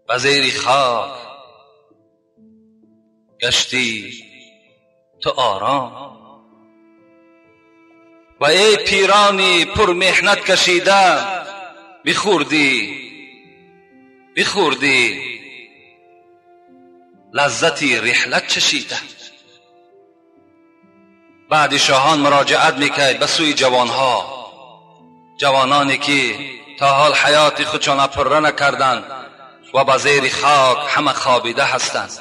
به زیر خاک گشتی تو آرام. و ای پیرانی پر محنت کشیده، بخوردی بخوردی لذتی رحلت چشیده. بعد شاهان مراجعت میکرد به سوی جوانها، جوانانی که تا حال حیات خودشان پره نکردند و به زیر خاک همه خوابیده هستند،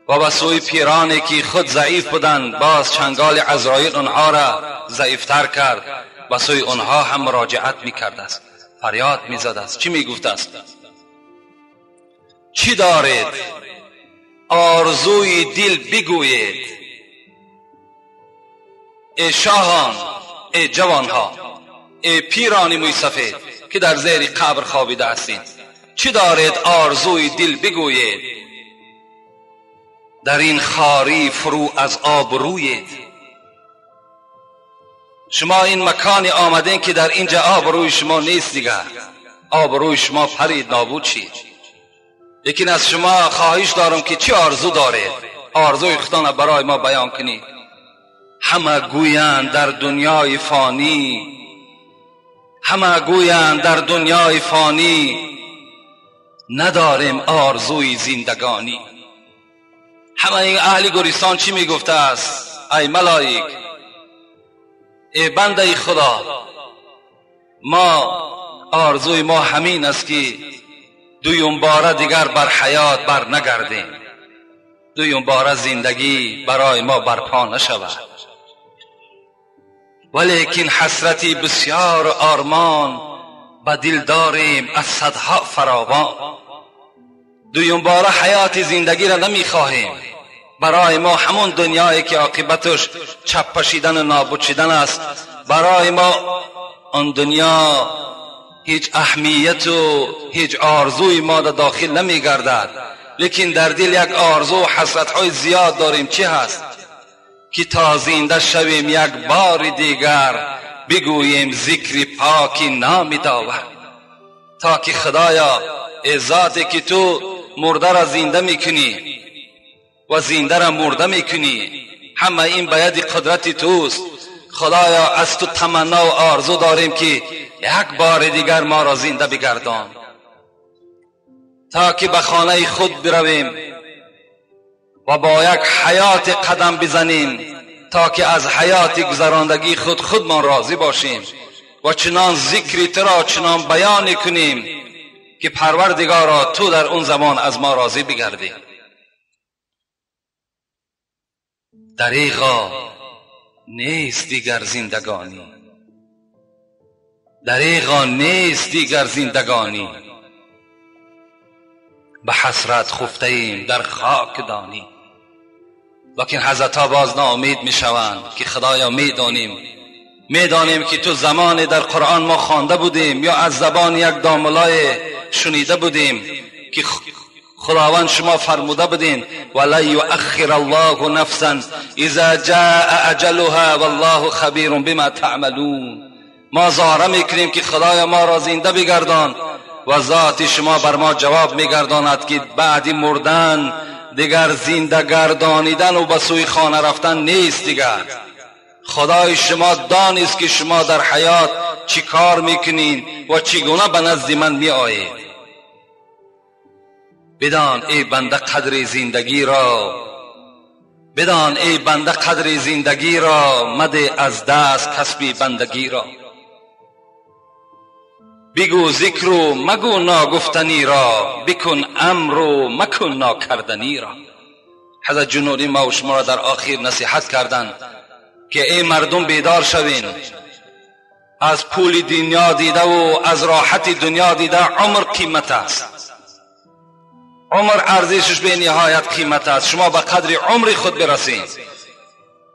و به سوی پیرانی که خود ضعیف بودند، باز چنگال عزرائیل آنها را ضعیفتر کرد، به سوی آنها هم مراجعت میکرد است، فریاد میزد است. چی میگفت است؟ چی دارید؟ آرزوی دل بگویید. ای شاهان، ای جوانها، ای پیران موی سفید که در زیر قبر خوابیده هستید، چی دارید؟ آرزوی دل بگویید. در این خاری فرو از آب رویید. شما این مکانی آمدین که در اینجا آب روی شما نیست دیگر، آب روی شما پرید، نابود شید. لیکن از شما خواهش دارم که چی آرزو دارید؟ آرزوی خودتان برای ما بیان کنید. همه گویند در دنیای فانی، همه گویند در دنیای فانی، نداریم آرزوی زندگانی. همه این اهل گورستان چی میگفته است؟ ای ملائک، ای بنده خدا، ما آرزوی ما همین است که دویم باره دیگر بر حیات بر نگردیم، دویم باره زندگی برای ما برپا نشود. ولیکن حسرتی بسیار آرمان به دل داریم از صدها فراوان. دویم باره حیات زندگی را نمیخواهیم. برای ما همون دنیایی که عاقبتش چپ پشیدن و نابود شدن است، برای ما آن دنیا هیچ اهمیت و هیچ آرزوی ما در داخل نمیگردد. لیکن در دل یک آرزو و حسرت‌های زیاد داریم. چی هست؟ که تا زنده شویم یک بار دیگر بگوییم ذکر پاکی نام داور، تا که خدایا ای ذاتی که تو مرده را زنده میکنی و زنده را مرده میکنی، همه این به ید قدرت توست. خدایا از تو تمنا و آرزو داریم که یک بار دیگر ما را زنده بگردان، تا که به خانه خود برویم و با یک حیات قدم بزنیم، تا که از حیات گذراندگی خود خودمان راضی باشیم و چنان ذکری تو را چنان بیان کنیم که پروردگارا تو در اون زمان از ما راضی بگردی. دریغا نیست دیگر زندگانی، دریغا نیست دیگر زندگانی، به حسرت خفته ایم در خاک دانی. لیکن حضرت ها باز ناامید می شوند که خدایا می دانیم، می دانیم که تو زمان در قرآن ما خوانده بودیم یا از زبان یک داملای شنیده بودیم که خداوند شما فرموده بودین ولا یؤخر الله نفسا اذا جاء اجلها والله خبیر بما تعملون. ما زاره میکنیم که خدایا ما را زنده بگردان و ذات شما بر ما جواب میگرداند که بعد مردن دیگر زنده گردانیدن و به سوی خانه رفتن نیست دیگر. خدای شما دانست که شما در حیات چی کار میکنین و چگونه به نزد من میآیید. بدان ای بنده قدر زندگی را، بدان ای بنده قدر زندگی را، مده از دست کسبی بندگی را. بگو ذکر و مگو ناگفتنی را، بکن امر و مکن ناکردنی را. حضرت جنودی ما و شما را در آخر نصیحت کردند که ای مردم بیدار شوین، از پول دنیا دیده و از راحت دنیا دیده عمر قیمت است، عمر ارزشش به نهایت قیمت است. شما به قدر عمر خود برسید،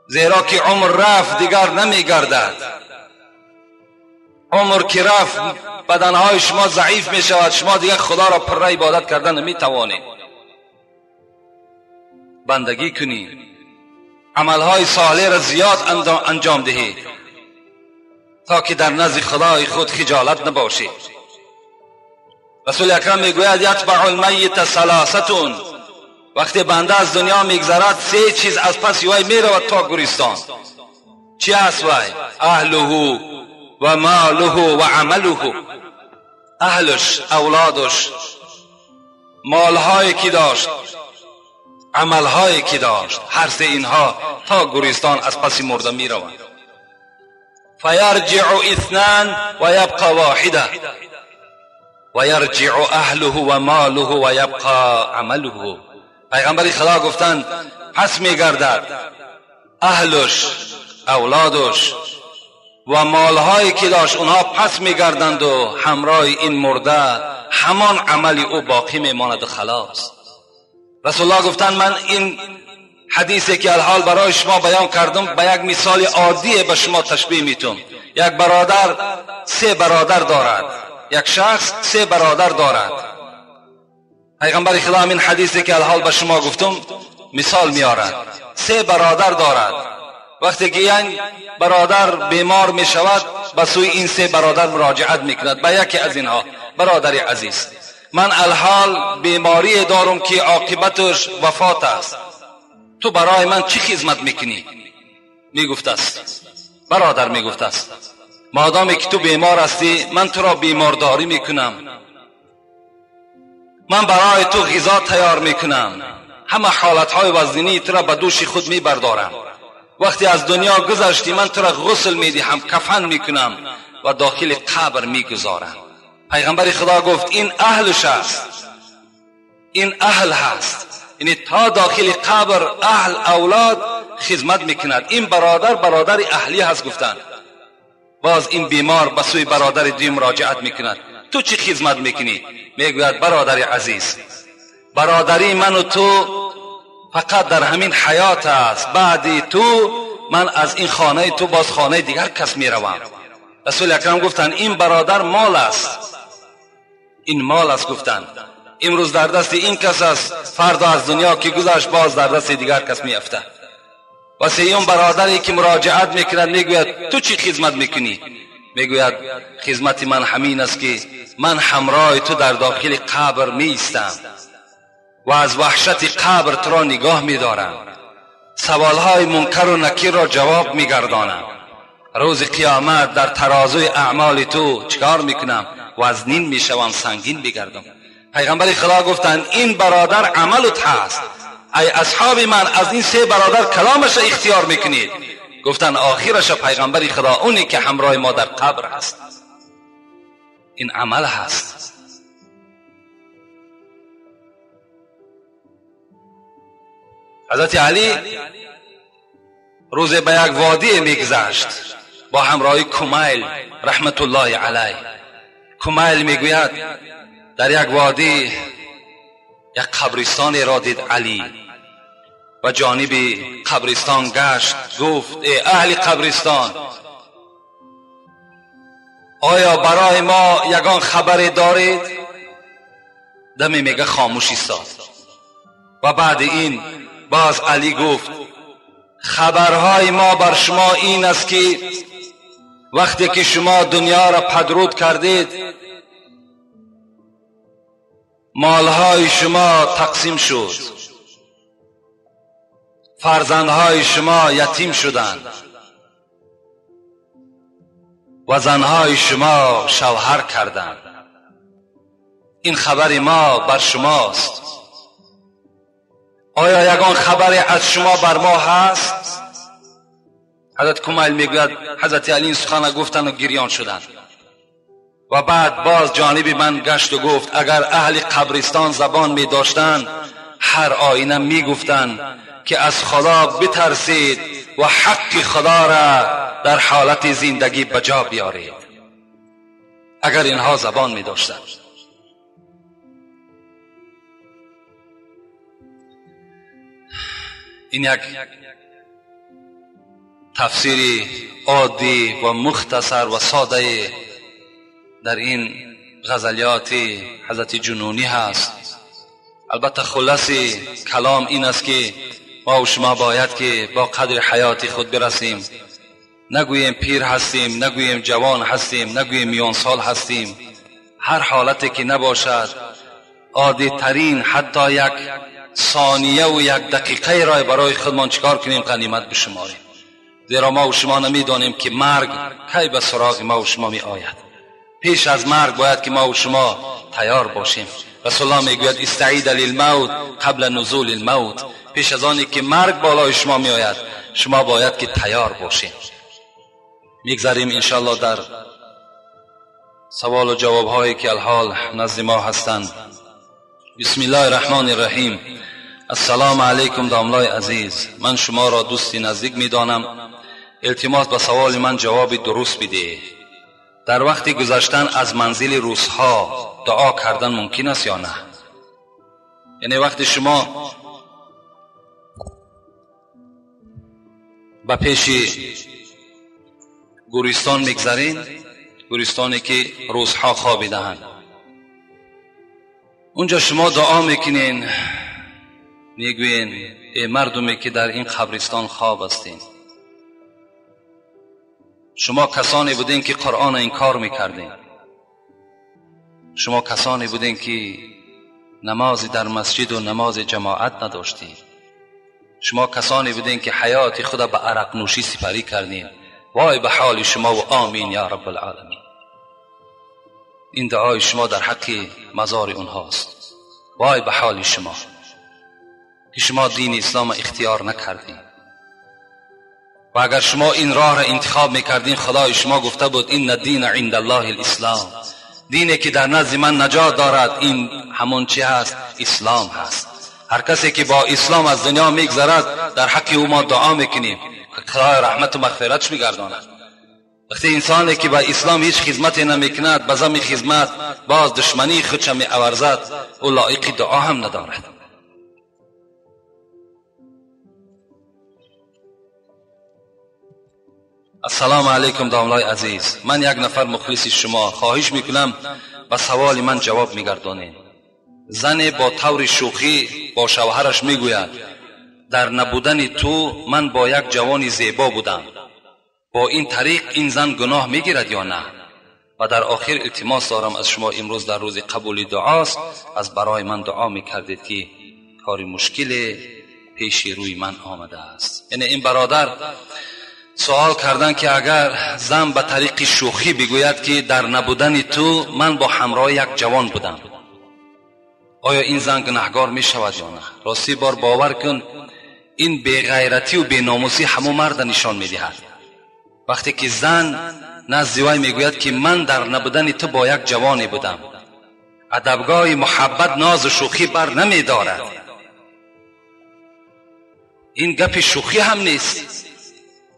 زیرا که عمر رفت دیگر نمیگردد. عمر که رفت بدنهای شما ضعیف می شود، شما دیگر خدا را پر عبادت کردن نمی توانید. بندگی کنید، عملهای صالح را زیاد انجام دهید. تا که در نزد خدای خود خجالت نباشی. رسول اکرم میگوید یتبع المیت ثلاثه، وقتی بنده از دنیا میگذرد سه چیز از پس وی میرود تا گورستان. چی است وی؟ اهله و ماله و عمله. اهلش، اولادش، مالهایی که داشت، عملهایی که داشت، هر سه اینها تا گورستان از پس مرده میروند. فیرجع اثنان و یبقى واحده و یرجع اهله و ماله و یبقى عمله. پیغمبر خدا گفتند پس میگردد اهلش، اولادش و مالهایی که داشت، اونها پس میگردند و همراه این مرده همان عمل او باقی میماند و خلاص. رسول الله گفتند من این حدیثی که الحال برای شما بیان کردم به یک مثال عادی به شما تشبیه میتونم. یک برادر سه برادر دارد، یک شخص سه برادر دارد. پیغمبر خدا این حدیثی که الحال به شما گفتم مثال میارد. سه برادر دارد. وقتی که یک برادر بیمار می شود به سوی این سه برادر مراجعت میکند، به یکی از اینها: برادر عزیز، من الحال بیماری دارم که عاقبتش وفات است، تو برای من چی خدمت میکنی؟ میگفت است برادر، میگفت است مادامی که تو بیمار هستی من تو را بیمارداری میکنم، من برای تو غذا تیار میکنم، همه حالتهای وزنی تو را به دوش خود میبردارم، وقتی از دنیا گذشتی من تو را غسل میدهم، کفن میکنم و داخل قبر میگذارم. پیغمبر خدا گفت این اهلش است، این اهل هست، یعنی تا داخل قبر اهل اولاد خدمت میکند. این برادر برادر اهلی هست. گفتند باز این بیمار به سوی برادر دوم مراجعت میکند، تو چی خدمت میکنی؟ میگوید برادر عزیز، برادری من و تو فقط در همین حیات است، بعدی تو من از این خانه تو باز خانه دیگر کس میروم. رسول اکرم گفتند این برادر مال است، این مال است. گفتند امروز در دست این کس است، فردا از دنیا که گذشت باز در دست دیگر کس میافتد. و سیوم برادری که مراجعت میکند میگوید تو چی خدمت میکنی؟ میگوید خدمت من همین است که من همراه تو در داخل قبر میایستم و از وحشت قبر تو را نگاه میدارم، سوالهای منکر و نکیر را جواب میگردانم، روز قیامت در ترازوی اعمال تو چکار میکنم؟ وزنین میشوم، سنگین میگردم. پیغمبر خدا گفتند این برادر عملت هست، ای اصحاب من از این سه برادر کلامش اختیار میکنید؟ گفتند آخرش پیغمبر خدا اونی که همراه ما در قبر هست، این عمل هست. حضرت علی روز به یک وادی میگذشت با همراهی کمیل رحمت الله علیه. کمیل میگوید در یک وادی یک قبرستان را دید علی و جانب قبرستان گشت، گفت ای اهل قبرستان، آیا برای ما یگان خبری دارید؟ دمی میگه خاموش ایستاد و بعد این باز علی گفت خبرهای ما بر شما این است که وقتی که شما دنیا را پدرود کردید مالهای شما تقسیم شد، فرزندهای شما یتیم شدند و زنهای شما شوهر کردند. این خبر ما بر شماست. آیا یگان خبری از شما بر ما هست؟ حضرت کمیل میگوید حضرت علی این سخن گفتند و گریان شدند و بعد باز جانب من گشت و گفت اگر اهل قبرستان زبان می داشتند هر آینه می گفتند که از خدا بترسید و حق خدا را در حالت زندگی به جا بیارید. اگر اینها زبان می داشتند. این یک تفسیر عادی و مختصر و ساده در این غزلیات حضرت جنونی هست. البته خلاص کلام این است که ما و شما باید که با قدر حیات خود برسیم نگوییم پیر هستیم، نگوییم جوان هستیم، نگوییم میان سال هستیم، هر حالتی که نباشد، عادی ترین حتی یک ثانیه و یک دقیقه را برای خودمان چیکار کنیم؟ غنیمت بشماریم. زیرا ما و شما نمیدانیم که مرگ کی به سراغ ما و شما می آید. پیش از مرگ باید که ما و شما تیار باشیم. رسول الله میگوید استعید للموت قبل نزول الموت. پیش از آنی که مرگ بالای شما می آید شما باید که تیار باشیم. میگذریم انشالله در سوال و جواب هایی که الحال نزد ما هستند. بسم الله الرحمن الرحیم. السلام علیکم داملای عزیز، من شما را دوستی نزدیک میدانم. التماس به سوال من جواب درست بده. در وقت گذشتن از منزل روسها دعا کردن ممکن است یا نه؟ یعنی وقتی شما به پیش گورستان میگذرین، گورستانی که روسها خوابیده‌اند، اونجا شما دعا میکنین، میگوین ای مردمی که در این قبرستان خواب هستین، شما کسانی بودین که قرآن انکار میکردین، شما کسانی بودین که نماز در مسجد و نماز جماعت نداشتین، شما کسانی بودین که حیات خود به عرق نوشی سپری کردین، وای به حال شما و آمین یا رب العالمین. این دعای شما در حق مزار اونهاست. وای به حال شما که شما دین اسلام اختیار نکردین، و اگر شما این راه را انتخاب میکردین، خدای شما گفته بود این دین عند الله الاسلام، دینی که در نزد من نجات دارد این همون چی هست؟ اسلام هست. هر کسی که با اسلام از دنیا میگذرد در حق او ما دعا میکنیم، خدای رحمت و مغفرتش میگرداند. وقتی انسانی که با اسلام هیچ خدمتی نمیکند، به زم خدمت باز دشمنی خودش می‌اورزد، او لایق دعا هم ندارد. السلام علیکم داملای عزیز، من یک نفر مخلص شما، خواهش میکنم به سوال من جواب میگردانید. زن با طور شوخی با شوهرش میگوید در نبودن تو من با یک جوان زیبا بودم، با این طریق این زن گناه میگیرد یا نه؟ و در آخر التماس دارم از شما، امروز در روز قبول دعاست، از برای من دعا میکردید که کار مشکل پیش روی من آمده است. یعنی این برادر سوال کردن که اگر زن به طریق شوخی بگوید که در نبودن تو من با همراه یک جوان بودم، آیا این زن گناهگار می شود یا نه؟ راستی بار باور کن این بیغیرتی و بیناموسی همو مرد نشان می دهد. وقتی که زن نزد وی میگوید که من در نبودن تو با یک جوانی بودم، ادبگاه محبت ناز و شوخی بر نمی دارد. این گپ شوخی هم نیست،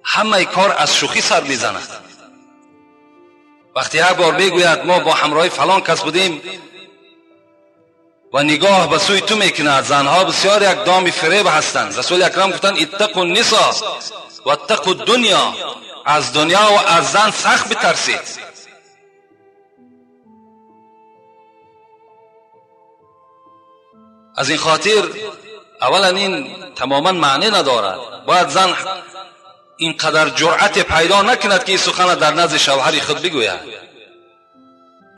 همه کار از شوخی سر میزند. وقتی یک بار میگوید ما با همراه فلان کس بودیم و نگاه به سوی تو میکند، زنها بسیار یک دام فریب هستند. رسول اکرم گفتند اتقوا النساء و اتقوا الدنیا، از دنیا و از زن سخت بترسید. از این خاطر اولا این تماما معنی ندارد. باید زن اینقدر جرأت پیدا نکند که این سخن در نزد شوهر خود بگوید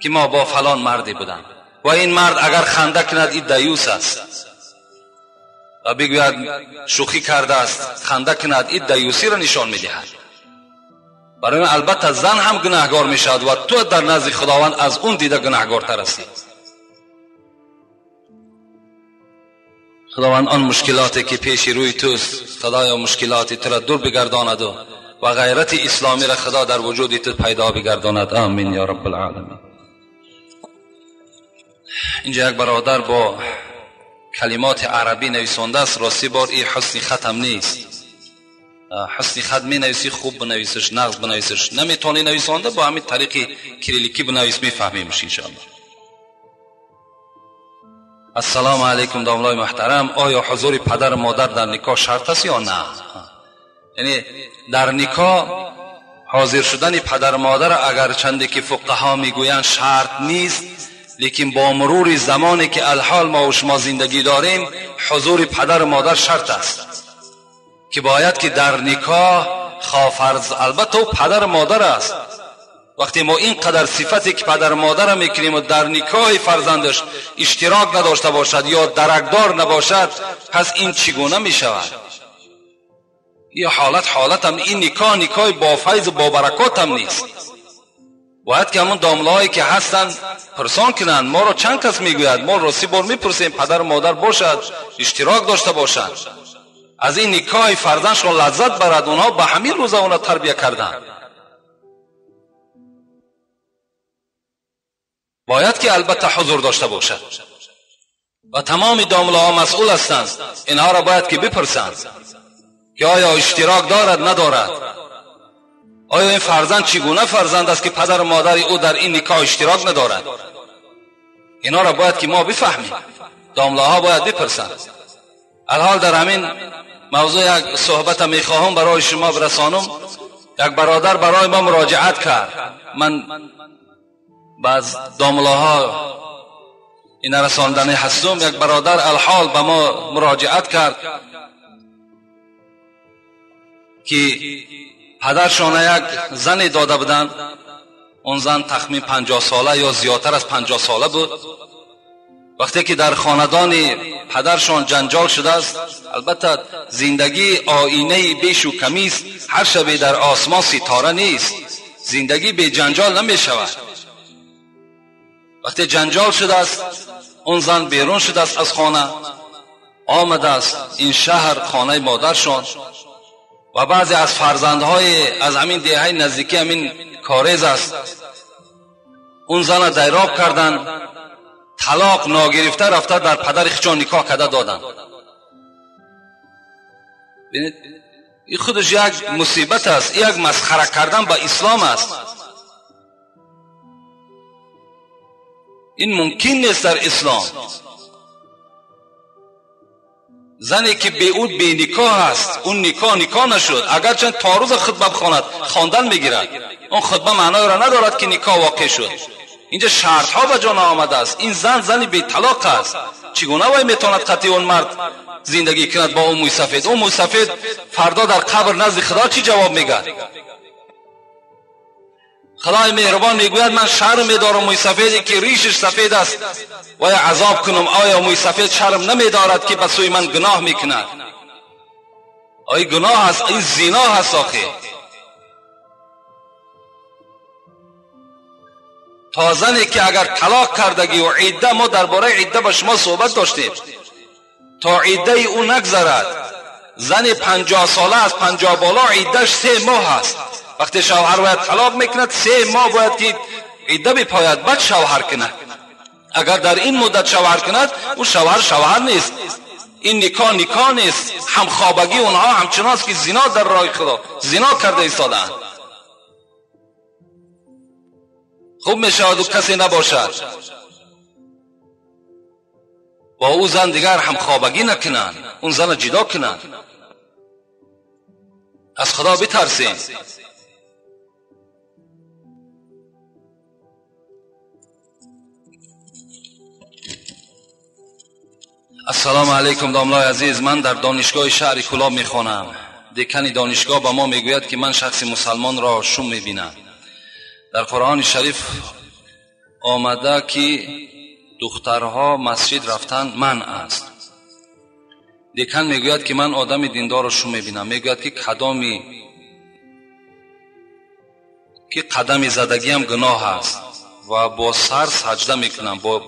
که ما با فلان مردی بودم، و این مرد اگر خنده کند این دیوس است، و بگوید شوخی کرده است خنده کند، این دیوسی را نشان میدهد. برای البته زن هم گناهگار میشود و تو در نزد خداوند از اون دیده گناهگارتر هستی. خداوند آن مشکلاتی که پیش روی توست، خدایا مشکلات تو را دور بگرداند و غیرت اسلامی را خدا در وجود تو پیدا بگرداند. آمین یا رب العالمین. اینجا یک برادر با کلمات عربی نویسانده است. راستی بار این حسن ختم نیست. حسن خط می نویسی خوب بنویسش، نغز بنویسش، نمیتونی نویسانده با همین طریق کریلیکی بنویس، میفهمیمش انشاءالله. السلام علیکم داملای محترم، آیا حضور پدر و مادر در نکاح شرط است یا نه؟ یعنی در نکاح حاضر شدن پدر و مادر اگر چنده که فقها میگویند شرط نیست، لیکن با مرور زمانی که الحال ما و شما زندگی داریم حضور پدر و مادر شرط است که باید که در نکاح فرض البته او پدر مادر است. وقتی ما اینقدر صفتی که پدر مادر میکنیم و در نکاح فرزندش اشتراک نداشته باشد یا درکدار نباشد، پس این چگونه میشود؟ این حالت هم این نکاح با فیض و با برکات هم نیست. باید که همون داملاهایی که هستن پرسان کنند. ما را چند کس میگوید، ما راستی بار میپرسیم پدر مادر باشد، اشتراک داشته باشد، از این نکاح فرزندشون لذت برد. اونها به همین روزا اونا تربیه کردن. باید که البته حضور داشته باشد و تمام داملاها مسئول هستند. اینها را باید که بپرسند که آیا اشتراک دارد ندارد، آیا این فرزند چگونه فرزند است که پدر و مادر او در این نکاح اشتراک ندارد. اینا را باید که ما بفهمیم، داملاها باید بپرسند. الحال در همین موضوع یک صحبت میخواهم برای شما برسانم. یک برادر برای ما مراجعت کرد، من بعض داملاها این رساندنی هستم. یک برادر الحال به ما مراجعت کرد که پدرشان یک زن داده بودند. اون زن تخمین 50 ساله یا زیادتر از 50 ساله بود. وقتی که در خاندان پدرشان جنجال شده است، البته زندگی آینه بیش و کمیست، هر شب در آسمان ستاره نیست، زندگی به جنجال نمی شود. وقتی جنجال شده است، اون زن بیرون شده است از خانه، آمده است این شهر خانه مادرشان و بعضی از فرزندهای از همین دهه نزدیکی همین کاریز است، اون زن دیراب کردن، طلاق ناگرفته رفته در پدر خودشان نکاح کرده دادن. ببینید این خودش یک مصیبت است، یک مسخره کردن با اسلام است. این ممکن نیست در اسلام. زنی که به او بی نکاح است، اون نکاح نشد، اگرچه تا روز خطبه بخواند خواندن میگیرد، اون خطبه معنای را ندارد که نکاح واقع شد. اینجا شرط ها به جا آمده است. این زن بی طلاق است، چگونه وی میتواند قطعی اون مرد زندگی کند با اون موی سفید؟ اون موی سفید فردا در قبر نزد خدا چی جواب میگه؟ خدای مهربان میگوید من شرم میدارم موی سفیدی که ریشش سفید است و عذاب کنم. آیا موی سفید شرم نمیدارد که به سوی من گناه میکند؟ آیا گناه است؟ این زنا هست. آخه تا زنی که اگر طلاق کردگی و عده، ما درباره عده با شما صحبت داشتیم، تا عده او نگذرد، زن 50 ساله از 50 بالا عدهش 3 ماه است. وقتی شوهر باید طلاق میکند 3 ماه باید که عده بپاید بعد شوهر کند. اگر در این مدت شوهر کند، او شوهر نیست، این نکاح نیست. همخوابگی اونها همچنان است که زنا در راه خدا زنا کرده ایستادند. خوب میشود و کسی نباشد با او زن دیگر همخوابگی نکنند، اون زن جدا کنند. از خدا بترسیم. السلام علیکم داملای عزیز، من در دانشگاه شهر کلاب میخوانم. دکان دانشگاه به ما میگوید که من شخص مسلمان را شوم میبینم. در قرآن شریف آمده که دخترها مسجد رفتن منع است. دکان میگوید که من آدم دیندار را شوم میبینم. میگوید که قدم زدگی هم گناه است و با سر سجده میکنم، با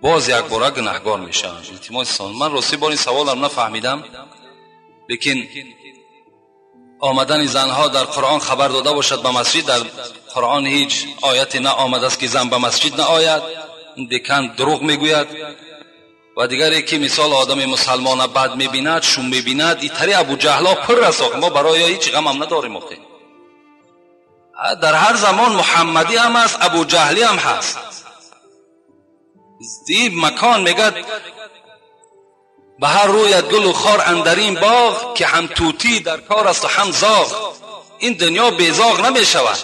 باز یک باره گناهگار میشم. التماس سوال. من راستی بار این سوالم نفهمیدم، لیکن آمدن زنها در قرآن خبر داده باشد به مسجد، در قرآن هیچ آیتی نه آمده است که زن به مسجد نه آید. این دکان دروغ میگوید. و دیگری که مثال آدم مسلمان بد میبیند، شوم میبیند، این طریق ابو جهلا پر است. ما برای هیچ غم هم نداریم. در هر زمان محمدی هم هست، ابو جهلی هم هست. این مکان میگد به هر رویت گل و خار اندرین باغ، که هم توتی در کار است و هم زاغ. این دنیا بی زاغ نمی شود.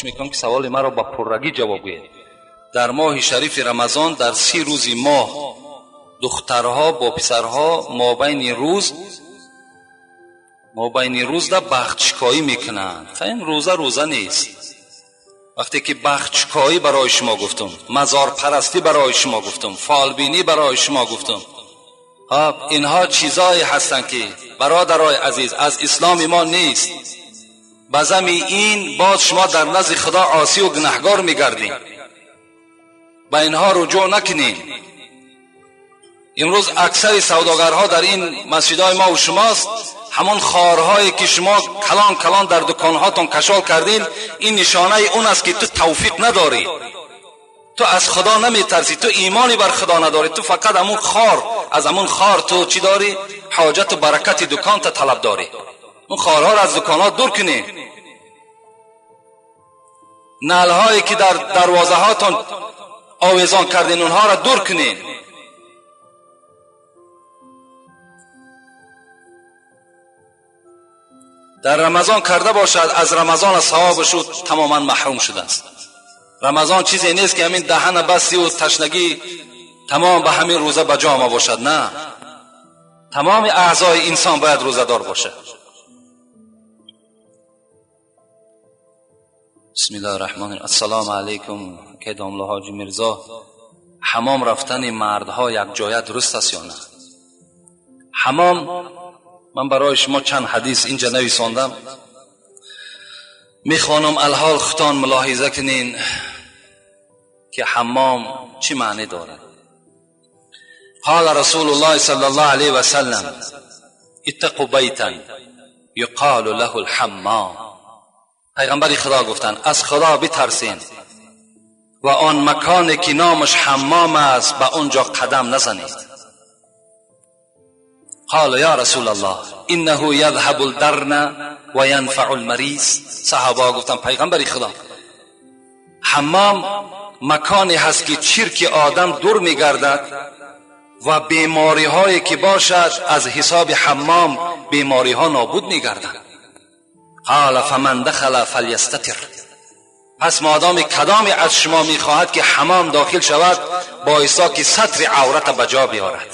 میکنم که سوال مرا با پررگی جواب گوید. در ماه شریف رمضان در 30 روز ماه دخترها با پسرها مابین روز Мобайни рӯзда бахтшикоӣ мекунанд. Ин рӯза рӯза нест. Вақте ки бахтшикоӣ барои шумо гуфтам, мазорпарастӣ барои шумо гуфтам, фолбинӣ барои шумо гуфтам, инҳо чизҳое ҳастанд ки бародарои азиз аз исломи мо нест. Ба зами ин боз шумо дар назди Худо осӣ ва гунаҳгор мегардед. Ба инҳо руҷӯъ накунед. Имрӯз аксари савдогарҳо дар ин масҷидҳои мо ва шумост. Ҳамон хорҳое ки шумо калон калон дар дуконҳотон кашол кардин, ин нишонаи он аст ки ту тавфиқ надорӣ, ту аз Худо наметарсӣ, ту имони бар Худо надорӣ, ту фақат ҳамон хор, аз ҳамон хор ту чӣ дорӣ? Ҳоҷату баракати дуконта талаб дорӣ. Он хорҳоро аз дуконҳо дур кунед. Налҳое ки дар дарвозаҳотон овезон кардин, онҳоро дур кунед. Дар Рамазон карда бошад, аз Рамазон аз савобаш ӯ тамоман маҳрум шудааст. Рамазон чизе нест ки ҳамин даҳана басти ва ташнагӣ тамом ба ҳамин рӯза ба ҷо омада бошад. На, тамоми аъзои инсон бояд рӯзадор бошад. Бисмиллоҳир раҳмонир. Ассалому алайкум. Ки домла ҳоҷи Мирзо, ҳамом рафтани мардҳо як ҷоя дуруст аст ё на? Ҳамом, ман барои шумо чанд ҳадис инҷа нависондам, мехонам, алҳол худтон мулоҳиза кунин ки ҳамом чӣ маъне дорад. قال رسول الله صلى الله عليه وسلم اتقوا بیتا یقال له الحمام. پیغمبر خدا گفتند از خدا بترسین و آن مکانی که نامش حمام است به آنجا قدم نزنید. قال یا رسول الله انه یذهب الدرن و ینفع المریض. صحابه گفتند پیغمبر خدا، حمام مکانی هست که چرک آدم دور میگردد و بیماری هایی که باشد از حساب حمام بیماری ها نابود میگردند. قال فمن دخل فلیستتر. پس مادام کدامی از شما میخواهد که حمام داخل شود بایستا که ستر عورت به جا بیارد.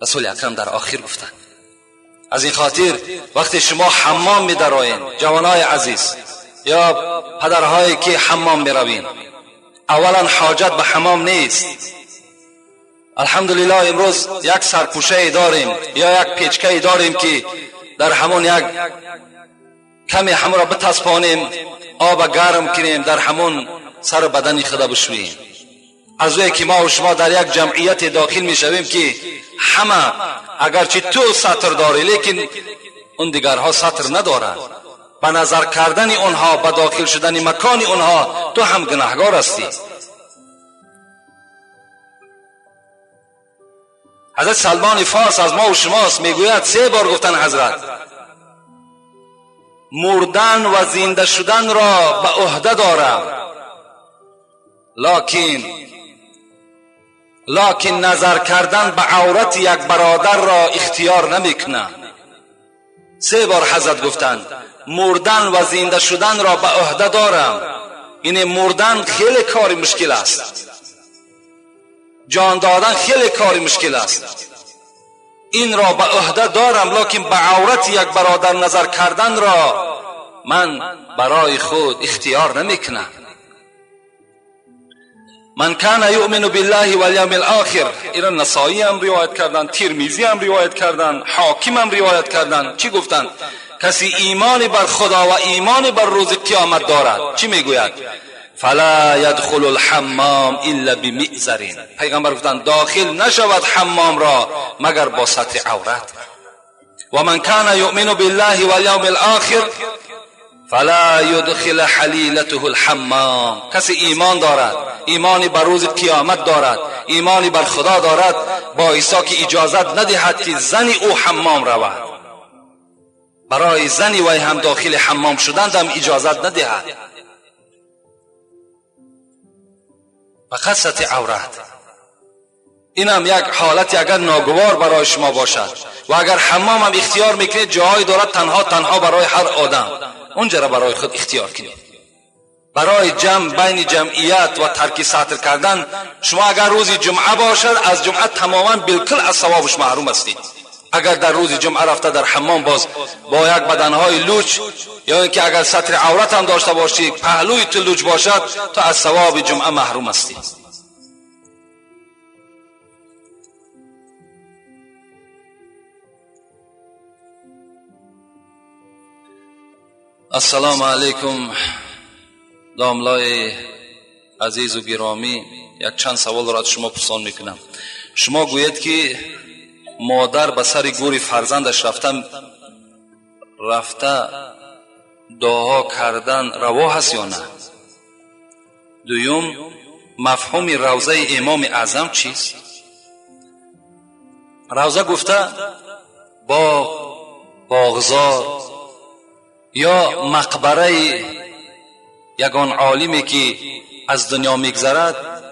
رسول اکرم در آخر گفتند. از این خاطر وقتی شما حمام میدرایین، جوانای عزیز یا پدرهایی که حمام میروین، اولا حاجت به حمام نیست. الحمدلله امروز یک سرپوشه داریم یا یک پیچکه داریم که در همون یک کمی همون را بتسپانیم، آب گرم کنیم، در همون سر بدن خدا بشوییم. از وی که ما و شما در یک جمعیت داخل میشویم که همه اگرچه تو ستر داری لیکن اون دیگرها ستر ندارند، به نظر کردن اونها، به داخل شدن مکان اونها تو هم گناهگار هستی. حضرت سلمان فارس از ما و شماست، میگوید 3 بار گفتن حضرت مردن و زنده شدن را به عهده دارم، لکن نظر کردن به عورت یک برادر را اختیار نمیکنم. 3 بار حضرت گفتند مردن و زنده شدن را به عهده دارم. یعنی مردن خیلی کار مشکل است، جان دادن خیلی کار مشکل است، این را به عهده دارم، لکن به عورت یک برادر نظر کردن را من برای خود اختیار نمیکنم. من کان یؤمن بالله والیوم الاخر، اینا نسائی هم روایت کردن، ترمذی هم روایت کردن، حاکم هم روایت کردن. چی گفتن؟ کسی ایمان بر خدا و ایمان بر روز قیامت دارد چی میگوید؟ فلا يدخل الحمام الا بمئزر. پیغمبر گفتند داخل نشود حمام را مگر با ستر عورت. و من کان یؤمن بالله والیوم الاخر فلا يدخل حلیلته الحمام. کسی ایمان دارد، ایمانی بر روز قیامت دارد، ایمانی بر خدا دارد، با عیسی که اجازت ندهد که زن او حمام رود، برای زنی وی هم داخل حمام شدن هم اجازت ندهد. فقط ستر عورت. اینم یک حالتی اگر ناگوار برای شما باشد و اگر حمام هم اختیار میکنید، جاهای دارد تنها تنها برای هر آدم، اونجا را برای خود اختیار کنید. برای جمع بین جمعیت و ترک ستر کردن، شما اگر روز جمعه باشد از جمعه تماما بالکل از ثوابش محروم هستید. اگر در روز جمعه رفته در حمام باز با یک بدنهای لوچ یا اینکه اگر ستر عورت هم داشته باشی پهلوی تو لوچ باشد، تو از ثواب جمعه محروم هستی. السلام علیکم داملای عزیز و گرامی، یک چند سوال را از شما پرسان میکنم. شما گوید که مادر به سر گور فرزندش رفته دعا کردن روا هست یا نه؟ دوم، مفهوم روضه امام اعظم چیست؟ روضه گفته باغ، باغزار یا مقبره یگان عالمی که از دنیا میگذرد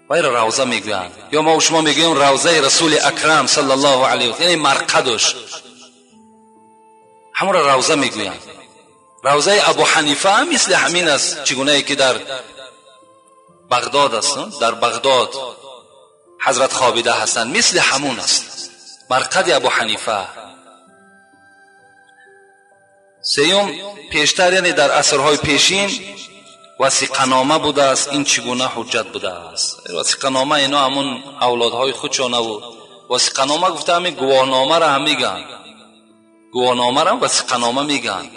وی را روضه میگویند. یا ما و شما میگوییم روضه رسول اکرم صلی الله علیه و یعنی مرقدش، همون را روضه میگویند. روضه ابو حنیفه هم مثل همین است، چگونه ای که در بغداد است، در بغداد حضرت خوابیده هستند، مثل همون است مرقد ابو حنیفه. سیوم، پیشتر یعنی در عصرهای پیشین وثیقه‌نامه بوده است، این چگونه حجت بوده است؟ وثیقه‌نامه اینا همون اولادهای خودشانه و وثیقه‌نامه گفته همین گواهنامه را هم میگن، گواهنامه را وثیقه‌نامه میگن.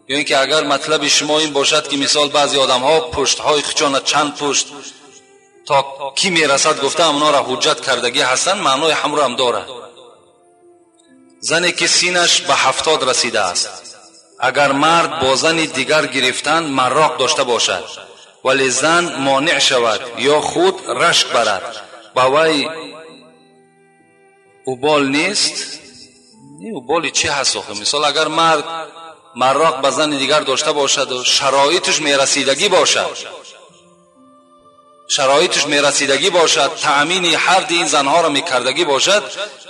یا اینکه اگر مطلب شما این باشد که مثال بعضی آدم‌ها پشت‌های خودشان چند پشت تا کی میرسد گفته همونا را حجت کردگی هستند، معنای هم را هم داره. زنی که سینش به 70 رسیده است، اگر مرد با زن دیگر گرفتن مراق داشته باشد ولی زن مانع شود یا خود رشک برد، با وی اوبال نیست؟ نه، اوبال چی هست آخه؟ مثال اگر مرد مراق با زن دیگر داشته باشد و شرایطش میرسیدگی باشد، شرایطش میرسیدگی باشد، تأمین هر دی این زنها را میکردگی باشد،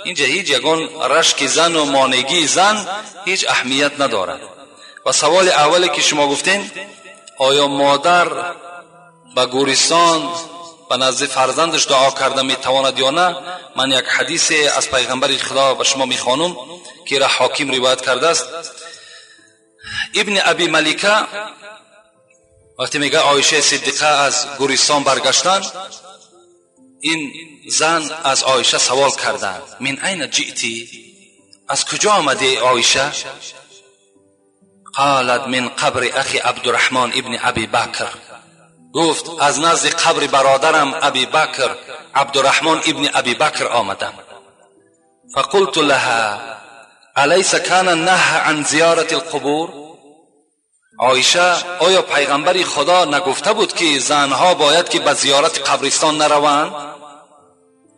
اینجا هیچ یگان رشک زن و مانگی زن هیچ اهمیت ندارد. و سوال اولی که شما گفتین، آیا مادر به گورستان به نزد فرزندش دعا کرده میتواند یا نه؟ من یک حدیث از پیغمبر خدا به شما میخوانم که را حاکم روایت کرده است. ابن ابی ملیکه وقتی میگه عایشه صدیقه از گورستان برگشتن، این زن از عایشه سوال کردند، من این جئتی، از کجا آمدی عایشه؟ قالت من قبر اخی عبدالرحمن ابن ابی بکر. گفت از نزد قبر برادرم ابی بکر، عبدالرحمن ابن ابی بکر آمدم. فقلت لها الیس کان نهی عن زیارت القبور؟ عایشه آیا پیغمبر خدا نگفته بود که زنها باید که به زیارت قبرستان نروند؟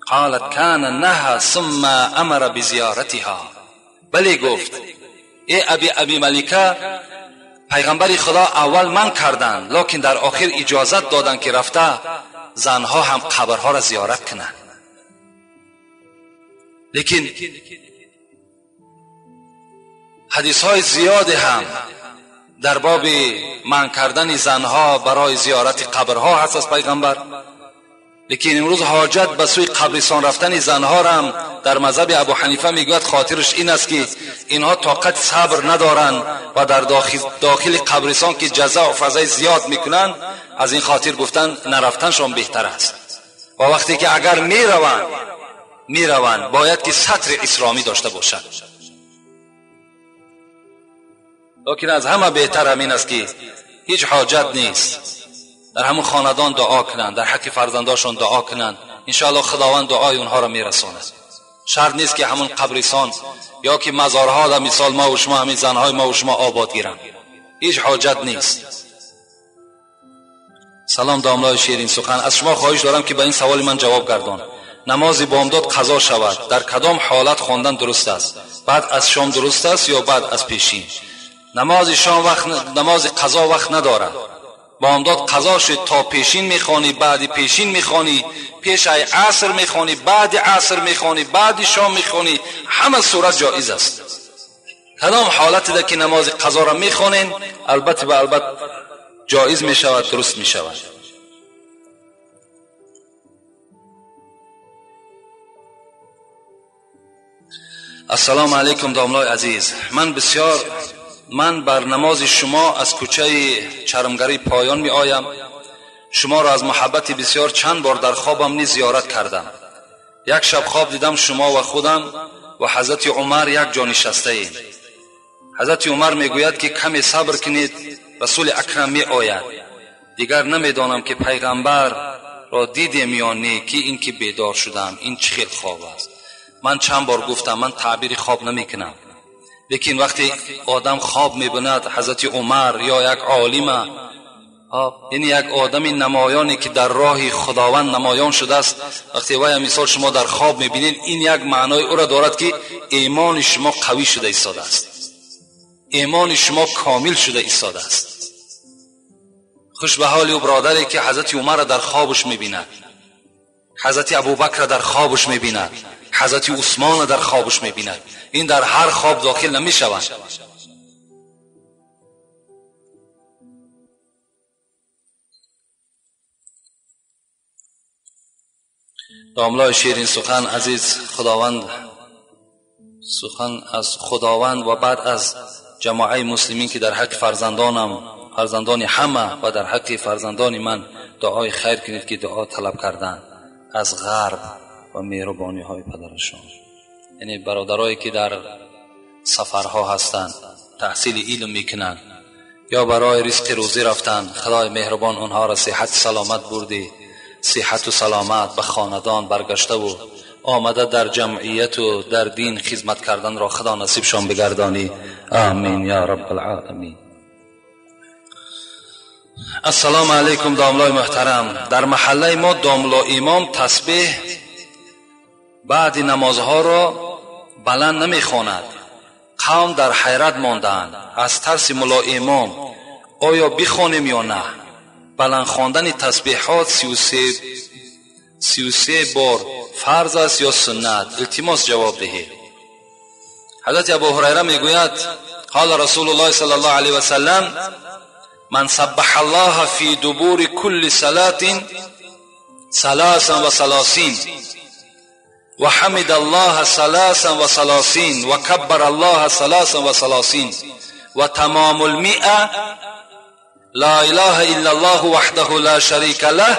قالت کان نهی ثم امر بزیارتها. بله، گفت ای ابی ملیکه، پیغمبر خدا اول من کردند، لکن در آخر اجازت دادند که رفته زنها هم قبرها را زیارت کنند. لیکن حدیث های زیاد هم در باب منع کردن زنها برای زیارت قبرها هست از پیغمبر. لیکن امروز حاجت به سوی قبرستان رفتن زنها را هم در مذهب ابو حنیفه میگوید خاطرش این است که اینها طاقت صبر ندارند و در داخل قبرستان که جزا و فضای زیاد میکنند، از این خاطر گفتن نرفتنشان بهتر است. و وقتی که اگر میروند باید که ستر اسلامی داشته باشند. لیکن از همه بهتر همین است که هیچ حاجت نیست، در همون خاندان دعا کنند، در حق فرزنداشون دعا کنند، انشاءالله خداوند دعای اونها را میرساند. شرط نیست که همون قبرستان یا که مزارها در مثال ما و شما همین زنهای ما و شما آباد گیرند، هیچ حاجت نیست. سلام داملای شیرین سخن، از شما خواهش دارم که به این سوال من جواب گردان. نماز بامداد قضا شود در کدام حالت خواندن درست است؟ بعد از شام درست است یا بعد از پیشین؟ نماز شام وقت، نماز قضا وقت ندارد. بامداد قضا شد تا پیشین میخوانی، بعد پیشین میخوانی، پیش ای عصر میخوانی، بعد عصر میخوانی، بعد شام میخوانی، همه صورت جایز است. کدام حالت ده که نماز قضا را میخوانین البته به البته جایز میشود، درست میشود. Ассалому алайкум домлои азиз. Ман бар намози шумо аз кӯчаи чармгарӣ поён меоям. Шуморо аз муҳаббати бисёр чанд бор дар хобам низ зиёрат кардам. Як шаб хоб дидам шумо ва худам ва ҳазрати Умар як ҷо нишастаем. Ҳазрати Умар мегӯяд ки каме сабр кунед, расули акрам меояд. Дигар намедонам ки пайғамбарро дидем ё не, ки ин ки бедор шудам, ин чӣ хел хоб аст. Ман чанд бор гуфтам, ман таъбири хоб намекунам, лекин вақте одам хоб мебинад ҳазрати Умар ё як олима, яъне як одами намоёне ки дар роҳи Худованд намоён шудааст, вақте вай мисол шумо дар хоб мебинед, ин як маънои ӯро дорад ки имони шумо қавӣ шуда истодааст, имони шумо комил шуда истодааст. Хуш ба ҳоли ӯ бародаре ки ҳазрати Умарро дар хобаш мебинад, ҳазрати Абубакрро дар хобаш мебинад, ҳазрати Усмонро дар хобаш мебинад. Ин дар ҳар хоб дохил намешаванд. Домлои ширин сухан азиз Худованд, сухан аз Худованд ва баъд аз ҷамоаи муслимин ки дар ҳаққи фарзандонам, фарзандони ҳама ва дар ҳаққи фарзандони ман дуои хайр кунед ки дуо талаб карданд аз ғарб ва меҳрубониҳои падарашон. Яъне бародарое ки дар сафарҳо ҳастанд, таҳсили илм мекунанд ё барои ризқи рӯзӣ рафтанд, Худои меҳрубон онҳоро сиҳат саломат бурдӣ, сиҳату саломат ба хонадон баргаштаву омада дар ҷамъияту дар дин хизмат карданро Худо насибшон бигардонӣ. Амин я раббал оламин. Ассалому алайкум домлои муҳтарам. Дар маҳаллаи мо домло имом тасбеҳ баъди намозҳоро баланд намехонад. Қавм дар ҳайрат мондаанд аз тарси мулло имом, оё бихонем ё на? Баланд хондани тасбеҳот 33 бор фарз аст ё суннат? Илтимос ҷавоб диҳед. Ҳазрати Абу Ҳурайра мегӯяд: қола Расулуллоҳи саллаллоҳу алайҳи васаллам: ман саббаҳа Аллоҳа фи дубури кулли салатин саласан ва саласин ва ҳамида Аллоҳа саласан ва саласин ва каббара Аллоҳа саласан ва саласин ва тамомул миа ла илаҳа илла Аллоҳу ваҳдаҳу ла шарика лаҳ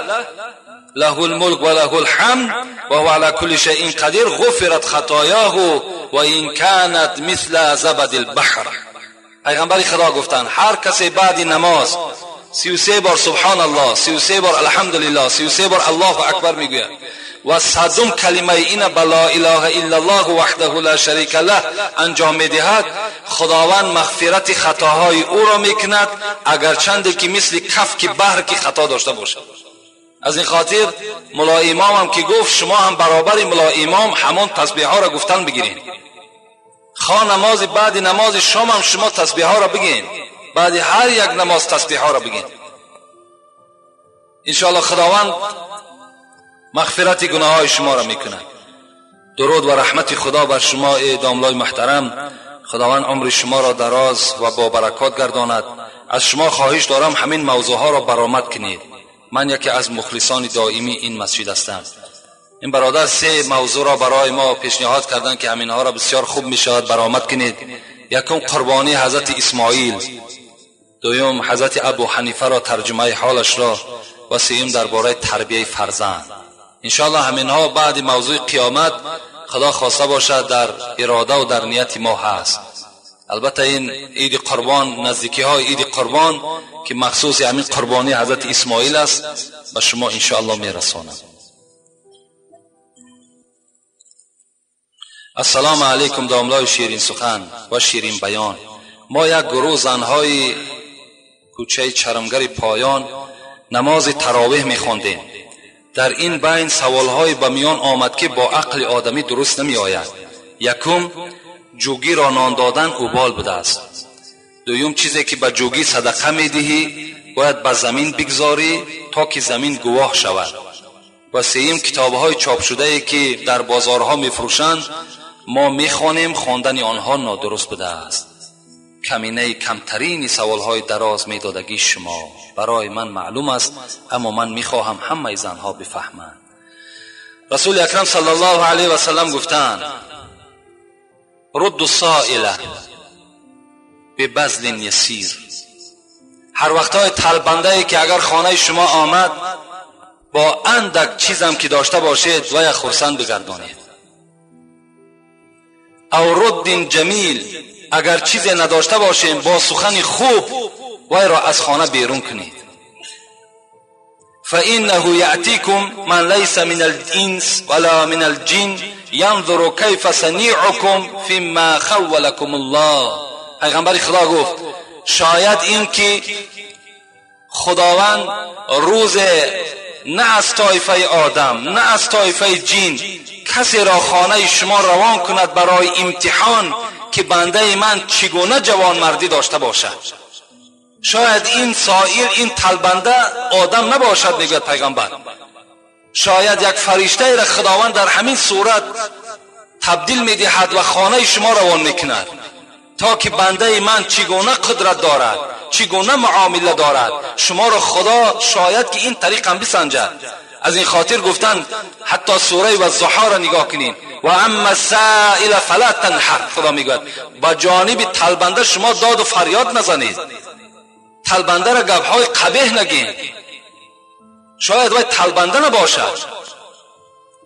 лаҳул мулк ва лаҳул ҳамд ва ҳува ала кулли шайъин қадир ғуфират хатояҳу ва ин канат мисла забадил баҳр. Пайғамбари Худо гуфтанд: ҳар касе баъди намоз 33 бор субҳоналлоҳ, 33 бор алҳамдулиллоҳ, 33 бор Аллоҳу акбар мегӯяд ва садум калимаи ина ба ла илаҳа иллаллоҳу ваҳдаҳу ла шарика лаҳ анҷом медиҳад, Худованд мағфирати хатоҳои ӯро мекунад, агарчанде ки мисли кафки баҳр ки хато дошта бошад. Аз ин хотир мулло имомам ки гуфт, шумо ҳам баробари мулло имом ҳамон тасбеҳҳоро гуфтан бигиред. Хо намози баъди намози шомам шумо тасбеҳҳоро бигин, баъди ҳар як намоз тасбеҳҳоро бигин. Иншоаллоҳ Худованд мағфирати гуноҳҳои шуморо мекунад. Дуруд ва раҳмати Худо бар шумо эй домлои муҳтарам. Худованд умри шуморо дароз ва бо баракот гардонад. Аз шумо хоҳиш дорам ҳамин мавзӯъҳоро баромад кунед. Ман яке аз мухлисони доимии ин масҷид ҳастам. Ин бародар се мавзӯъро барои мо пешниҳод карданд ки ҳаминҳоро бисёр хуб мешавад баромад кунед. Якум қурбонии ҳазрати Исмоил, дуюм ҳазрати Абу Ҳанифаро тарҷумаи ҳолашро ва сеюм дар бораи тарбияи фарзанд. Иншоаллоҳ ҳаминҳо баъди мавзӯи қиёмат Худо хоста бошад дар ирода ва дар нияти мо ҳаст. Албатта ин иди қурбон, наздикиҳои иди қурбон ки махсуси ҳамин қурбонии ҳазрати Исмоил аст, ба шумо иншоаллоҳ мерасонам. Ассалому алайкум домлои ширин сухан ва ширин баён. Мо як гурӯҳ занҳои кӯчаи чармгари поён намози таровеҳ мехондем. Дар ин байн саволҳое ба миён омад ки бо ақли одамӣ дуруст намеояд. Якум, ҷугиро нон додан убол будааст. Дуюм, чизе ки ба ҷугӣ садақа медиҳӣ бояд ба замин бигзорӣ то ки замин гувоҳ шавад. Ва сеюм, китобҳои чопшудае ки дар бозорҳо мефурӯшанд мо мехонем, хондани онҳо нодуруст будааст. Каминаи камтарини саволҳои дароз медодагии шумо барои ман маълум аст, аммо ман мехоҳам ҳамаи занҳо бифаҳманд. Расули акрам саллаллоҳу алайҳи васаллам гуфтанд: رد السائل ببذل یسیر. هر وقتای طلبنده که اگر خانه شما آمد با اندک چیزم که داشته باشید و یا خرسند بگردانید. او رد جمیل، اگر چیزی نداشته باشیم با سخن خوب وی را از خانه بیرون کنید. فإنه يأتيكم من ليس من الإنس ولا من الجن ينظر كيف صنيعكم فيما خولكم الله. پیغمبر خدا گفت شاید این که خداوند روز نه از طایفه آدم نه از طایفه جن کسی را خانه شما روان کند برای امتحان که بنده من چگونه جوانمردی داشته باشد. شاید این سائل، این طلبنده آدم نباشد، میگوید پیغمبر. شاید یک فرشته را خداوند در همین صورت تبدیل میدهد و خانه شما روان میکند تا که بنده من چگونه قدرت دارد، چگونه معامله دارد. شما را خدا شاید که این طریق هم بسنجد. از این خاطر گفتن حتی سوره و الضحی را نگاه کنین، و اما السائل فلا تنهر. خدا میگوید با جانب طلبنده شما داد و فریاد نزنید، طلبنده را گپهای قبیح نگین، شاید وای طلبنده نباشد.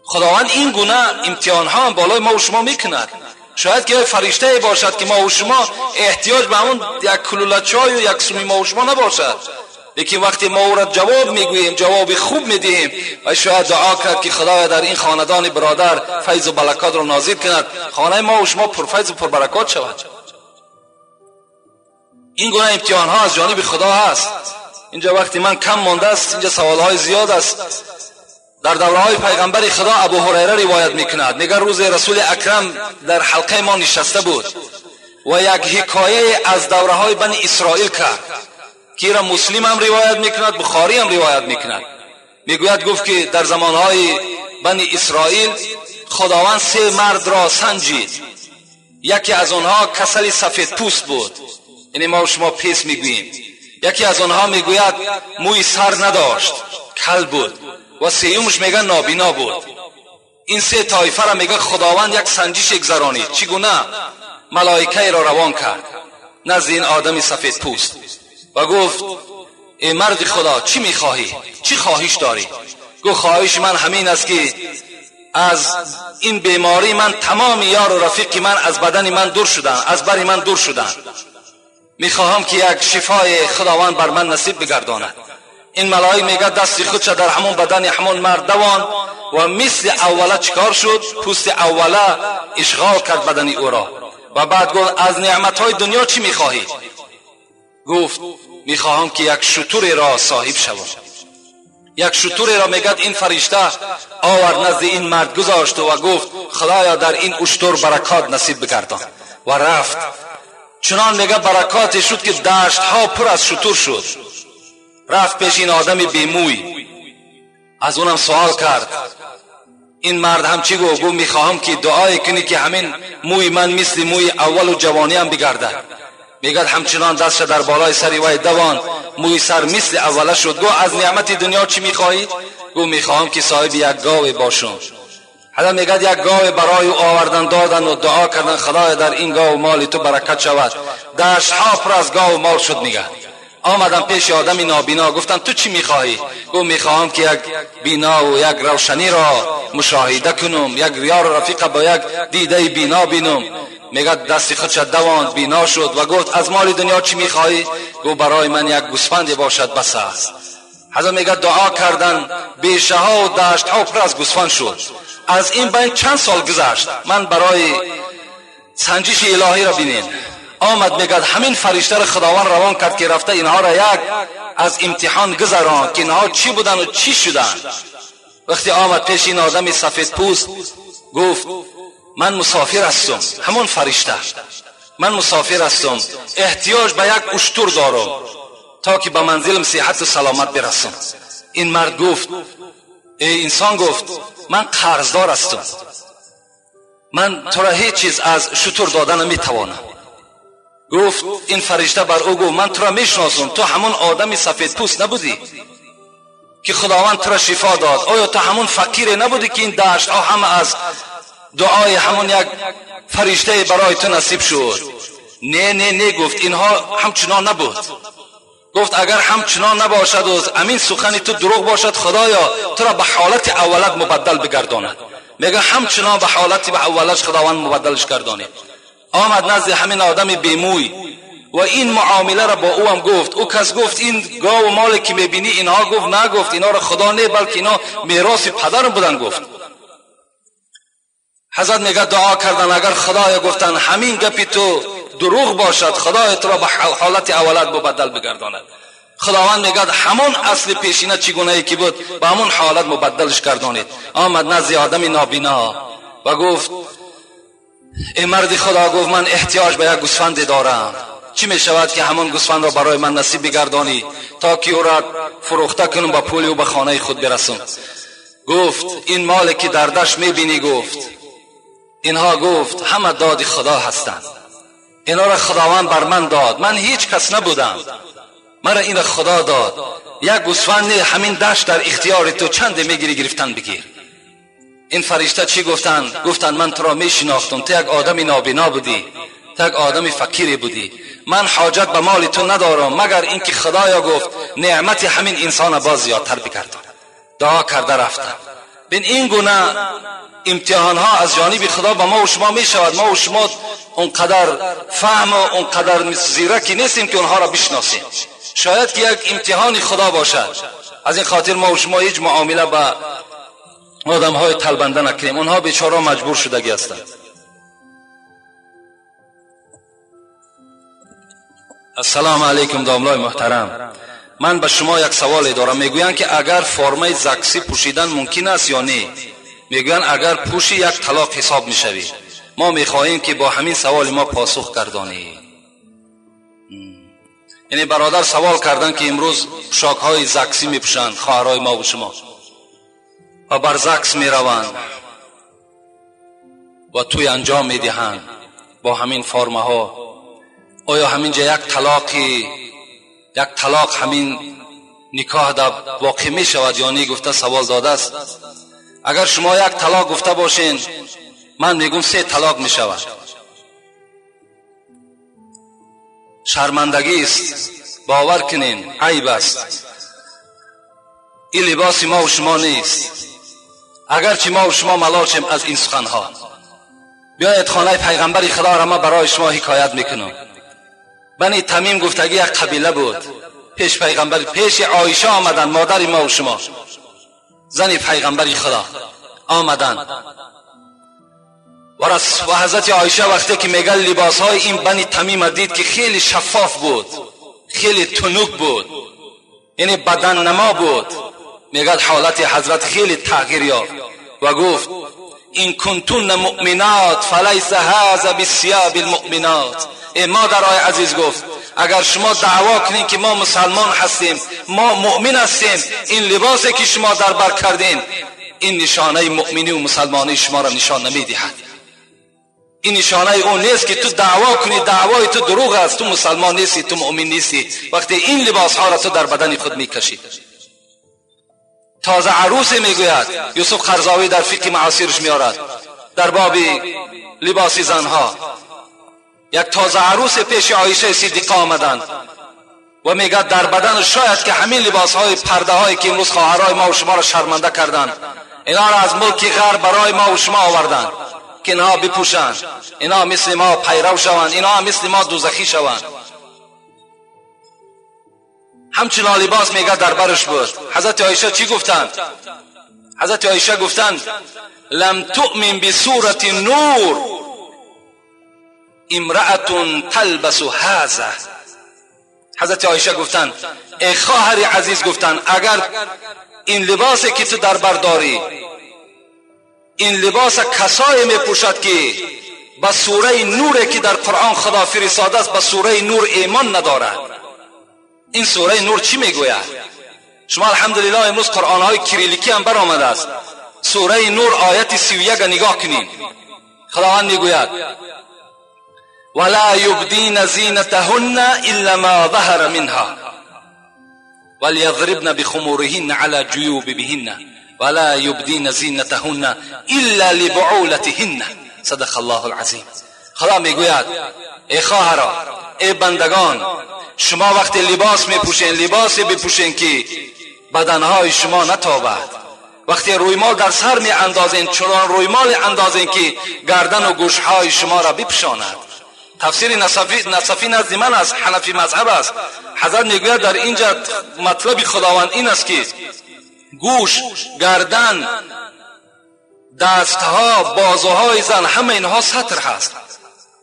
خداوند این گونه امتحان ها هم بالای ما و شما میکند. شاید که فرشته باشد که ما و شما احتیاج به همون یک کلوله چای و یک سومی ما و شما نباشد، لیکن وقتی ما او را جواب میگوییم، جواب خوب میدهیم، و شاید دعا کرد که خدایا در این خاندان برادر فیض و برکات را نازل کند، خانه ما و شما پرفیض و پربرکات شود. این گونه امتحان ها از جانب خدا هست. اینجا وقتی من کم مانده است، اینجا سوال های زیاد است. در دوره های پیغمبر خدا ابو هریره روایت میکند، میگه روز رسول اکرم در حلقه ما نشسته بود و یک حکایه از دوره های بنی اسرائیل کرد که را مسلم هم روایت میکند، بخاری هم روایت میکند. میگوید گفت که در زمانهای بنی اسرائیل خداوند سه مرد را سنجید. یکی از آنها کسل سفید پوست بود، یعنی ما و شما پیس میگوییم. یکی از آنها میگوید موی سر نداشت، کل بود، و سیومش میگه نابینا بود. این سه طایفه را میگه خداوند یک سنجش گذرانید. چگونه؟ ملائکه را روان کرد نزد این آدم سفید پوست و گفت ای مرد خدا چی میخواهی؟ چی خواهش داری؟ گفت خواهش من همین است که از این بیماری من تمام یار و رفیق من از بدن من دور شدن، از بر من دور شدن. میخواهم که یک شفای خداوند بر من نصیب بگرداند. این ملائک میگه دست خودش در همون بدن همون مرد دوان و مثل اوله چیکار شد؟ پوست اوله اشغال کرد بدن او را. و بعد گفت از نعمتهای دنیا چی میخواهی؟ گفت میخواهم که یک شتر را صاحب شوم. یک شتر را میگد این فرشته آورد نزد این مرد گذاشت و گفت خدایا در این اشتر برکات نصیب بگردان. و رفت. چنان میگه برکات شد که دشت ها پر از شتر شد. رفت پیش این آدم بیموی، از اونم سوال کرد. این مرد هم چی گفت؟ گفت میخواهم که دعای کنی که همین موی من مثل موی اول و جوانی هم بگردد. میگد همچنان دستش در بالای سری وی دوان، موی سر مثل اوله شد. گفت از نعمت دنیا چی میخواهی؟ گفت میخواهم که صاحب یک گاو باشم. حالا میگد یک گاو برای او آوردن دادن و دعا کردن خدایا در این گاو مال تو برکت شود. دشت ها پر از گاو مال شد. میگد آمدم پیش آدم نابینا، گفتم تو چی میخواهی؟ گفت میخواهم که یک بینا و یک روشنی را مشاهده کنم، یک یار رفیق با یک دیده بینا بینم. میگه دست خودش دواند، بینا شد و گفت از مال دنیا چی میخواهی؟ گفت برای من یک گوسفند باشد بس است. حضرت میگه دعا کردن، بیشه ها و دشت ها پر از گوسفند شد. از این بین چند سال گذشت. من برای سنجش الهی را بینین آمد. میگه همین فرشته را خداوند روان کرد که رفته اینها را یک از امتحان گذران که اینها چی بودن و چی شدن. وقتی آمد پیش این آدم سفید پوست گفت من مسافر هستم، همون فرشته، من مسافر هستم، احتیاج به یک اشتر دارم تا که به منزلم صحت و سلامت برسم. این مرد گفت ای انسان، گفت من قرضدار هستم، من تو را هیچ چیز از شتر دادن نمیتوانم. گفت این فرشته بر او گفت من تو را میشناسم، تو همون آدم سفید پوست نبودی که خداوند تو را شفا داد؟ آیا تو همون فقیر نبودی که این دشت ها همه از دعای همون یک فرشته برای تو نصیب شد. نه نه نه، گفت اینها همچنان نبود. گفت اگر همچنان نباشد و امین سخنی تو دروغ باشد، خدایا تو را به حالت اولت مبدل بگرداند. میگه همچنان به حالت به اولش خداوند مبدلش گردانید. آمد نزد همین آدم بیموی و این معامله را با او هم گفت. او کس گفت این گاو و مال که میبینی اینها؟ گفت نه، گفت اینا را خدا نه، بلکه اینا میراث پدرم بودن. گفت حضرت میگه دعا کردن اگر خدایا گفتن همین گپی تو دروغ باشد، خدای تو را به حالت اولت مبدل بگرداند. خداوند میگه همون اصل پیشینه چگونه ای که بود به همون حالت مبدلش گردانید. آمد نزد آدم نابینا و گفت ای مرد خدا، گفت من احتیاج به یک گوسفند دارم، چی می شود که همون گوسفند را برای من نصیب بگردانی تا که او را فروخته کنم با پولی و به خانه خود برسم. گفت این مال که در دشت میبینی، گفت اینها، گفت همه داد خدا هستند، اینا را خداوند بر من داد، من هیچ کس نبودم، مرا این خدا داد. یک گوسفند همین دشت در اختیار تو، چند میگیری گرفتن بگیر. این فرشته چی گفتن؟ گفتن من تو را میشناختم، تو یک آدم نابینا بودی، تو یک آدم فقیری بودی، من حاجت به مال تو ندارم مگر اینکه خدایا گفت نعمت همین انسان باز زیادتر بگردان. دعا کرده رفتن. بین این گونه امتحان ها از جانب خدا به ما و شما می شود. ما و شما اونقدر فهم و اونقدر زیرکی نیستیم که اونها را بشناسیم. شاید که یک امتحان خدا باشد. از این خاطر ما و شما هیچ معامله با آدم های تلبنده نکنیم. اونها بیچاره مجبور شدگی هستند. السلام علیکم داملای محترم، من به شما یک سوال دارم. میگویند که اگر فرمه زکسی پوشیدن ممکن است یا نه؟ میگویند اگر پوشی یک طلاق حساب میشوی. ما میخواهیم که با همین سوال ما پاسخ گردانی. یعنی برادر سوال کردن که امروز پوشاک های زکسی میپوشند خواهرای ما و شما و بر زکس میروند و توی انجام میدهند با همین فرمه ها، آیا همینجا یک طلاق همین نکاح در واقع می شود یا نه؟ گفته سوال داده است. اگر شما یک طلاق گفته باشین، من میگم 3 طلاق می شود. شرمندگی است، باور کنین عیب است. این لباس ما و شما نیست، اگرچه ما و شما ملال شیم از این سخنها. بیاید خانه پیغمبر خدا را ما برای شما حکایت میکنم. بنی تمیم گفتگی یک قبیله بود. پیش پیغمبر، پیش عایشه آمدن، مادر ما و شما، زن پیغمبر خدا آمدن و حضرت عایشه وقتی که میگه لباس های این بنی تمیم دید که خیلی شفاف بود، خیلی تنک بود، یعنی بدن نما بود، میگه حالت حضرت خیلی تغییر یافت و گفت این کنتون مؤمنات فلیس هذا بثياب المؤمنات. ای مادرای عزیز، گفت اگر شما دعوا کنین که ما مسلمان هستیم، ما مؤمن هستیم، این لباسی که شما در بر کردین این نشانه مؤمنی و مسلمانی شما را نشان نمیدهد. این نشانه اون نیست که تو دعوا کنی، دعوای تو دروغ است، تو مسلمان نیستی، تو مؤمن نیستی وقتی این لباس ها را تو در بدن خود میکشی. تازه عروس میگوید، یوسف قرضاوی در فقه معاصرش میارد در باب لباس زنها، یک تازه عروس پیش عایشه صدیقه آمدند و میگه در بدن شاید که همین لباس های پرده هایی که امروز خواهرای ما و شما را شرمنده کردند، اینا را از ملک غرب برای ما و شما آوردند که اینها بپوشند، اینا مثل ما پیرو شوند، اینا مثل ما دوزخی شوند. همچنان لباس میگه در برش بود. حضرت عایشه چی گفتند؟ حضرت عایشه گفتند لم تؤمن بسورة النور امرأة تلبس هذا. حضرت عایشه گفتند ای خواهر عزیز، گفتند اگر این لباسی که تو در بر داری، این لباس کسایی میپوشد که به سوره نور که در قرآن خدا فرستاده است به سوره نور ایمان ندارد. این سوره نور چی میگوید؟ شما الحمدلله امروز قرآن های کریلیکی هم برآمده است. سوره نور آیت 31 نگاه کنین. خداوند میگوید ولا یبدین زینتهن الا ما ظهر منها وليضربن بخمورهن على جیوبهن. ولا یبدین زینتهن الا لبعولتهن. صدق الله العظیم. خدا میگوید ای خواهرا، ای بندگان، شما وقتی لباس میپوشین لباسی بپوشین که بدنهای شما نتابد. وقتی رویمال در سر می اندازین چنان رویمال اندازین که گردن و گوشهای شما را بپوشاند. تفسیر نصفی نزد من است، حنفی مذهب است. حضرت میگوید در اینجا مطلب خداوند این است که گوش، گردن، دستها، بازوهای زن، همه اینها ستر هست.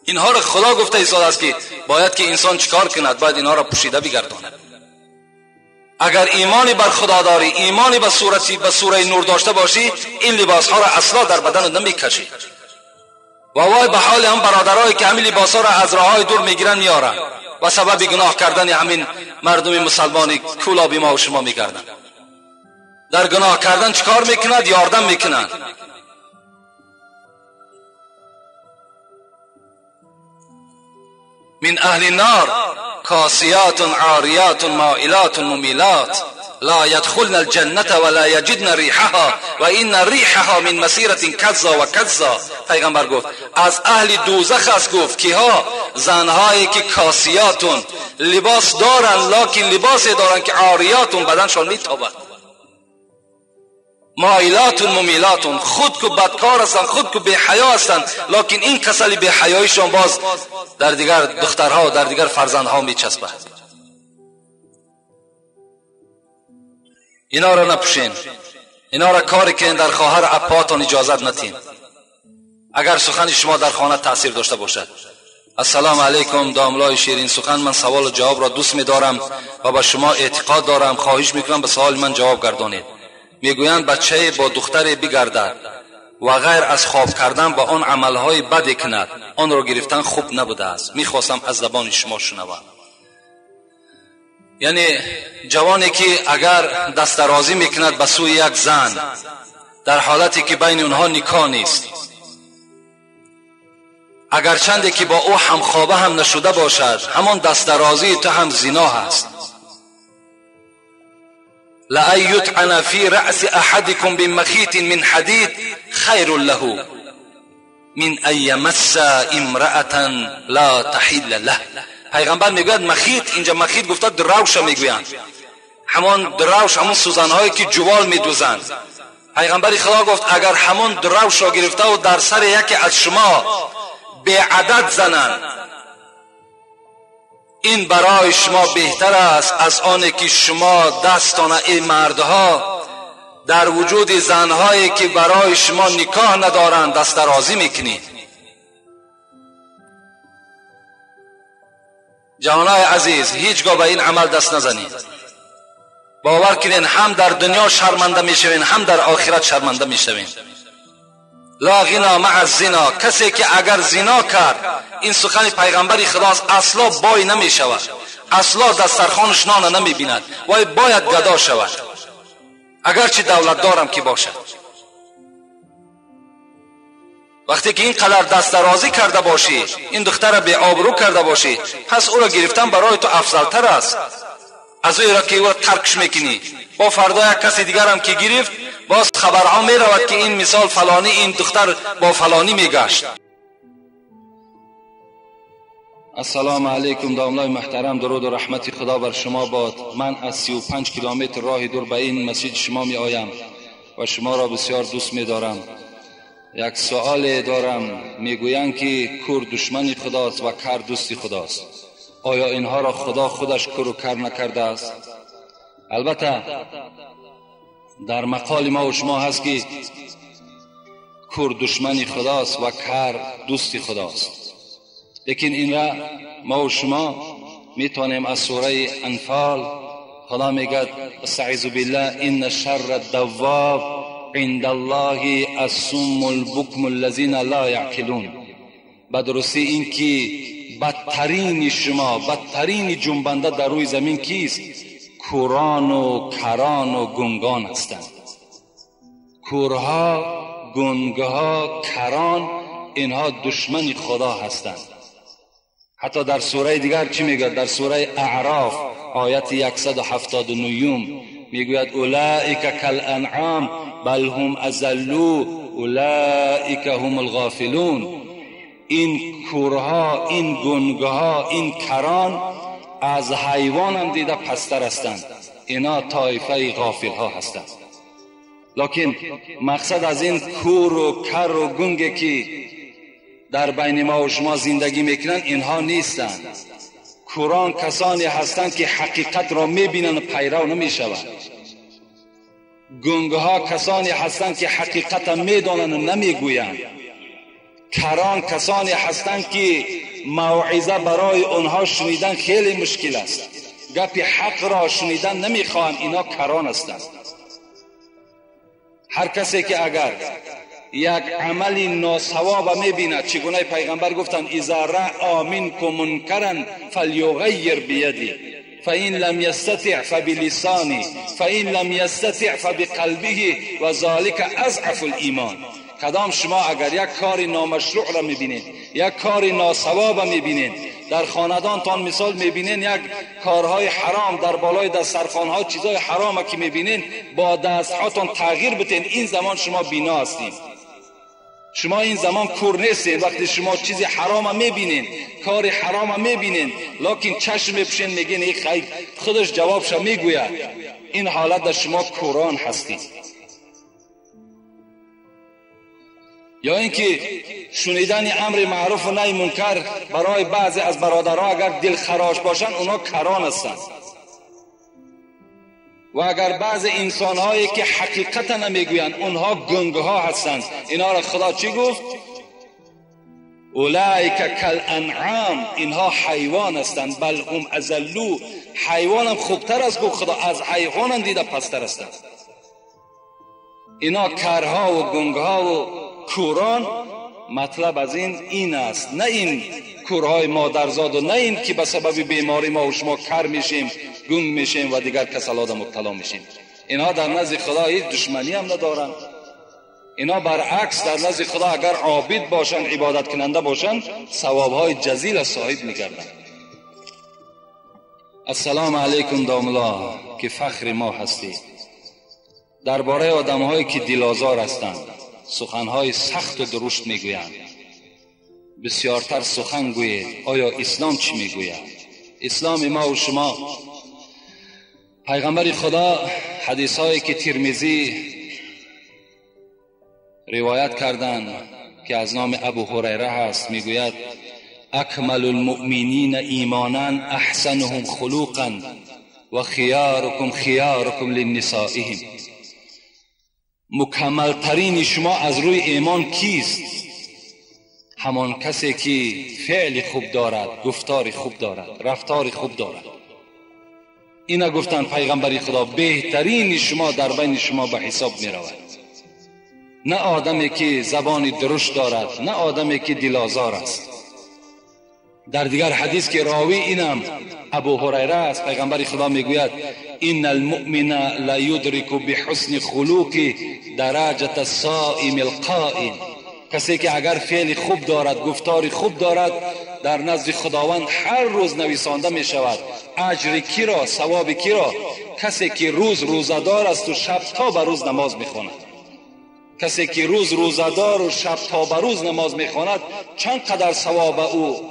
اینها را خدا گفته ایستاده است که باید که انسان چیکار کند؟ باید اینها را پوشیده بگرداند. اگر ایمانی بر خدا داری، ایمانی به سوره نور داشته باشی، این لباس ها را اصلا در بدن نمیکشی. و وای به حال هم برادرایی که همین لباس ها را از راههای دور میگیرن میارن و سبب گناه کردن همین مردم مسلمانی کولابی ما و شما میگردن. در گناه کردن چیکار میکند؟ یاردم میکنند. من اهل النار کاسیات عاریات مائلات ممیلات لا يدخلن الجنة ولا يجدن ريحها وإن ريحها من مسيرة كذا وكذا. پیغمبر گفت از اهل دوزخ است. گفت کیها؟ زنهایی که کاسیاتون، لباس دارن لکن لباس دارن که عاریاتون، بدنشان میتابد، مایلاتون ممیلاتون، خود که بدکار هستند، خود که بی حیا هستند، لکن این کسلی بی حیایشان باز در دیگر دخترها و در دیگر فرزندها میچسبد. اینا را نپوشین، اینا را کاری که در خواهر اپاتان اجازت نتین، اگر سخن شما در خانه تاثیر داشته باشد. السلام علیکم داملای شیرین سخن، من سوال و جواب را دوست می‌دارم و به شما اعتقاد دارم. خواهش میکنم به سوال من جواب گردانید. میگویند بچه با دختر بگردد و غیر از خواب کردن با آن عملهای بد کند، آن را گرفتن خوب نبوده است. میخواستم از زبان شما شنوم. یعنی جوانی که اگر دست درازی میکند به سوی یک زن در حالتی که بین اونها نکاح نیست، اگر چندی که با او همخوابه هم نشده باشد، همان دست درازی تو هم زنا هست. لأن يطعن في رأس أحدكم بمخيط من حديد خير له من أن يمس امرأة لا تحل له. پیغمبر میگوید مخیط، اینجا مخیط گفته دروش میگویند، همان دروش، همون سوزنهایی که جوال میدوزند. پیغمبر خدا گفت اگر همان دروش را گرفته و در سر یکی از شما به عدد زنند، این برای شما بهتر است از آن که شما دستان ای مردها در وجود زنهایی که برای شما نکاح ندارند دست درازی میکنید. جوانای عزیز، هیچگاه به این عمل دست نزنید. باور کنین هم در دنیا شرمنده میشوین، هم در آخرت شرمنده میشوین. لا غنا مع الزنا، کسی که اگر زنا کرد، این سخن پیغمبر خداست، اصلا بای نمی شود، اصلا دسترخوانش نان نمی بیند، وای باید گدا شود، اگرچه دولت دارم که باشد. وقتی که این قدر دست درازی کرده باشی، این دختر را بی آبرو کرده باشی، پس او را گرفتن برای تو افضل تر است از او را که او را ترکش میکنی. با فردا یک کسی دیگر هم که گرفت، باز خبرها می رود که این مثال فلانی، این دختر با فلانی می گشت. السلام علیکم داملای محترم، درود و رحمت خدا بر شما باد. من از 35 کیلومتر راه دور به این مسجد شما می آیم و شما را بسیار دوست می دارم. یک سوال دارم. میگویند که کور دشمن خداست و کر دوست خداست. آیا اینها را خدا خودش کور و کر نکرده است؟ البته در مقال ما و شما هست که کور دشمن خداست و کر دوست خداست، لیکن این را ما و شما میتونیم از سوره انفال، خدا میگه استعیذ بالله ان شر الدواب عند الله الصم البکم الذین لا یعقلون. به درستی این که بدترین شما، بدترین جنبنده در روی زمین کیست؟ کوران و کران و گنگان هستند. کورها، گنگها، کران، اینها دشمن خدا هستند. حتی در سوره دیگر چی میگه؟ در سوره اعراف آیت 179 میگوید اولئک کالانعام بل هم اضل اولئک هم الغافلون. این کورها، این گنگها، این کران از حیوان هم دیده پستر هستند. اینا طایفه غافل ها هستند. لکن مقصد از این کور و کر و گنگ که در بین ما و شما زندگی میکنن اینها نیستند. کوران کسانی هستند که حقیقت را میبینند و پیرو نمیشوند. گنگها کسانی هستند که حقیقت را میدانند و نمیگویند. کران کسانی هستند که موعظه برای آنها شنیدن خیلی مشکل است، گپ حق را شنیدن نمیخواهند. اینا کران هستند. هر کسی که اگر یک عمل ناصواب میبیند، چگونه پیغمبر گفتند اذا رأى منکم منکرا فلیغیر بیده فإن لم یستطع فبلسانه فإن لم یستطع فبقلبه و ذلک اضعف الایمان. کدام شما اگر یک کار نامشروع را میبینید، یک کار ناصواب میبینید، در خاندانتان مثال میبینین یک کارهای حرام در بالای دسترخوان‌ها، چیزهای حرام که میبینین، با دستهاتان تغییر بتین، این زمان شما بینا هستین. شما این زمان کور نیستین. وقتی شما چیزی حرام میبینین، کار حرام میبینین، لکن چشم میپوشین، میگین ای خیر، خودش جوابش میگوید. این حالت در شما کوران هستین. یا اینکه شنیدن امر معروف و نهی منکر برای بعضی از برادرها اگر دلخراش باشند، اونا کران هستند. و اگر بعض انسانهایی که حقیقت نمیگویند، اونها گنگها هستند. اینا را خدا چی گفت؟ اولئک کالانعام، اینها حیوان هستند. بل هم اضلوا، حیوان هم خوبتر است گفت خدا، از حیوان هم دیده پستر هستند. اینا کرها و گنگها و کوران. مطلب از این است، نه این کورهای مادرزاد و نه این که به سبب بیماری ما و شما کر میشیم، گنگ میشیم و دیگر کسلات مبتلا میشیم. اینها در نزد خدا هیچ دشمنی هم ندارند. اینا برعکس در نزد خدا اگر عابد باشند، عبادت کننده باشند، ثوابهای جزیل صاحب میگردند. السلام علیکم داملا که فخر ما هستید. درباره آدمهایی که دلازار هستند، سخنهای سخت و درشت میگویند، بسیارتر سخن گویید. آیا اسلام چی میگوید؟ اسلام ما و شما، پیغمبر خدا حدیث هایی که ترمذی روایت کردند که از نام ابو هریره هست، میگوید اکمل المؤمنین ایمانا احسنهم خلقا و خیارکم خیارکم لنسائهم. مکملترین شما از روی ایمان کیست؟ همان کسی که فعل خوب دارد، گفتار خوب دارد، رفتار خوب دارد. اینا گفتن پیغمبر خدا بهترین شما در بین شما به حساب می رود، نه آدمی که زبان درشت دارد، نه آدمی که دلازار است. در دیگر حدیث که راوی اینم ابو هریره است، پیغمبر خدا میگوید ان المؤمن لا یدرک بحسن خلقه درجه الصائم القائم. کسی که اگر فعل خوب دارد، گفتار خوب دارد، در نزد خداوند هر روز نویسانده می شود اجر کی را، ثواب کی را؟ کسی که روز روزه‌دار است و شب تا به روز نماز میخواند. کسی که روز روزه‌دار و شب تا به روز نماز میخواند، چند قدر ثواب او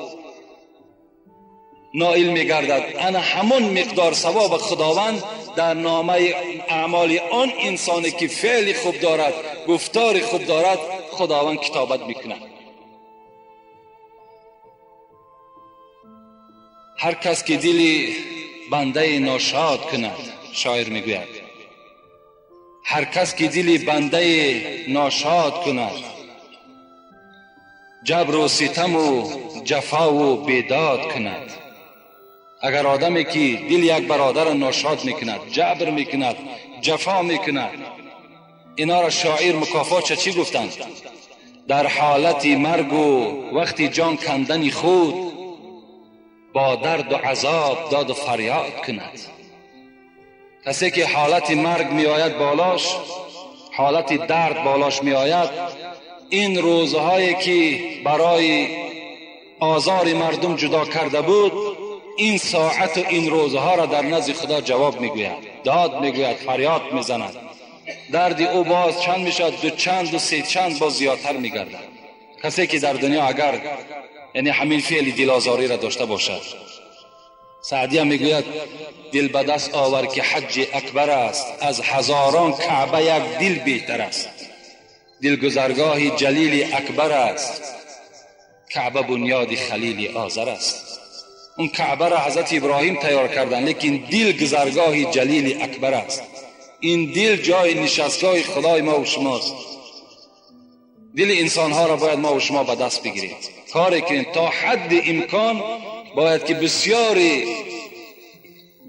نائل میگردد؟ انا همون مقدار ثواب خداوند در نامه اعمال آن انسانی که فعل خوب دارد، گفتار خوب دارد، خداوند کتابت میکند. هر کس که دل بنده ناشاد کند، شاعر میگوید هر کس که دل بنده ناشاد کند، جبر و ستم و جفا و بیداد کند. اگر آدمی که دل یک برادر ناشاد میکند، جبر میکند، جفا میکند، اینا را شاعر مکافات چی گفتند؟ در حالت مرگ و وقتی جان کندن خود، با درد و عذاب داد و فریاد کند. کسی که حالت مرگ میآید بالاش، حالت درد بالاش میآید، این روزهایی که برای آزار مردم جدا کرده بود، این ساعت و این روزها را در نزد خدا جواب میگوید، داد میگوید، فریاد میزند. درد او باز چند میشد؟ دو چند و سه چند باز زیادتر میگردد. کسی که در دنیا اگر یعنی همین فعل دلازاری را داشته باشد. سعدی هم میگوید دل به دست آور که حج اکبر است، از هزاران کعبه یک دل بهتر است. دل گذرگاه جلیل اکبر است، کعبه بنیاد خلیل آذر است. اون کعبه را حضرت ابراهیم تیار کردن، لیکن دل گذرگاه جلیل اکبر است. این دل جای نشستگاه خدای ما و شماست. دل انسانها را باید ما و شما به دست بگیریم، کاری کنیم تا حد امکان. باید که بسیاری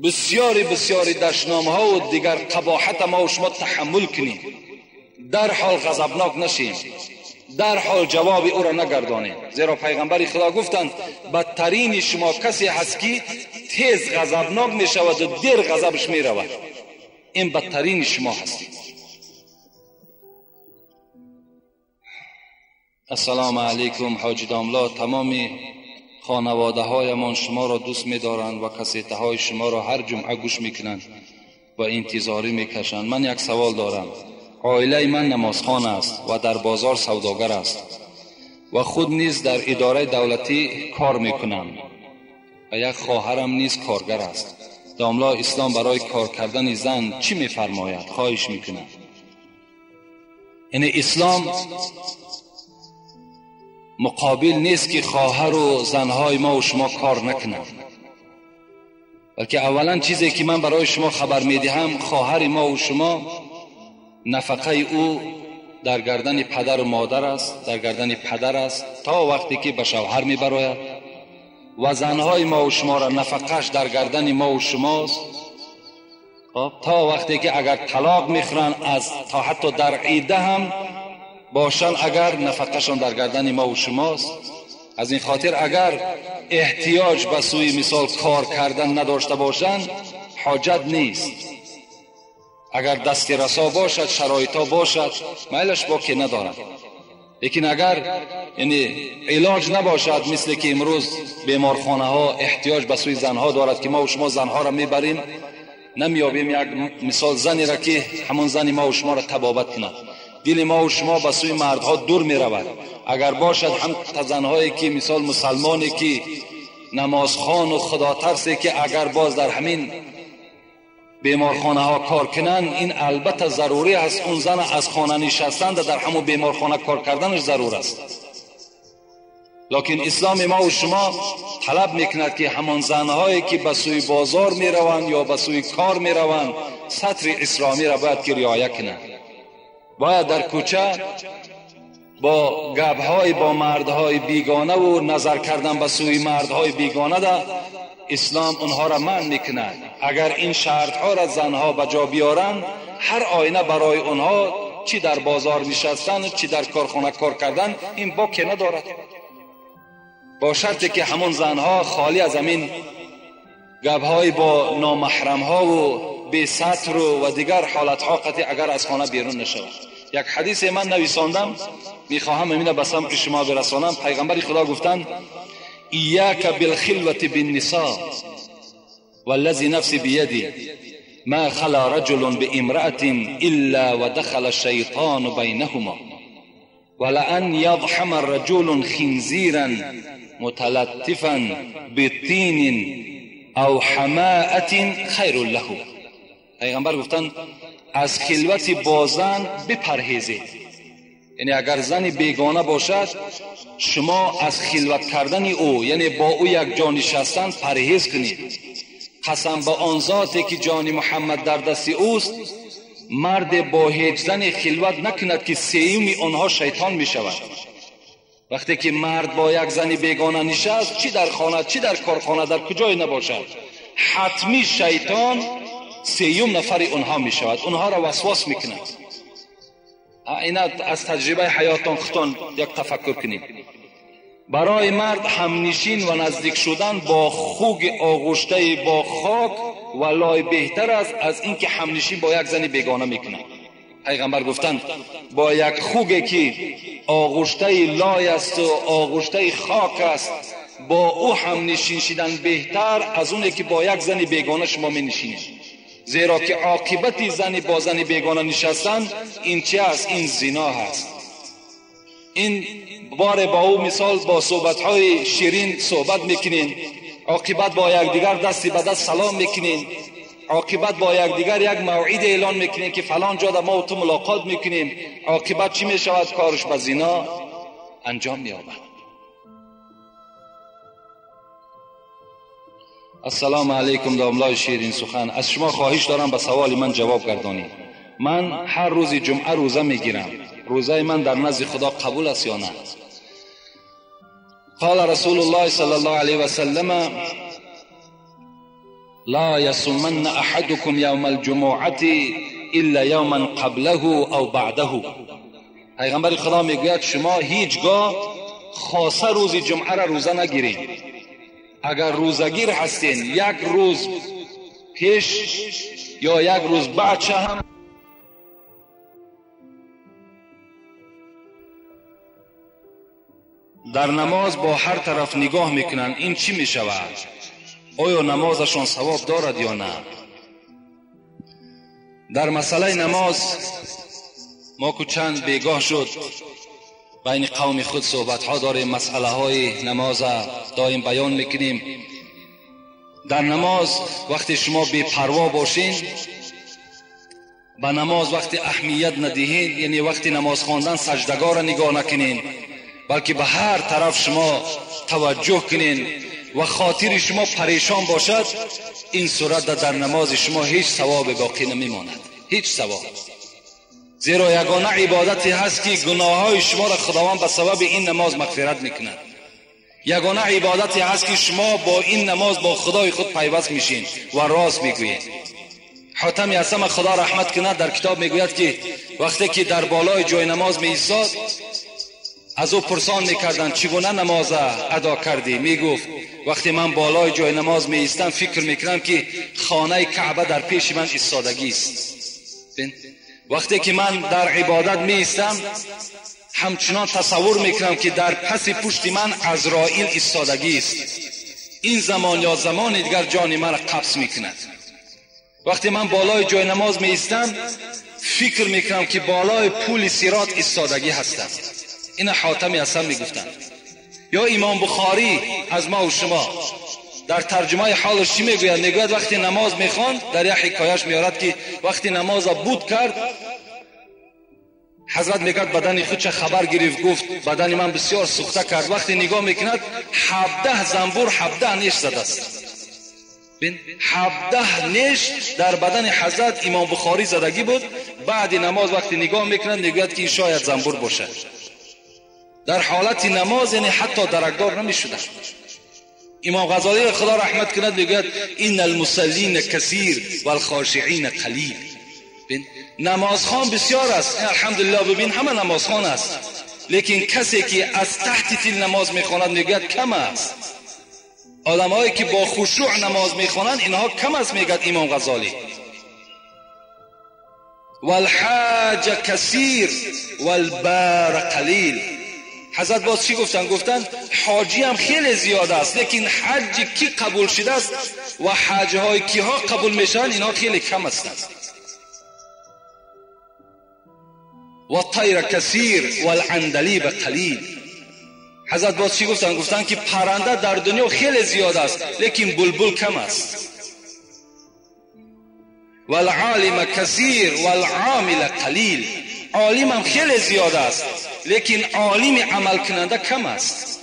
بسیاری بسیاری دشنام ها و دیگر قباحت ما و شما تحمل کنیم، در حال غضبناک نشیم، در حال جواب او را نگردانیم. زیرا پیغمبر خدا گفتند بدترین شما کسی هست که تیز غضبناک می شود و دیر غضبش می رود. این بدترین شما هستید. السلام علیکم حاجی داملا، تمام خانواده هایمان شما را دوست می دارند و کسیته های شما را هر جمعه گوش می کنند و انتظاری می کشند. من یک سوال دارم. عائله من نمازخوان است و در بازار سوداگر است و خود نیز در اداره دولتی کار می کنم و یک خواهرم نیز کارگر است. داملا اسلام برای کار کردن زن چی می فرماید؟ خواهش می کنم. یعنی اسلام مقابل نیست که خواهر و زنهای ما و شما کار نکنند، بلکه اولا چیزی که من برای شما خبر میدهم، خواهر ما و شما نفقه او در گردن پدر و مادر است، در گردن پدر است تا وقتی که به شوهر میبراید، و زنهای ما و شما را نفقهش در گردن ما و شماست تا وقتی که اگر طلاق میخورن از تا حتی در عیده هم باشن، اگر نفقهشان در گردن ما و شماست. از این خاطر اگر احتیاج به سوی مثال کار کردن نداشته باشن حاجت نیست. اگر دست رسا باشد، شرایطا باشد، میلش با که ندارد. لیکن اگر یعنی علاج نباشد، مثل که امروز بیمارخانه ها احتیاج به سوی زنها دارد که ما و شما زنها را میبریم، نمیابیم یک مثال زنی را که همون زنی ما و شما را طبابت کند. دل ما و شما به سوی مردها دور می رود. اگر باشد هم زنهایی که مثال مسلمانی که نمازخوان و خدا ترسی که اگر باز در همین بیمارخانه ها کار کنن، این البته ضروری است. اون زن از خانه نشستن در همون بیمارخانه کار کردنش ضرور است. لکن اسلام ما و شما طلب میکند که همان زنهایی که به سوی بازار می روند یا به سوی کار می روند، ستر اسلامی را باید که رعایت کنند. باید در کوچه با گپ‌های با مردهای بیگانه و نظر کردن به سوی مردهای بیگانه ده اسلام اونها را منع میکند. اگر این شرطها را زنها به جا بیارند، هر آینه برای اونها چی در بازار نشستن چی در کارخانه کار کردن این باکی ندارد، با شرطی که همون زنها خالی از همین گپ‌های با نامحرمها و بی ستر و دیگر حالتها قطعی اگر از خانه بیرون نشود. یک حدیث من نویساندم، میخواهم اینو به سمع شما برسانم. پیغمبر خدا گفتند ایاک بالخلوة بالنساء والذی نفسی بیدی ما خلا رجل بامرأة الا ودخل الشیطان بینهما ولأن یضحم الرجل خنزیرا متلطفا بطین او حماءة خیر له. پیغمبر گفتند از خلوت با زن بپرهیزید. یعنی اگر زن بیگانه باشد شما از خلوت کردن او، یعنی با او یک جا نشستن پرهیز کنید. قسم به آن ذاتی که جان محمد در دست اوست، مرد با هیچ زن خلوت نکند که سیوم آنها شیطان می شود. وقتی که مرد با یک زن بیگانه نشست، چی در خانه چی در کارخانه در کجای نباشد، حتمی شیطان سیوم نفر اونها می شود، اونها را وسواس می کند. اینا از تجربه حیاتان خودتان یک تفکر کنید. برای مرد همنشین و نزدیک شدن با خوگ آغشته با خاک و لای بهتر است از اینکه همنشین با یک زن بیگانه میکند. پیغمبر گفتند با یک خوگی که آغشته لای است و آغشته خاک است با او همنشین شدن بهتر از اونه که با یک زن بیگانه شما می نشینید. زیرا که عاقبت زنی با زنی بیگانه نشستن این چه است؟ این زنا هست. این بار با او مثال با صحبت‌های شیرین صحبت میکنین، عاقبت با یکدیگر دستی به دست سلام میکنین، عاقبت با یکدیگر یک موعد اعلان میکنین که فلان جا ما و تو ملاقات میکنیم. عاقبت چی میشود؟ کارش به زنا انجام مییابد. السلام علیکم داملای شیرین سخن، از شما خواهش دارم به سوال من جواب گردانید. من هر روز جمعه روزه میگیرم، روزه من در نزد خدا قبول است یا نه؟ قال رسول الله صلی الله علیه و سلم لا يصومن احدكم يوم الجمعه الا یوما قبله او بعده. پیغمبر خدا میگوید شما هیچگاه خاصه روز جمعه را روزه نگیرید. اگر روزگیر هستین یک روز پیش یا یک روز بعد هم در نماز با هر طرف نگاه میکنند، این چی میشود؟ آیا نمازشان ثواب دارد یا نه؟ در مسئله نماز ما که چند بیگاه شد بین قوم خود صحبت ها داریم، مسئله های نماز دایم بیان میکنیم. در نماز وقتی شما بی پروا باشین، به نماز وقتی اهمیت ندهین، یعنی وقتی نماز خواندن سجدگاه را نگاه نکنین، بلکه به هر طرف شما توجه کنین و خاطر شما پریشان باشد، این صورت در نماز شما هیچ ثواب باقی نمیماند، هیچ ثواب. زیرا یگانه عبادتی هست که گناههای شما را خداوند به سبب این نماز مغفرت میکند. یگانه عبادتی هست که شما با این نماز با خدای خود پیوست میشین و راز میگویین. حاتم اصم خدا رحمت کند در کتاب میگوید که وقتی که در بالای جای نماز می ایستاد، از او پرسان میکردند چگونه نماز ادا کردی؟ میگفت وقتی من بالای جای نماز می ایستم فکر میکنم که خانه کعبه در پیش من ایستادگی است. وقتی که من در عبادت می ایستم همچنان تصور میکنم که در پس پشت من عزرائیل ایستادگی است. این زمان یا زمان دیگر جان من را قبض میکند. وقتی من بالای جای نماز می ایستم فکر میکنم که بالای پول صراط ایستادگی هستم. این حاتمی اصلا میگفتن. یا امام بخاری از ما و شما در ترجمه حالش چی میگوید؟ میگوید وقتی نماز میخواند، در یک حکایش میارد که وقتی نماز بود کرد، حضرت میگوید بدن خود چه خبر گرفت، گفت بدن من بسیار سوخته کرد. وقتی نگاه میکند 17 زنبور 17 نیش زده است. 17 نیش در بدن حضرت امام بخاری زدگی بود. بعد نماز وقتی نگاه میکند میگوید که این شاید زنبور باشد. در حالت نماز یعنی حتی درکدار نمیشده. امام غزالی خدا رحمت کند میگوید ان المصلین کثیر والخاشعین قلیل. نمازخوان بسیار است، الحمدلله، ببین همه نمازخوان است، لیکن کسی که از تحت تیل نماز میخواند میگوید کم است. آدمهایی که با خشوع نماز میخوانند اینها کم است، میگوید امام غزالی. والحاج کثیر والبار قلیل. حضرت باز چی گفتن؟ گفتن حاجی هم خیلی زیاد است، لیکن حج کی قبول شده است و حج های کیها قبول میشن اینها خیلی کم هستند. و طیر کثیر والعندلیب قلیل. حضرت باز چی گفتن؟ گفتن که پرنده در دنیا خیلی زیاد است، لیکن بلبل کم است. والعالم کثیر والعامل قلیل. عالم هم خیلی زیاد است، لیکن عالم عمل کننده کم است.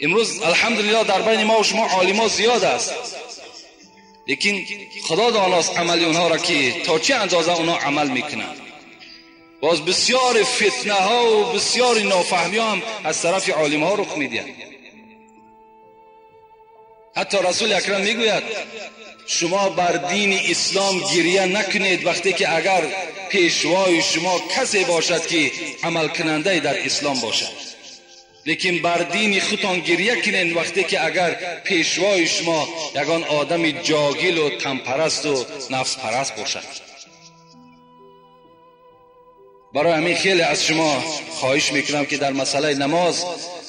امروز الحمدلله در بین ما و شما عالما زیاد است، لیکن خدا داناست عمل اونها را که تا چه اندازه اونها عمل میکنند. باز بسیار فتنه ها و بسیار نافهمی هم از طرف عالم ها رخ میدهند. حتی رسول اکرم میگوید شما بر دین اسلام گریه نکنید وقتی که اگر پیشوای شما کسی باشد که عمل کننده در اسلام باشد، لیکن بر دین خودتان گریه کنید وقتی که اگر پیشوای شما یگان آدم جاهل و تنپرست و نفس پرست باشد. برای همین خیلی از شما خواهش میکنم که در مسئله نماز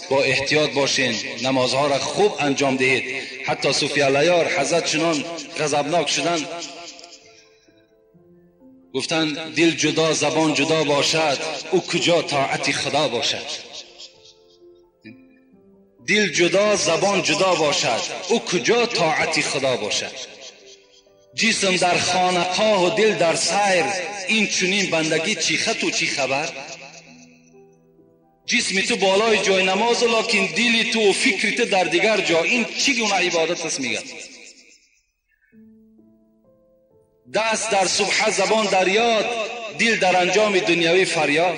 با احتیاط باشین، نمازها را خوب انجام دهید. حتی صوفی علیار حضرت چنان غضبناک شدن، گفتن دل جدا زبان جدا باشد، او کجا طاعت خدا باشد. دل جدا زبان جدا باشد، او کجا طاعت خدا باشد. جسم در خانقاه و دل در سیر، این چنین بندگی چی خط و چی خبر. جسم تو بالای جای نماز، لکن دل تو و فکر تو در دیگر جا، این چی گونه عبادت است؟ میگه دست در سبحه زبان در یاد، دل در انجام دنیوی فریاد.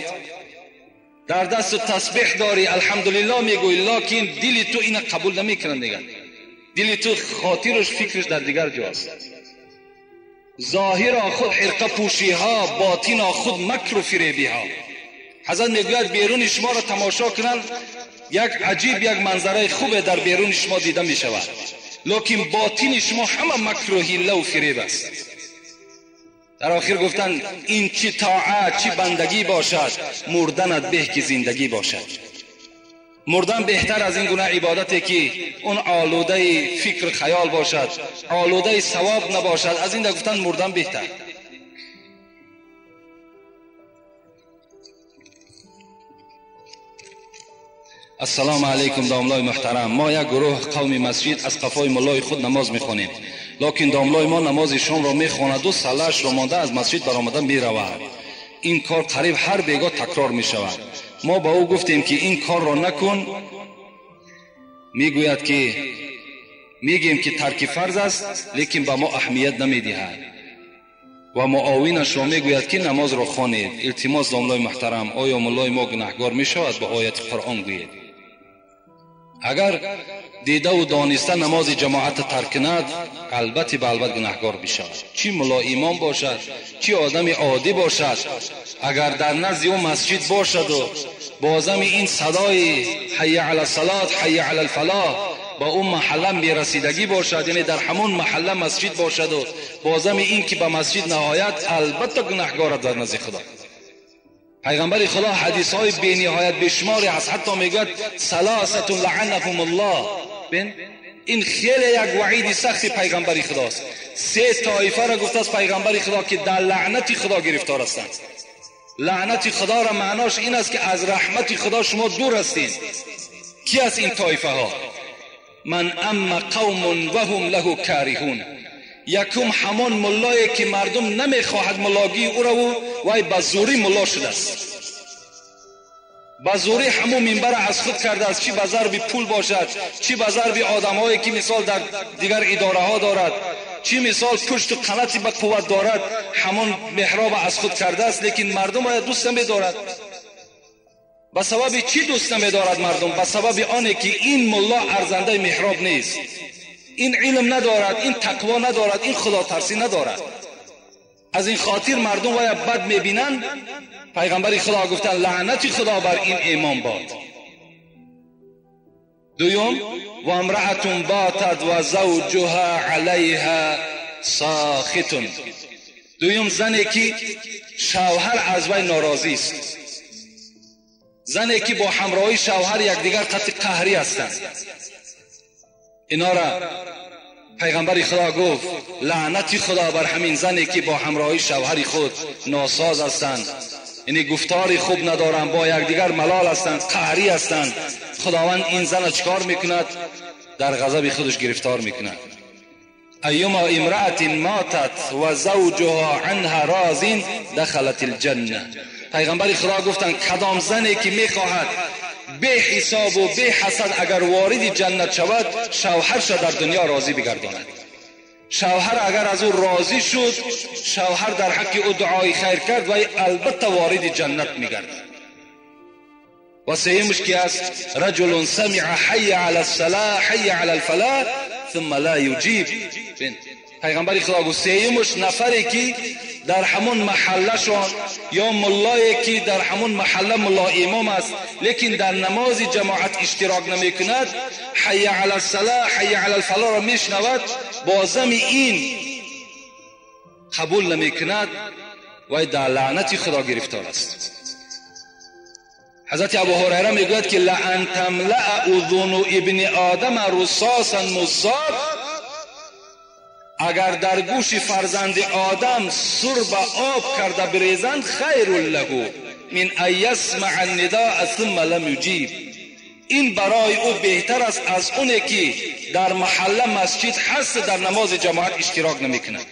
در دست تسبیح داری الحمدلله میگوی، لکن دل تو اینو قبول نمیکنن دیگه. دل تو خاطرش فکرش در دیگر جاست. ظاهر خود حرقه پوشی ها، باطن خود مکر و فریبی ها. حضرت میگوید بیرون شما را تماشا کنن، یک عجیب یک منظره خوب در بیرون شما دیده میشود، لکن باطن شما همه مکر و حیله و فریب است. در آخر گفتن این چی طاعت چی بندگی باشد، مردنت به که زندگی باشد. مردن بهتر از این گونه عبادتی که اون آلوده فکر خیال باشد، آلوده ثواب نباشد. از این گفتن مردن بهتر. السلام علیکم داملای محترم. ما یک گروه قوم مسجد از قفای ملای خود نماز میخوانیم، لکن داملای ما نماز شام را میخواند و صله‌اش را مانده از مسجد برآمده میرود. این کار قریب هر بیگاه تکرار میشود. ما با او گفتیم که این کار را نکن، میگوید که میگیم که ترک فرض است، لیکن به ما اهمیت نمیدهد و معاونش را میگوید که نماز را خوانید. التماس داملای محترم، آیا ملای ما گناهگار میشود؟ با آیت قرآن گویید. اگر دیده و دانسته نماز جماعت ترک کند، البته به البته گناهگار بشود. چی ملا امام باشد، چی آدم عادی باشد، اگر در نزد او مسجد باشد و بازم این صدای حی علی الصلاه حی علی الفلاح با اون محله میرسیدگی باشد، یعنی در همون محله مسجد باشد و بازم این که به مسجد نهایت، البته گناهگار در نزد خدا. پیغمبر خدا حدیث های بی نهایت بشماری هست، حتی میگوید ثلاثه لعنهم الله. بین این خیلی یک وعید سخت پیغمبر خداست. سه طایفه را گفته است پیغمبر خدا که در لعنت خدا گرفتار هستند. لعنت خدا را معناش این است که از رحمت خدا شما دور هستین. کی از این طایفه ها؟ من ام قوم و هم له کارهون. یکم همان ملایی که مردم نمیخواهد ملاگی او را و وای به زوری ملا شده است، به زوری همون منبر از خود کرده است، چی به ضرب پول باشد، چی به ضرب آدمهایی که مثال در دیگر اداره ها دارد، چی مثال پشت و قناتی به قوت دارد، همون محراب از خود کرده است، لیکن مردم باید دوست نمیدارد. به سبب چی دوست نمیدارد مردم؟ به سبب آنه که این ملا ارزنده محراب نیست، این علم ندارد، این تقوا ندارد، این خدا ترسی ندارد. از این خاطر مردم باید بد میبینند. پیغمبر خدا گفتن لعنت خدا بر این امام باد. دوم، و امرأة باتت و زوجها علیها ساخط. دوم، زنی که شوهر از وی ناراضی است، زنی که با همراهی شوهر یکدیگر قطع قهری هستند. اینا را پیغمبر خدا گفت لعنت خدا بر همین زنی که با همراهی شوهر خود ناساز هستند، یعنی گفتار خوب ندارند، با یکدیگر ملال هستند، قهری هستند. خداوند این زن چکار میکند؟ در غضب خودش گرفتار میکند. ایما امرأة ماتت و زوجها عنها راض دخلت الجنه. پیغمبر خدا گفتند کدام زنی که میخواهد به حساب و به حسد اگر وارد جنت شود، شوهرش در دنیا راضی بگرداند. شوهر اگر از او راضی شد، شوهر در حق او دعای خیر کرد و البته وارد جنت میگردد. و سیمش که است رجل سمع حی علی الصلاة حی علی الفلاح ثم لا یجیب. پیغمبر خدا گفت سیمش نفری که در همون محله شان یا ملایی که در همون محله ملا امام است، لیکن در نماز جماعت اشتراک نمی کند، حی علی الصلاة حی علی الفلاح را میشنود، بازم این قبول نمی کند و در لعنت خدا گرفتار است. حضرت ابو هریره میگوید که لئن تملأ اذن ابن آدم رصاصا مصاب، اگر در گوش فرزند آدم سرب آب کرده بریزند خیر له من ان یسمع النداء ثم لم یجیب. این برای او بهتر است از اونه که در محله مسجد هست در نماز جماعت اشتراک نمیکند.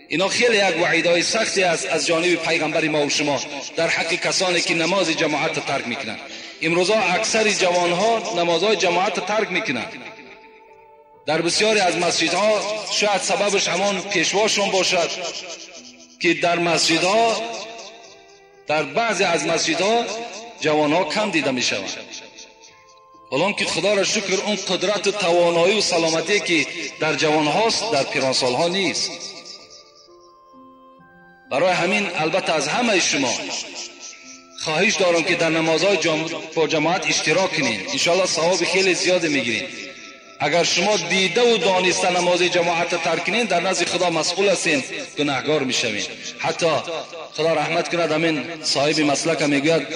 اینا خیلی یک وعیدهای سختی است از جانب پیغمبر ما و شما در حق کسانی که نماز جماعت ترک میکنند. امروزا اکثر جوانها نمازهای جماعت ترک میکنند. در بسیاری از مسجدها شاید سببش همان پیشواشون باشد که در مسجدها، در بعضی از مسجدها جوانها کم دیده میشوند. حالان که خدا را شکر اون قدرت و توانایی و سلامتی که در جوان هاست در پیرانسال ها نیست. برای همین البته از همه شما خواهش دارم که در نمازهای با جماعت اشتراک کنین، انشاءالله ثواب خیلی زیاد میگیرین. اگر شما دیده و دانسته نماز جماعت ترک کنین در نزد خدا مسئول هستین، گناهگار میشوین. حتی خدا رحمت کند همین صاحب مسلک میگوید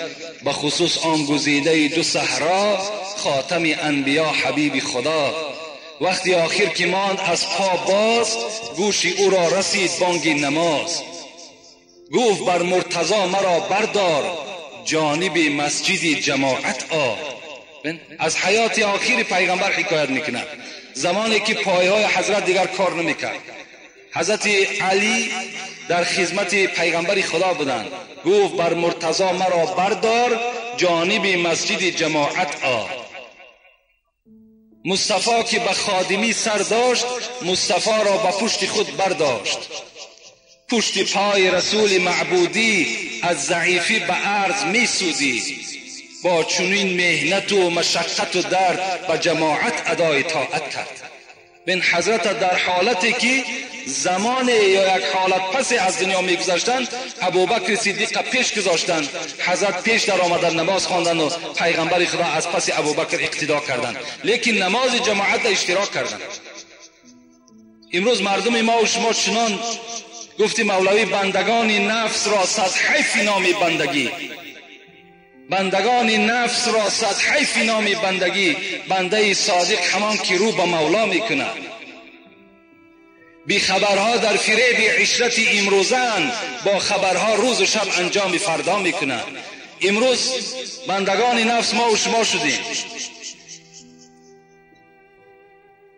به خصوص آن گزیده دو صحرا خاتم انبیا حبیب خدا، وقتی آخر که ماند از پا باز گوش او را رسید بانگ نماز، گفت بر مرتضی مرا بردار جانب مسجد جماعت آ. از حیات آخر پیغمبر حکایت میکند، زمانی که پایهای حضرت دیگر کار نمیکرد. حضرت علی در خدمت پیغمبر خدا بودند، گفت بر مرتضی مرا بردار جانب مسجد جماعت آ. مصطفی که به خادمی سر داشت مصطفی را به پشت خود برداشت، پشت پای رسول معبودی از ضعیفی به عرض می سودی، با چنین مهنت و مشقت و درد به جماعت ادای طاعت کرد. بین حضرت در حالتی که زمان یا یک حالت پس از دنیا میگذشتند ابوبکر صدیق پیش گذاشتند، حضرت پیش در آمدن نماز خواندند و پیغمبر خدا از پس ابوبکر اقتدا کردند، لیکن نماز جماعت اشتراک کردند. امروز مردم ما و شما چنان گفتی مولوی بندگان نفس را صد حیف نام بندگی، بندگان نفس را صد حیف نام بندگی، بنده صادق همان که رو به مولا میکند. بی خبرها در فریب عشرت امروزن، با خبرها روز و شب انجام فردا میکنند. امروز بندگان نفس ما و شما شدیم.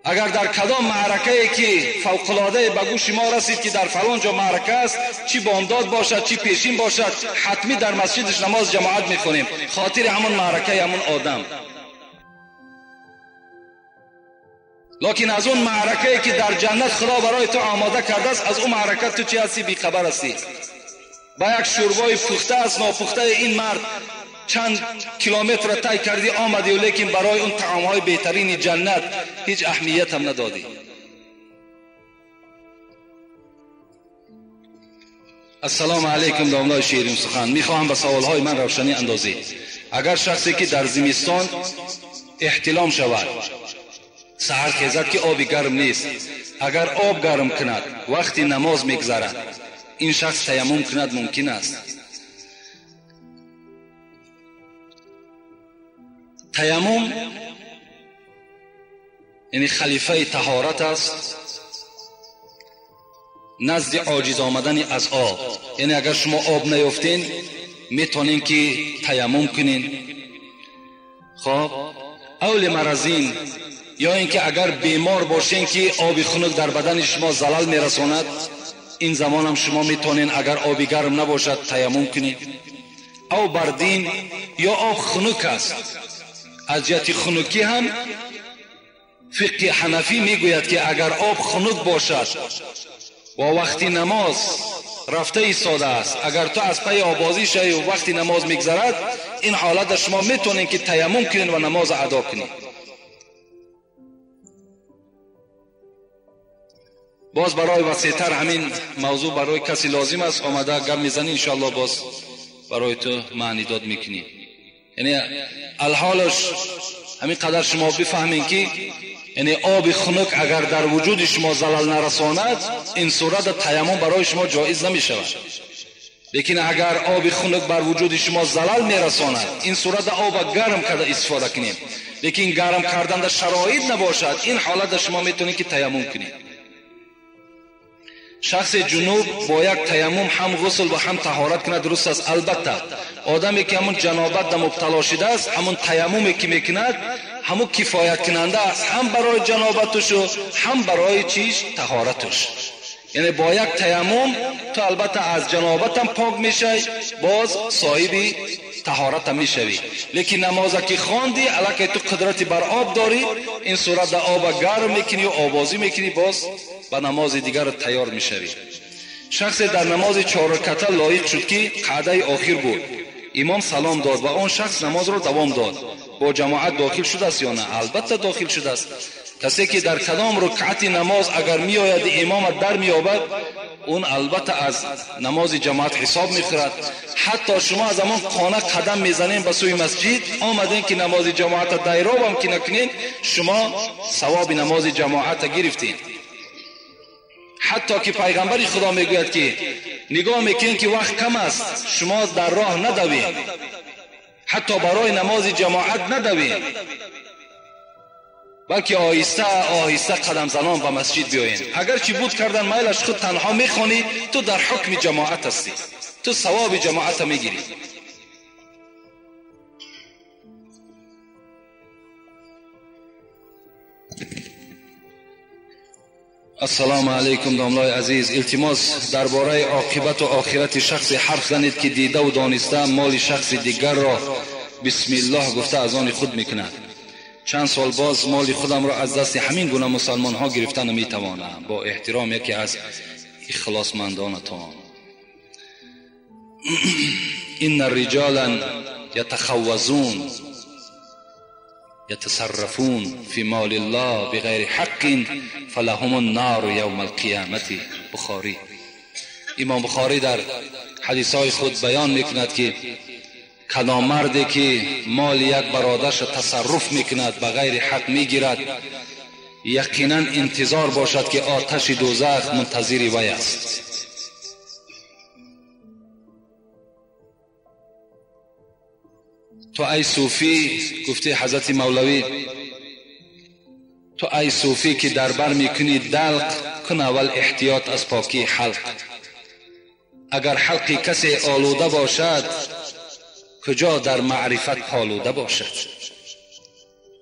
اگر در کدام معرکه که فوق‌العاده به گوش ما رسید که در فلان جا معرکه است، چی بامداد باشد چی پیشین باشد، حتمی در مسجدش نماز جماعت میخونیم، خاطر همون معرکه همون آدم. لکن از اون معرکه که در جنت خدا برای تو آماده کرده است، از اون معرکه تو چی هستی؟ بیخبر هستی. با یک شوربای پخته از ناپخته این مرد چند کیلومتر طی کردی آمدی، و لیکن برای اون طعامهای بهترین جنت هیچ اهمیت هم ندادی. السلام علیکم داملای شیرین سخن، میخواهم به سوالهای من روشنی اندازید. اگر شخصی که در زمستان احتلام شود، سحر خیزد که آب گرم نیست، اگر آب گرم کند وقتی نماز میگذرد، این شخص تیمم کند ممکن است؟ تیمم یعنی خلیفه طهارت است نزد عاجز آمدن از آب. یعنی اگر شما آب نیافتین میتونین که تیمم کنین. خب اول مرضین، یا اینکه اگر بیمار باشین که آب خنک در بدن شما زلل میرساند، این زمان هم شما میتونین اگر آب گرم نباشد تیمم کنین. او بردین یا آب خنک است، از جهت خنکی هم فقه حنفی میگوید که اگر آب خنک باشد و وقتی نماز رفته ایستاده است، اگر تو از پی آبازی شوی و وقتی نماز میگذرد، این حالت شما میتونین که تیمم کنین و نماز ادا کنین. باز برای وسیع‌تر همین موضوع برای کسی لازم است آمده گپ میزنی، انشاءالله باز برای تو معنی داد میکنی. یعنی الحالش همین قدر شما بفهمین که یعنی آب خنک اگر در وجود شما زلل نرساند، این صورت تیمم برای شما جایز نمیشود. Лекин агар оби хунук бар вуҷуди шумо залал мерасонад, ин сурат об гарм карда истифода кунем. Лекин гарм кардан дар шароит набошад, ин ҳолат шумо метавонед ки таяммум кунед. Шахси ҷунуб бо як таяммум ҳам ғусл ва ҳам таҳорат кунад дуруст аст. Албатта одаме ки ҳамун ҷанобат дар мубтало шудааст, ҳамун таяммуме ки мекунад ҳамун кифоят кунанда аст, ҳам барои ҷанобатушу ҳам барои чиш таҳоратуш. Яъне бо як таяммум ту албатта аз ҷанобатам пок мешавӣ, боз соҳиби таҳоратам мешавӣ. Лекин намоза ки хонди, аллакай ту қудрати бар об дорӣ, ин сурат дар оба гарм мекунӣ ва обозӣ мекунӣ, боз ба намози дигар тайёр мешавӣ. Шахсе дар намози чорраката лоиқ шуд ки қаъдаи охир буд, имом салом дод ва он шахс намозро давом дод, бо ҷамоат дохил шудааст ё на? Албатта дохил шудааст. Касе ки дар кадом рукъати намоз агар меояд имомат дар меёбад, он албатта аз намози ҷамоат ҳисоб мехӯрад. Ҳатто шумо аз ҳамон хона қадам мезанем ба сӯи масҷид, омадем ки намози ҷамоата дайробам ки накунед, шумо савоби намози ҷамоата гирифтед. Ҳатто ки пайғамбари Худо мегӯяд ки нигоҳ мекунед ки вақт кам аст, шумо дар роҳ надавед, ҳатто барои намози ҷамоат надавед, балки оҳиста оҳиста қадамзанон ба масҷид биёед. Агарчи буд кардан майлаш худ танҳо мехонӣ, ту дар ҳукми ҷамоат ҳастӣ, ту савоби ҷамоата мегирӣ. Ассалому алайкум домлои азиз, илтимос дар бораи оқибату охирати шахсе ҳарф занед ки дидаву дониста моли шахси дигарро бисмиллоҳ гуфта аз они худ мекунад. Чанд сол боз моли худамро аз дасти ҳамин гуна мусалмонҳо гирифта наметавонам. Бо эҳтиром яке аз ихлосмандонатон. Инна риҷолан ятахаввазун يتصرفون في مال الله بغير حق فلهم النار يوم القيامة. بخاری. امام بخاری در حدیث خود بیان میکند که کدام مردی که مال یک برادرش تصرف میکند بغیر حق میگیرد، یقینا انتظار باشد که آتش دوزخ منتظر وی است. تو ای صوفی، گفته حضرت مولوی، تو ای صوفی که در بر میکنی دلق، کن اول احتیاط از پاکی حلق. اگر حلق کسی آلوده باشد، کجا در معرفت پالوده باشد.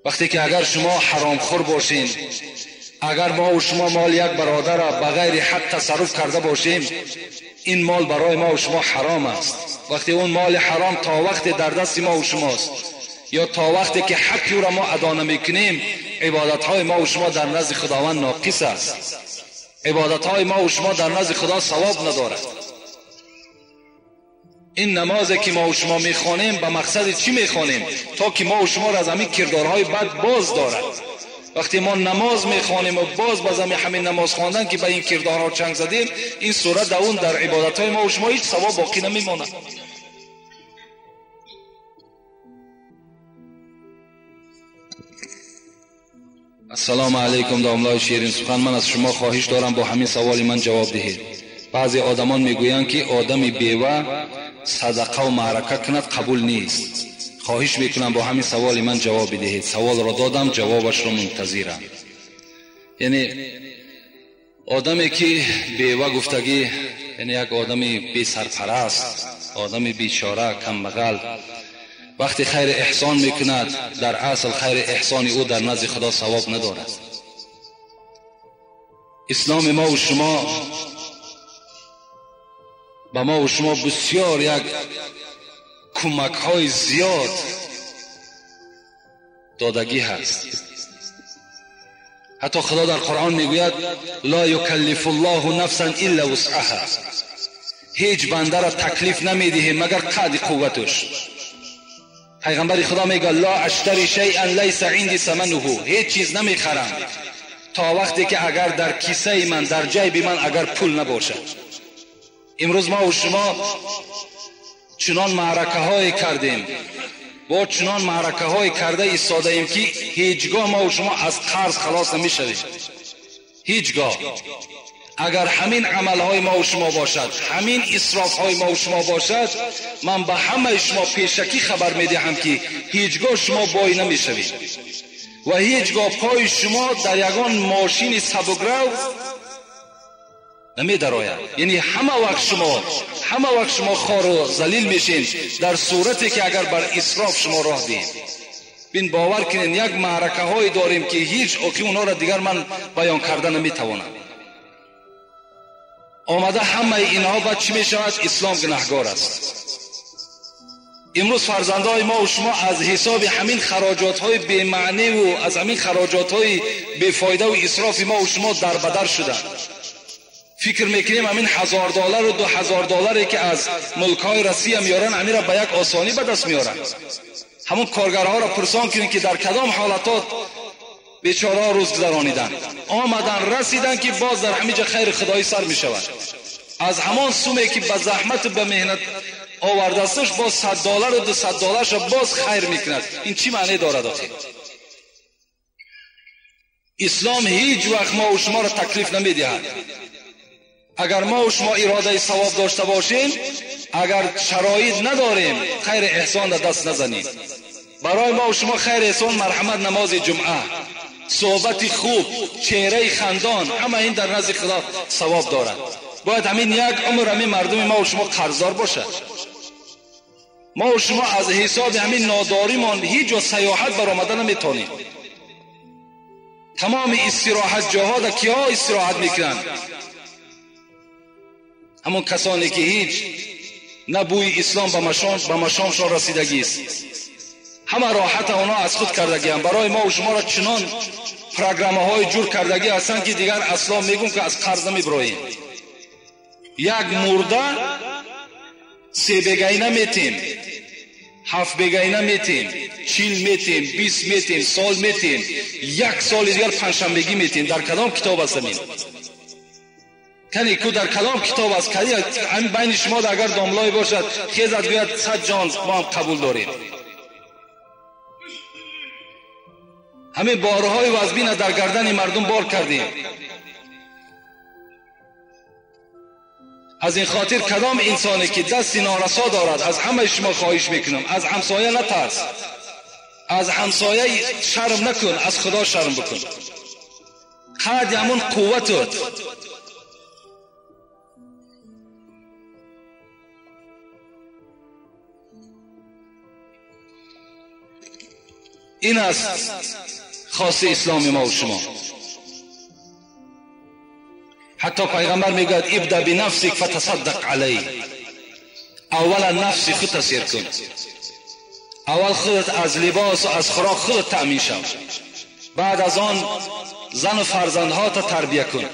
وقتی که اگر شما حرام خور باشین، اگر ما و شما مال یک برادر را بغیر حق تصرف کرده باشیم، این مال برای ما و شما حرام است. وقتی اون مال حرام تا وقت در دست ما و شماست یا تا وقتی که حقی را ما ادا نمیکنیم، عبادتهای ما و شما در نزد خداوند ناقص است. عبادتهای ما و شما در نزد خدا ثواب ندارد. این نمازی که ما و شما میخوانیم به مقصد چی میخوانیم؟ تا که ما و شما را از همین کردارهای بد باز دارد. وقتی ما نماز میخوانیم و باز باز همین نماز خواندن که به این کردارها چنگ زدیم، این صورت در اون در عبادتهای ما و شما هیچ ثواب باقی نمیماند. السلام علیکم داملای شیرین سخن، من از شما خواهش دارم با همین سوال من جواب دهید. بعضی آدمان میگویند که آدم بیوه صدقه و معرکه کند قبول نیست. خواهش میکنم با همین سوال من جواب بدهید. سوال را دادم، جوابش را منتظرم. یعنی آدمی که بیوه گفتگی، یعنی یک آدم بی سرپرست، آدم بیچاره، کمبغل، وقتی خیر احسان میکند، در اصل خیر احسان او در نزد خدا ثواب ندارد. اسلام ما و شما به ما و شما بسیار یک کمک های زیاد دادگی هست. حتی خدا در قرآن میگوید لا یکلف الله نفسا الا وسعها، هیچ بنده را تکلیف نمیدهیم مگر قد قوتش. پیغمبر خدا میگه لا اشتری شیئا لیس عندی ثمنه، هیچ چیز نمیخرم تا وقتی که اگر در کیسه من، در جیب من اگر پول نباشد. امروز ما و شما چنان معرکه های کردیم، با چنان معرکه های کرده ایستاده ایم که هیچگاه ما و شما از قرض خلاص نمیشویم. هیچگاه. Агар ҳамин амалҳои мо ва шумо бошад, ҳамин исрофҳои мо ва шумо бошад, ман ба ҳамаи шумо пешакӣ хабар медиҳам ки ҳеҷгоҳ шумо бой намешавед ва ҳеҷгоҳ пои шумо дар ягон мошини сабукрав намедарояд. Яъне ҳама вақт шумо хору залил мешед дар сурате ки агар бар исроф шумо роҳ диҳед. Бин бовар кунед, як маъракаҳое дорем ки ҳеҷ оки онҳоро дигар ман баён карда наметавонам. Омада ҳамаи инҳо баъд чӣ мешавад? Ислом гунаҳгор аст. Имрӯз фарзандҳои мо ва шумо аз ҳисоби ҳамин хароҷотҳои бемаъниву аз ҳамин хароҷотҳои бефоидаву исрофи мо ва шумо дарбадар шуданд. Фикр мекунем ҳамин $1000 ва $2000 ки аз мулкҳои Россия меоранд, ҳаминро ба як осонӣ ба даст меоранд. Ҳамон коргарҳоро пурсон кунем ки дар кадом ҳолатот бечораҳо рӯз гузарониданд. Омадан расиданд ки боз дар ҳамин ҷо хайри худоӣ сар мешавад. Аз ҳамон суме ки ба заҳмату ба меҳнат овардасташ боз $100 ва $200 боз хайр мекунад. Ин чӣ маъне дорад охир? Ислом ҳеҷ вақт мо ва шуморо таклиф намедиҳад. Агар мо ва шумо иродаи савоб дошта бошем, агар шароит надорем, хайри эҳсон дар даст назанем. Барои мо ва шумо хайри эҳсон марҳамат намози ҷумъа, суҳбати хуб, чеҳраи хандон, ҳама ин дар назди Худо савоб дорад. Бояд ҳамин як умр ҳамин мардуми мо ва шумо қарздор бошад. Мо ва шумо аз ҳисоби ҳамин нодоримон ҳеҷ ҷо сайёҳат баромада наметавонем. Тамоми истироҳатҷоҳо дар киҳо истироҳат мекунанд? Ҳамон касоне ки ҳеҷ на бӯи ислом ба машомшон расидагист. Ҳама роҳата онҳо аз худ кардагианд. Барои мо ва шуморо чунон программаҳои ҷур кардагӣ ҳастанд ки дигар асло мегӯм ки аз қарз намебироем. Як мурда 3 бегайна метем, 7 бегайна метем, 40 метем, 20 метем, сол метем, як соли дигар панҷшанбегӣ метем. Дар кадом китоб аст ҳамин? Кани ку дар кадом китоб аст? Ҳамин байни шумо агар домлое бошад, хезад гӯяд 100 ҷон мо ҳам қабул дорем. Ҳамин борҳои вазбина дар гардани мардум бор кардем. Аз ин хотир кадом инсоне ки дасти норасо дорад, аз ҳамаи шумо хоҳиш мекунам, аз ҳамсоя натарс, аз ҳамсоя шарм накун, аз Худо шарм бикун. Қадри ҳамон қувватот. Ин аст хоси исломи мо ва шумо. Ҳатто пайғамбар мегӯяд ибда бинафсик фатасаддақ алайҳ. Аввала нафси худта сер кун. Аввал худат аз либосу аз хӯрок худат таъмин шав. Баъд аз он зану фарзандҳота тарбия кун.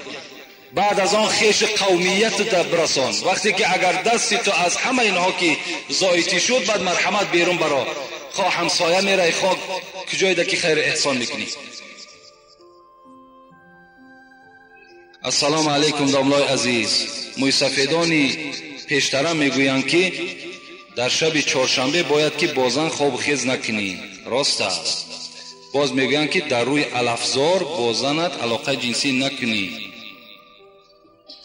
Баъд аз он хешу қавмиятта бирасон. Вақте ки агар дасти ту аз ҳама инҳо ки зоитӣ шуд, баъд марҳамат берун баро. Хоҳ ҳамсоя мерай, хоҳ куҷоида ки хайр эҳсон мекунӣ. Ассалому алайкум домлои азиз. Мӯйсафедони пештара мегӯянд ки дар шаби чоршанбе бояд ки бо зан хобу хез накунӣ. Рост аст. Боз мегӯянд ки дар рӯи алафзор бо занат алоқаи ҷинсӣ накунӣ,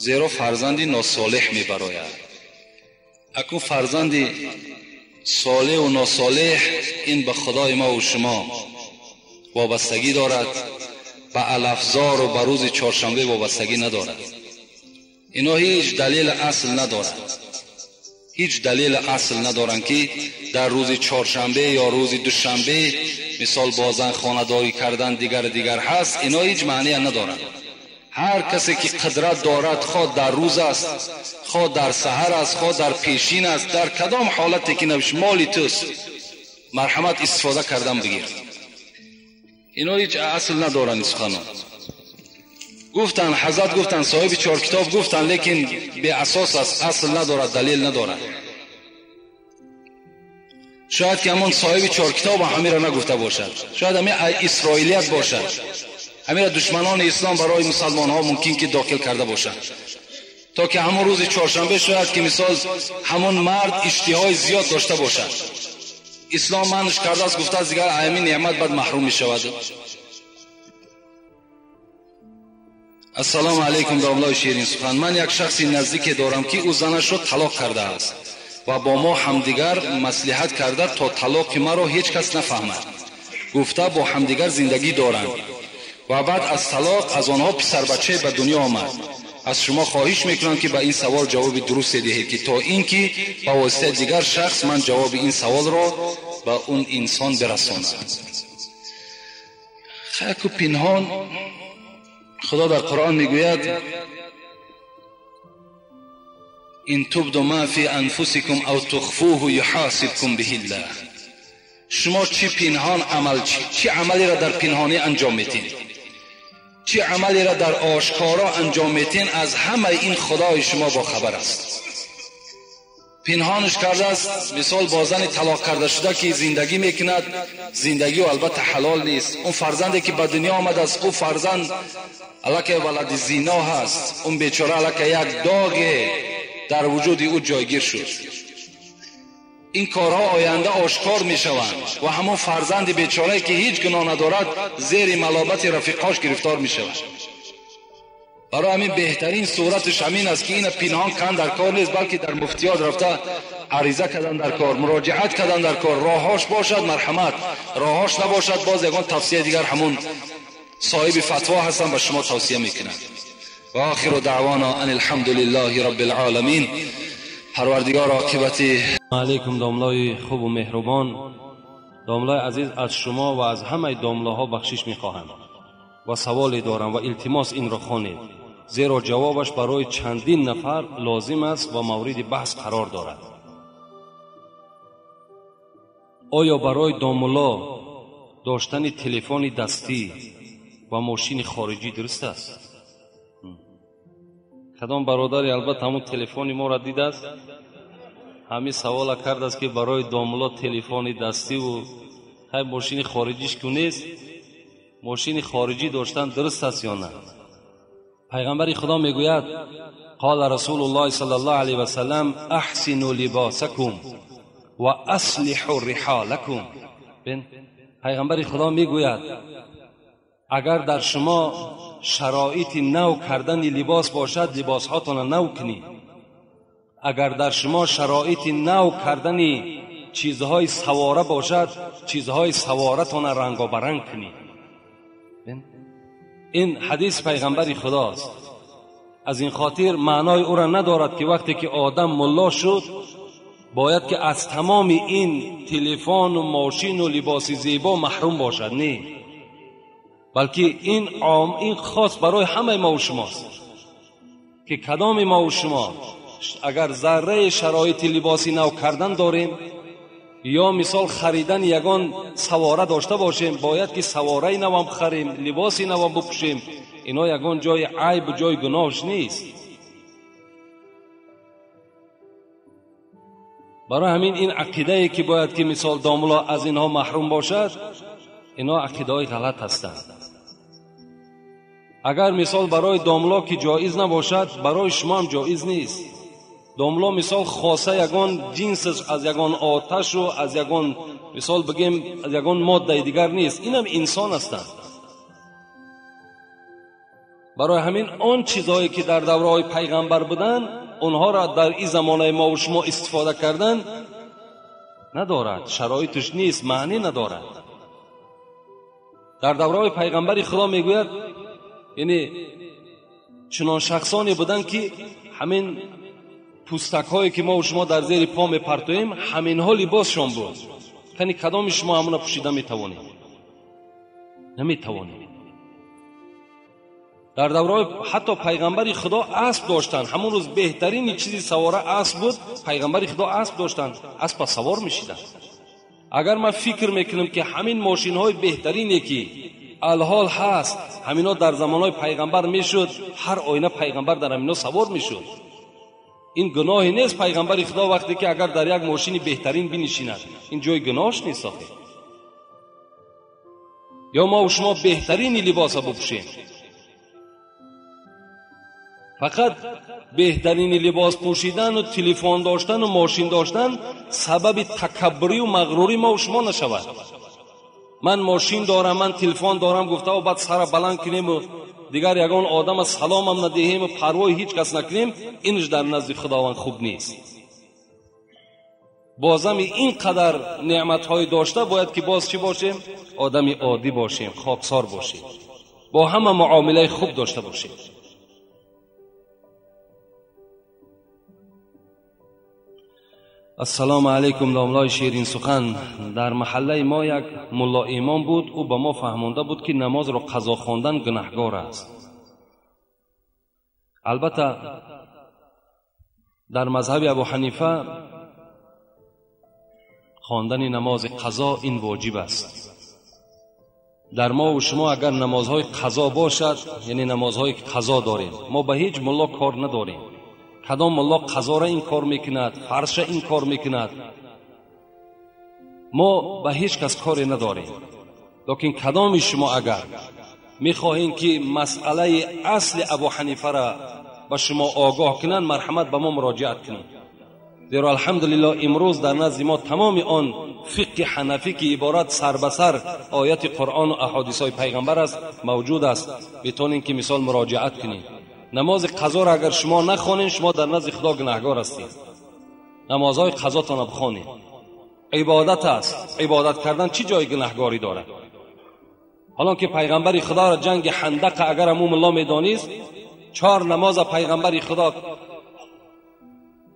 зеро фарзанди носолеҳ мебарояд. Акун фарзанди солеҳу носолеҳ ин ба Худои мо ва шумо вобастагӣ дорад, ба алафзору ба рӯзи чоршанбе вобастагӣ надорад. Ино ҳеҷ далели асл надоранд. Ҳеҷ далели асл надоранд ки дар рӯзи чоршанбе ё рӯзи душанбе мисол бо зан хонадорӣ кардан дигар ҳаст. Ино ҳеҷ маъния надоранд. Ҳар касе ки қудрат дорад, хоҳ дар рӯз аст, хоҳ дар саҳар аст, хоҳ дар пешин аст, дар кадом ҳолате ки набошад, моли туст, марҳамат истифода кардан бигир. Ино ҳеҷ асл надоранд суханон. Гуфтанд, ҳазрат гуфтанд, соҳиби чор китоб гуфтанд, лекин беасос аст, асл надорад, далел надорад. Шояд ки ҳамон соҳиби чор китоб ҳаминро нагуфта бошад, шояд ҳамин исроилият бошад, ҳаминро душманони ислом барои мусалмонҳо мумкин ки дохил карда бошанд, то ки ҳамон рӯзи чоршанбе шояд ки мисол ҳамон мард иштиҳои зиёд дошта бошад. Ислом манш кардааст, гуфтааст дигар ҳамин неъмат баъд маҳрум мешавад. Ассалому алайкум, домлаи ширин сухан. Ман як шахси наздике дорам, ки ӯ занашро талоқ кардааст ва бо мо ҳамдигар маслиҳат карда, то талоқи маро ҳеҷ кас нафаҳмад, гуфта бо ҳамдигар зиндагӣ доранд ва баъд аз талоқ аз онҳо писарбачае ба дунё омад. Аз шумо хоҳиш мекунам, ки ба ин савол ҷавоби дурусте диҳед, ки то ин ки ба воситаи дигар шахс ман ҷавоби ин саволро ба он инсон бирасонам. Хаку пинҳон Худо дар Қуръон мегӯяд: ин тубду ма фи анфусикум ав тухфуҳу юҳосибкум биҳи ллаҳ. Шумо чӣ пинҳон амал, чӣ амалеро дар пинҳонӣ анҷом медиҳед, чӣ амалеро дар ошкоро анҷом медиҳед, аз ҳамаи ин Худои шумо бохабар аст. Пинҳонаш кардааст, мисол бо зани талоқ карда шуда ки зиндагӣ мекунад, зиндагӣ албатта ҳалол нест. Он фарзанде ки ба дунё омадааст, ӯ фарзанд аллакай валади зино ҳаст. Он бечора аллакай як доғе дар вуҷуди ӯ ҷойгир шуд. Ин корҳо оянда ошкор мешаванд ва ҳамон фарзанди бечорае ки ҳеҷ гуноҳ надорад, зери маломати рафиқҳош гирифтор мешавад. Барои ҳамин беҳтарин сураташ ҳамин аст, ки ина пинҳон кан дар кор нест, балки дар муфтиёт рафта ариза кардан дар кор, муроҷиат кардан дар кор. Роҳҳош бошад марҳамат, роҳҳош набошад боз ягон тавсияи дигар ҳамун соҳиби фатво ҳастам ба шумо тавсия мекунам. Ва охиру даъвона ан алҳамдулиллаҳи роббил оламин. Парвардигор оқибати алайкум. Домлаи хубу меҳрубон, домлаи азиз, аз шумо ва аз ҳамаи домлаҳо бахшиш мехоҳам ва саволе дорам ва илтимос инро хонед, зеро ҷавобаш барои чандин нафар лозим аст ва мавриди баҳс қарор дорад. Оё барои домулло доштани телефони дастӣ ва мошини хориҷӣ дуруст аст? Кадом бародаре албатта ҳамун телефони моро дидааст, ҳамин савола кардааст, ки барои домулло телефони дастиву ҳай мошини хориҷиш ку нест, мошини хориҷӣ доштан дуруст аст ё на? Пайғамбари Худо мегӯяд: қола расулуллоҳи саллаллоҳу алайҳи васаллам аҳсину либосакум ва аслиҳу риҳолакум. Пайғамбари Худо мегӯяд: агар дар шумо шароити нав кардани либос бошад, либосҳотонро нав кунед. Агар дар шумо шароити нав кардани чизҳои савора бошад, чизҳои саворатонро рангобаранг кунед. Ин ҳадис пайғамбари Худост. Аз ин хотир маънои ӯро надорад, ки вақте ки одам мулло шуд, бояд ки аз тамоми ин телефону мошину либоси зебо маҳрум бошад. Не, балки ин ин хос барои ҳамаи мо ва шумост, ки кадоми мо ва шумо агар зарраи шароити либоси нав кардан дорем ё мисол харидани ягон савора дошта бошем, бояд ки савораи навам харем, либоси навам бипӯшем. Ино ягон ҷои айб, ҷои гуноҳш нест. Барои ҳамин ин ақидае ки бояд ки мисол домулло аз инҳо маҳрум бошад, ино ақидаҳои ғалат ҳастанд. Агар мисол барои домулло ки ҷоиз набошад, барои шумо ҳам ҷоиз нест. Домулло мисол хоса ягон ҷинсаш аз ягон оташу аз ягон мисол бигем аз ягон моддаи дигар нест, инам инсон ҳастанд. Барои ҳамин он чизҳое ки дар давраҳои пайғамбар буданд, онҳоро дар ин замонаи мо ва шумо истифода кардан надорад, шароиташ нест, маънӣ надорад. Дар давраҳои пайғамбари Худо мегӯяд, яъне чунон шахсоне буданд, ки ҳамин пӯстакҳое ки мо ва шумо дар зери по мепартоем, ҳаминҳо либосшон буд. Кани кадоми шумо ҳамона пӯшида метавонед? Наметавонед. Дар давраҳои ҳатто пайғамбари Худо асп доштанд. Ҳамон рӯз беҳтарини чизи савора асп буд. Пайғамбари Худо асп доштанд, аспа савор мешиданд. Агар ман фикр мекунам, ки ҳамин мошинҳои беҳтарине ки алҳол ҳаст, ҳаминҳо дар замонҳои пайғамбар мешуд, ҳар оина пайғамбар дар ҳаминҳо савор мешуд. Ин гуноҳе нест. Пайғамбари Худо вақте ки агар дар як мошини беҳтарин бинишинад, ин ҷои гуноҳш нест охир. Ё мо ва шумо беҳтарини либоса бипӯшем, фақат беҳтарини либос пӯшидану телефон доштану мошин доштан сабаби такаббурию мағрурии мо ва шумо нашавад. Ман мошин дорам, ман телефон дорам гуфта, баъд сара баланд кунему дигар ягон одам саломам надиҳем ва парвои ҳеҷ кас накунем, инаш дар назди Худованд хуб нест. Бозами ин қадар неъматҳои дошта бояд ки боз чӣ бошем? Одами оддӣ бошем, хоксор бошем, бо ҳама муомилаи хуб дошта бошем. Ассалому алайкум, домлаи ширин сухан. Дар маҳаллаи мо як мулло имом буд. Ӯ ба мо фаҳмонда буд, ки намозро қазо хондан гунаҳгор аст. Албатта дар мазҳаби Абу Ҳанифа хондани намози қазо ин воҷиб аст. Дар мо ва шумо агар намозҳои қазо бошад, яъне намозҳое ки қазо дорем, мо ба ҳеҷ мулло кор надорем. Кадом мулло қазора ин кор мекунад, фарша ин кор мекунад, мо ба ҳеҷ кас коре надорем. Лекин кадоми шумо агар мехоҳем ки масъалаи асли Абу Ҳанифаро ба шумо огоҳ кунанд, марҳамат ба мо муроҷиат кунед. Зеро алҳамдулиллоҳ имрӯз дар назди мо тамоми он фиқҳи ҳанафӣ ки иборат сар ба сар ояти Қуръон ва аҳодисҳои пайғамбар аст мавҷуд аст. Метавонем ки мисол муроҷиат кунем. Намози қазоро агар шумо нахонед, шумо дар назди Худо гунаҳгор ҳастед. Намозҳои қазотонро бихонед. Ибодат аст. Ибодат кардан чӣ ҷои гунаҳгорӣ дорад? Ҳолон ки пайғамбари Худоро ҷанги Ҳандақа агар аму мулло медонист, 4 намоза пайғамбари Худо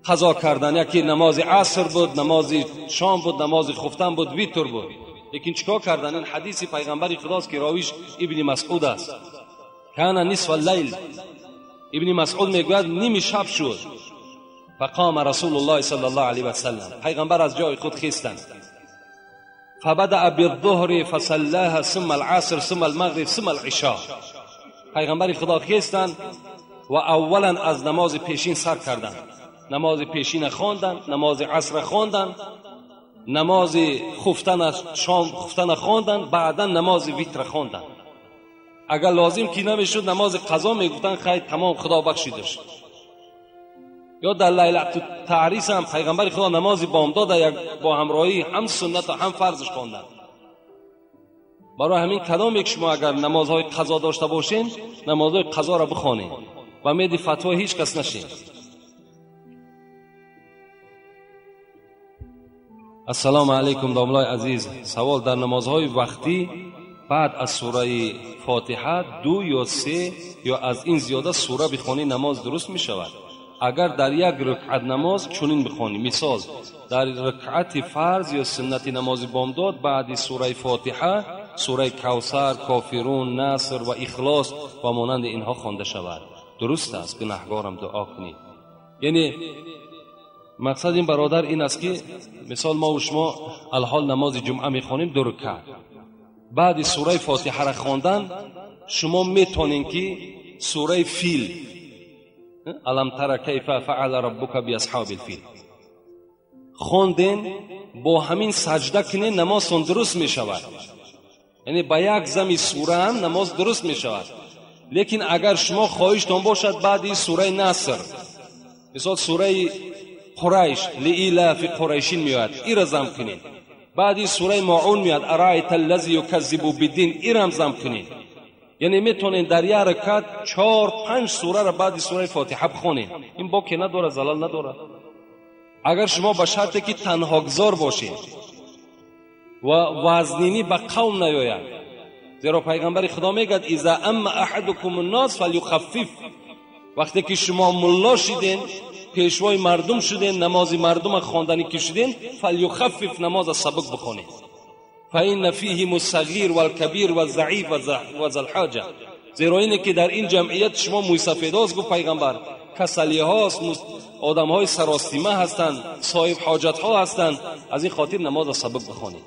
қазо кардан, яке намози аср буд, намози шом буд, намози хуфтан буд, витр буд. Лекин чикор кардан? Ин ҳадиси пайғамбари Худост ки ровиш Ибни Масъуд аст. Кана нисфа лайл. Ибни Масъуд мегӯяд ними шаб шуд. Фақома Расулуллоҳ саллаллоҳу алайҳи васаллам. Пайғамбар аз ҷои худ хестанд. Фабадаа биддуҳри фасаллаҳа сумма аласр сумма алмағриб сумма алишо. Пайғамбари Худо хестанд ва аввалан аз намози пешин сар карданд. Намози пешина хонданд, намози аср хонданд, намози хуфтана, шом хуфтана хонданд, баъдан намози витр хонданд. Агар лозим ки намешуд намози қазо мегуфтанд, хайр тамом, Худо бахшидаш. Ё дар лайлату таърис ҳам пайғамбари Худо намози бомдод як бо ҳамроҳӣ ҳам суннат ва ҳам фарзш хонданд. Барои ҳамин кадоме ки шумо агар намозҳои қазо дошта бошед, намозҳои қазоро бихонед ва меди фатво ҳеҷ кас нашед. Ассалому алайкум, домлаи азиз. Савол: дар намозҳои вақтӣ баъд аз сураи Фотиҳа 2 ё 3 ё аз ин зиёда сура бихонӣ намоз дуруст мешавад? Агар дар як рукъат намоз чунин бихонӣ, мисол дар рукъати фарз ё суннати намози бомдод баъди сураи Фотиҳа сураи Кавсар, Кофирун, Наср ва Ихлос ва монанди инҳо хонда шавад, дуруст аст? Гунаҳгорам, дуо кунед. Яъне мақсад ин бародар ин аст ки мисол мо ва шумо алҳол намози ҷумъа мехонем 2 рукъат. Баъди сураи Фотиҳаро хондан шумо метонед ки сураи Фил, алам тара кайфа фаъала раббука биасҳобил фил хонден, бо ҳамин саҷда кунед, намозтон дуруст мешавад. Яъне ба як зами сура ҳам намоз дуруст мешавад. Лекин агар шумо хоҳиштон бошад баъди сураи Наср, мисол сураи Қурайш, лиилафи қурайшин меояд, ира зам кунед. Баъди сураи Маун меояд, араайта аллази юказзибу биддин, ирам зам кунед. Яъне метавонед дар як ракат 4-5 сураро баъди сураи Фотиҳа бихонед. Ин боке надорад, залал надорад. Агар шумо ба шарте ки танҳогзор бошед ва вазнинӣ ба қавм наёяд, зеро пайғамбари Худо мегӯяд иза амма аҳадукум ннос фалюхаффиф. Вақте ки шумо мулло шиден, пешвои мардум шуден, намози мардума хонданӣ ки шуден, фалюхаффиф, намоза сабук бихонед. фаинна фиҳим ассағир валкабир ваззаиф ва залҳоҷа. Зеро ине ки дар ин ҷамъият шумо мӯйсафедост, гуфт пайғамбар, касалиҳост, одамҳои саростима ҳастанд, соҳиб ҳоҷатҳо ҳастанд. Аз ин хотир намоза сабук бихонед.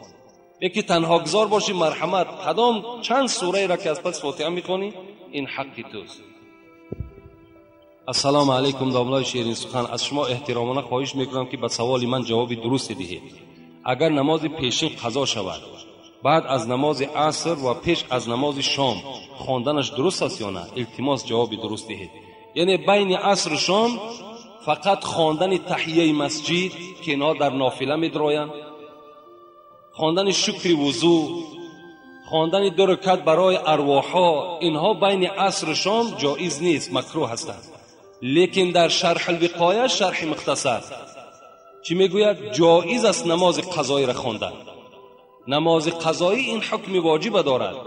Яке танҳогзор бошӣ, марҳамат, кадом чанд сураеро ки аз пас Фотиҳа мехонӣ, ин ҳаққи туст. Ассалому алайкум, домлаи ширин сухан. Аз шумо эҳтиромона хоҳиш мекунам ки ба саволи ман ҷавоби дурусте диҳед. Агар намози пешин қазо шавад, баъд аз намози аср ва пеш аз намози шом хонданаш дуруст аст ё на? Илтимос ҷавоби дуруст диҳед. Яъне байни асру шом фақат хондани таҳияи масҷид ки инҳо дар нофила медроянд, хондани шукри вузӯ, Хондани ду ракат барои арвоҳҳо, инҳо байни асру шом ҷоиз нест, макрӯҳ ҳастанд. Лекин дар шарҳ алвиқоя, шарҳи мухтасар чӣ мегӯяд? Ҷоиз аст намози қазоиро хондан. Намози қазоӣ ин ҳукми воҷиба дорад.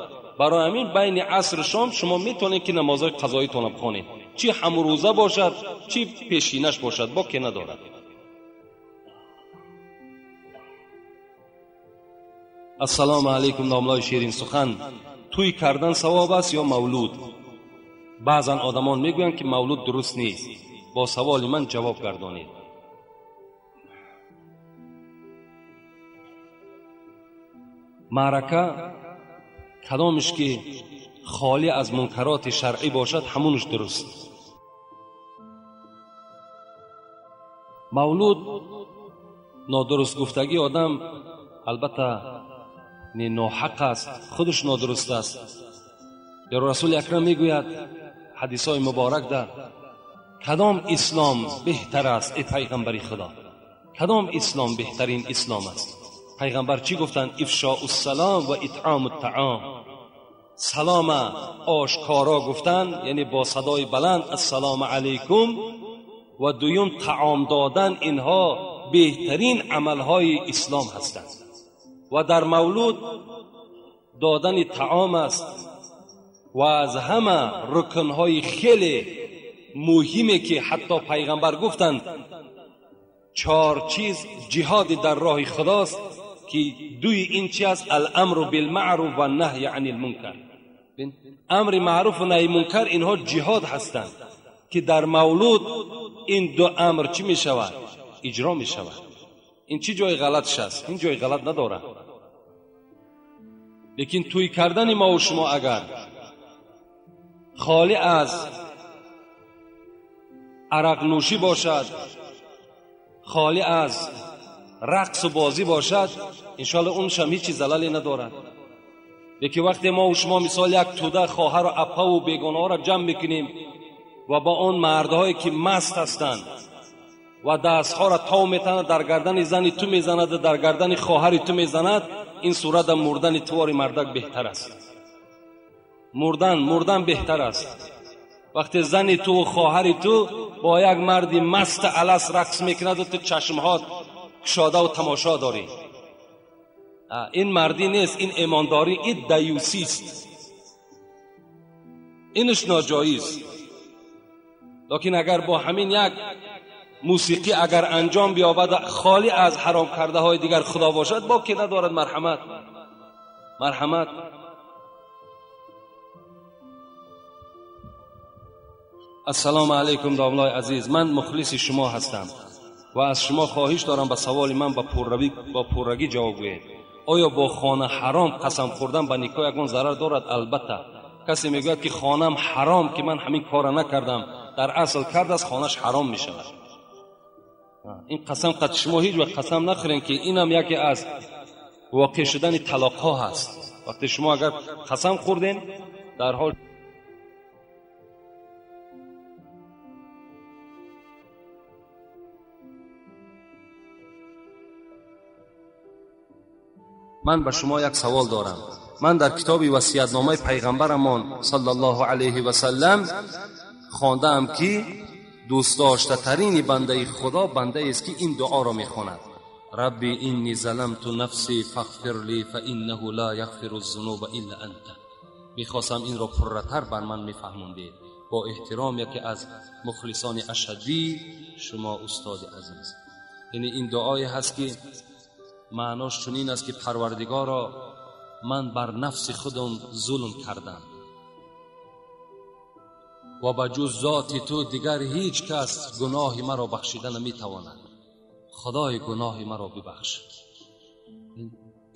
Барои ҳамин байни асру шом шумо метавонед ки намозҳои қазоитонро бихонед, чӣ ҳамрӯза бошад, чӣ пешинаш бошад, боке надорад. Ассалому алайкум, домлаи ширин сухан. Тӯй кардан савоб аст ё мавлуд? Баъзан одамон мегӯянд ки мавлуд дуруст нест. Бо саволи ман ҷавоб гардонед. Маърака кадомиш ки холӣ аз мункароти шаръӣ бошад, ҳамунаш дуруст. Мавлуд нодуруст гуфтагӣ одам албатта ноҳақ аст, худаш нодуруст аст. Ё Расули Акрам мегӯяд ҳадисҳои муборак дар кадом ислом беҳтар аст, эй пайғамбари Худо? Кадом ислом беҳтарин ислом аст? Пайғамбар чӣ гуфтанд? Ифшоу ссалом ва итъому ттаом. Салома ошкоро гуфтан, яъне бо садои баланд ассалому алайкум, ва дуюм таом додан, инҳо беҳтарин амалҳои ислом ҳастанд. Ва дар мавлуд додани таом аст ва аз ҳама рукнҳои хеле муҳиме ки ҳатто пайғамбар гуфтанд чор чиз ҷиҳоди дар роҳи худост ки дуи ин чи аст? Аламру билмаъруф ва наҳй ани лмункар. Амри маъруф ва наҳи мункар инҳо ҷиҳод ҳастанд ки дар мавлуд ин ду амр чӣ мешавад? Иҷро мешавад. Ин чӣ ҷои ғалатш аст? Ин ҷои ғалат надорад. Лекин тӯй кардани мо ва шумо агар холӣ аз арақнӯшӣ бошад, холӣ аз рақсу бозӣ бошад, иншоалло уншам ҳеҷ чиз залале надорад. Лекин вақте мо ва шумо мисол як тӯда хоҳару апаву бегонаҳоро ҷамъ мекунем ва ба он мардҳое ки маст ҳастанд ва дастҳоро тов метанад, дар гардани зани ту мезанад, дар гардани хоҳари ту мезанад, ин сурата мурдани тувори мардак беҳтар аст. Мурдан беҳтар аст. Вақте зани ту ва хоҳари ту бо як марди маст алас рақс мекунад ва ту чашмҳоят кушода ва тамошо дорӣ, ин мардӣ нест, ин имондорӣ, ин даюсист, инаш ноҷоиз. Лекин агар бо ҳамин як мусиқӣ агар анҷом биёбад, холӣ аз ҳаром кардаҳои дигар худо бошад, боке надорад. Марҳамат, марҳамат. Ассалому алайкум домлаи азиз, ман мухлиси шумо ҳастам ва аз шумо хоҳиш дорам ба саволи ман бо пуррагӣ ҷавоб гӯед. Оё бо хона ҳаром қасам хӯрдан ба никоҳ ягон зарар дорад? Албатта. Касе мегӯяд ки хонам ҳаром, ки ман ҳамин корро накардам, дар асл кардааст, хонаш ҳаром мешавад. Ин қасам қад шумо ҳеҷ вақт қасам нахӯред ки инам яке аз воқеъ шудани талоқҳо ҳаст. Вақте шумо агар қасам хӯрден, дар ҳол ман ба шумо як савол дорам. Ман дар китоби васиятномаи пайғамбарамон саллаллоҳу алайҳи васаллам хондаам ки дӯстдоштатарини бандаи худо бандаест ки ин дуоро мехонад: рабби инни заламту нафси фағфир ли фаиннаҳу ла яғфиру зунуба илла анта. Мехостам инро пурратар бар ман мефаҳмондед. Бо эҳтиром яке аз мухлисони ашаддии шумо устоди азиз. Яъне ин дуое ҳаст ки маънош чунин аст ки парвардигоро, ман бар нафси худам зулм кардам ва ба ҷуз зоти ту дигар ҳеҷ кас гуноҳи маро бахшида наметавонад. Худои гуноҳи маро бибахш.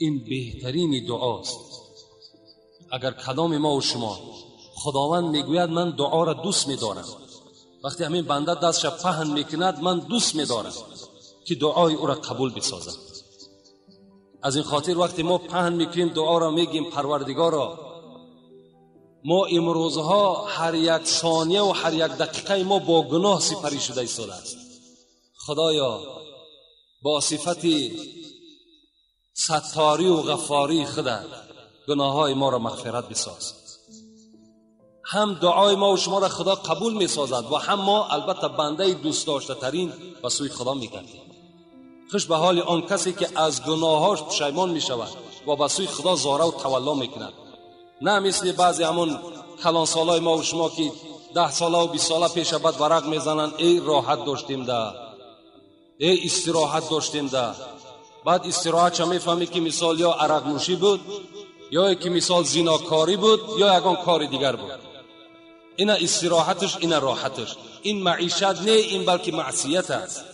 Ин беҳтарини дуост. Агар кадоми мо ва шумо, Худованд мегӯяд ман дуоро дӯст медорам, вақте ҳамин банда дастша паҳн мекунад, ман дӯст медорам ки дуои ӯро қабул бисозам. Аз ин хотир вақте мо паҳн мекунем дуоро, мегӯем парвардигоро, мо имрӯзҳо ҳар як сония ва ҳар як дақиқаи мо бо гуноҳ сипарӣ шуда истодааст. Худоё, бо сифати сатторӣ ва ғаффории худат گناه‌های ما را مغفرت بساز. هم دعای ما و شما را خدا قبول می‌سازد و هم ما البته بنده دوست داشته ترین به سوی خدا می‌گردیم. خوش به حال آن کسی که از گناهاش پشیمان می‌شود و به سوی خدا زاره و تولا می‌کند، نه مثل بعضی همون کلان سالای ما و شما که 10 ساله و 20 ساله پیش بعد ورق میزنن، ای راحت داشتیم ده، ای استراحت داشتیم ده. بعد استراحت چه میفهمی که مثال یا عرق نوشی بود، یا که مثال زیناکاری بود، یا یگان کار دیگر بود. اینا استراحتش، اینا راحتش، این معیشت نه، این بلکه معصیت است.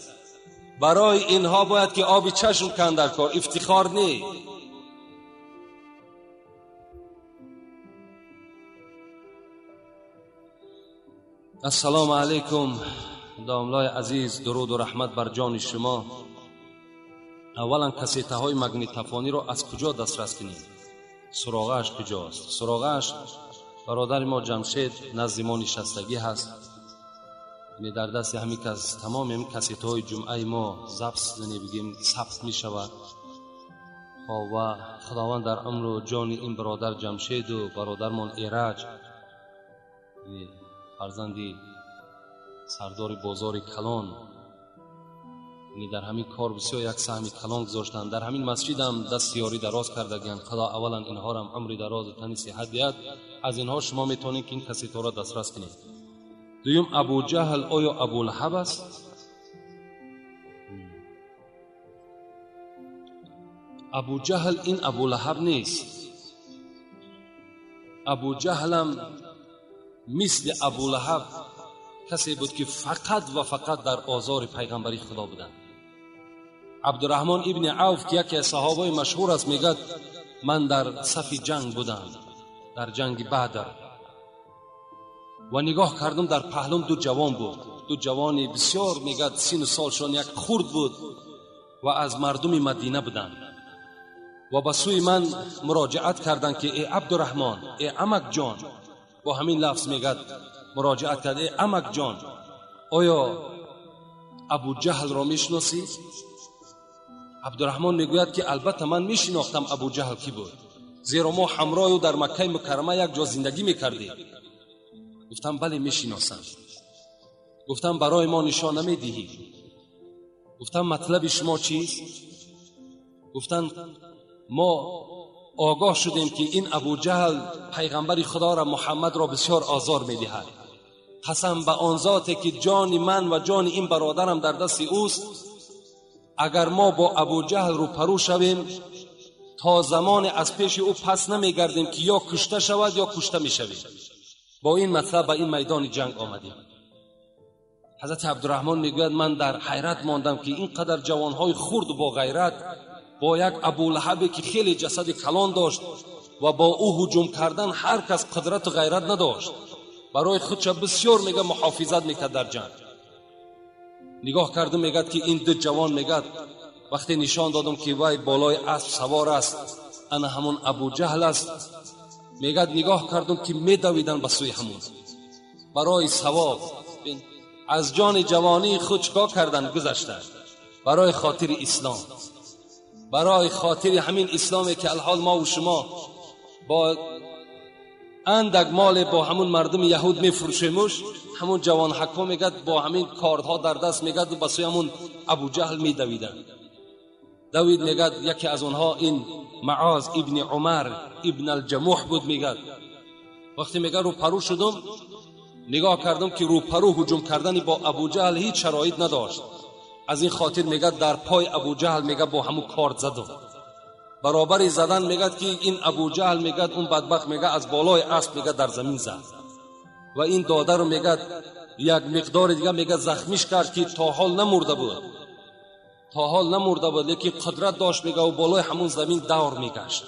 برای اینها باید که آب چشم کن در کار، افتخار نه. السلام علیکم داملای عزیز، درود و رحمت بر جان شما. اولا کسیته های مگنیتوفونی رو از کجا دسترس کنیم؟ سراغش کجاست؟ سراغش برادر ما جمشید نزد ما نشستگی هست، یعنی در دست همین کس تمام این کسیته های جمعه ما ضبط، یعنی بگیم ثبت می شود. و خداوند در عمر و جان این برادر جمشید و برادرمان ایرج، یعنی فرزندی سردار بازار کلان، یعنی در همین کار بسیار یک سهم کلان گذاشتن. در همین مسجد هم دست یاری دراز کردگند. خدا اولا اینها را هم عمری دراز و تنی صحت دهد. از اینها شما میتونید که این کسیتا را دسترس کنید. دویم، ابو جهل آیا ابو لهب است؟ ابو جهل این ابو لهب نیست. ابو جهل هم مثل ابو لهب کسی بود که فقط و فقط در آزار پیغمبری خدا بودند. عبدالرحمن ابن عوف که یکی از صحابه مشهور است میگد من در صف جنگ بودم، در جنگ بدر، و نگاه کردم در پهلوم دو جوان بود، دو جوانی بسیار میگد سین سالشان یک خرد بود و از مردم مدینه بودند و به سوی من مراجعت کردند که ای عبدالرحمن، ای عمک جان، با همین لفظ میگد مراجعت کرد، ای عمک جان، آیا ابو جهل را میشناسی؟ عبدالرحمن میگوید که البته من میشناختم ابو جهل کی بود، زیرا ما همراه او در مکه مکرمه یک جا زندگی میکردیم. گفتم بله میشناسم. گفتم برای ما نشان نمیدهی؟ گفتم مطلب شما چیست؟ گفتن ما آگاه شدیم که این ابو جهل پیغمبر خدا را محمد را بسیار آزار میدهد. قسم به آن ذاتی که جان من و جان این برادرم در دست اوست، اگر ما با ابو جهل روپرو شویم تا زمان از پیش او پس نمیگردیم که یا کشته شود یا کشته میشویم. با این مطلب به این میدان جنگ آمدیم. حضرت عبدالرحمن میگوید من در حیرت ماندم که اینقدر جوانهای خرد و با غیرت با یک ابو لهبی که خیلی جسد کلان داشت و با او هجوم کردن هر کس قدرت و غیرت نداشت، برای خودش بسیار میگه محافظت میکرد در جنگ. نگاه کردم میگد که این دو جوان، میگد وقتی نشان دادم که وای بالای اسب سوار است، انا همون ابو جهل است، میگد نگاه کردم که میدویدن به سوی همون برای ثواب. از جان جوانی خود چکا کردن گذشتن برای خاطر اسلام، برای خاطر همین اسلامی که الحال ما و شما با اندک مال با همون مردم یهود میفروشیمش، همون جوان حکا میگد با همین کاردها در دست میگد و به سوی همون ابو جهل میدویدن. دوید میگد یکی از اونها این معاذ ابن عمر ابن الجموح بود. میگد وقتی میگد رو پرو شدم نگاه کردم که رو پرو هجوم کردن با ابو جهل هیچ شرایط نداشت. از این خاطر میگد در پای ابو جهل میگه با همون کارد زدم. برابر زدن میگد که این ابو جهل میگد اون بدبخت میگه از بالای اسب میگه در زمین زد و این داده رو میگد یک مقدار دیگه میگه زخمیش کرد که تا حال نمرده بود، تا حال نمرده بود، لیکن قدرت داشت میگه و بالای همون زمین دور میگشت.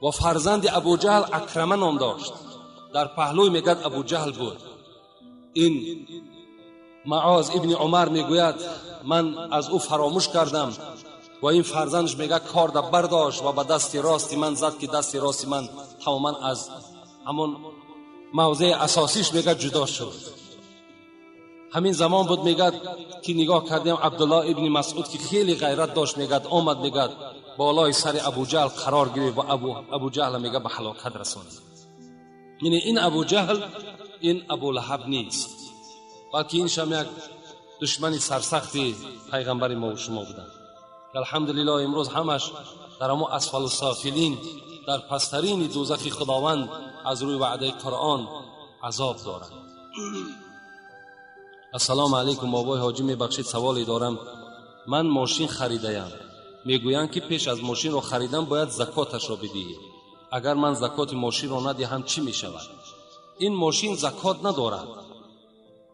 و فرزند ابو جهل اکرمه نام داشت، در پهلوی میگد ابو جهل بود. این معاذ ابن عمر میگوید من از او فراموش کردم و این فرزندش میگه کارد برداشت و به دست راستی من زد که دست راستی من تماما از همون موضع اساسیش میگه جدا شد. Ҳамин замон буд, мегӯяд, ки нигоҳ кардем Абдуллоҳ ибни Масъуд, ки хеле ғайрат дошт, мегӯяд, омад, мегӯяд, болои сари Абуҷаҳл қарор гирифт ва Абуҷаҳл мегӯяд ба ҳалокат расонид. Яъне ин Абуҷаҳл ин Абулаҳаб нест, балки ин шам як душмани сарсахти пайғамбари мо ва шумо буданд. Алҳамдулиллоҳ, имрӯз ҳамаш дар ҳамон асфалу софилин, дар пасттарини дӯзахи Худованд аз рӯи ваъдаи Қуръон азоб доранд. Ассалому алайкум, бобои ҳоҷӣ, мебахшед, саволе дорам. Ман мошин харидаям. Мегӯянд, ки пеш аз мошинро харидан бояд закоташро бидиҳӣ. Агар ман закоти мошинро надиҳам, чӣ мешавад? Ин мошин закот надорад.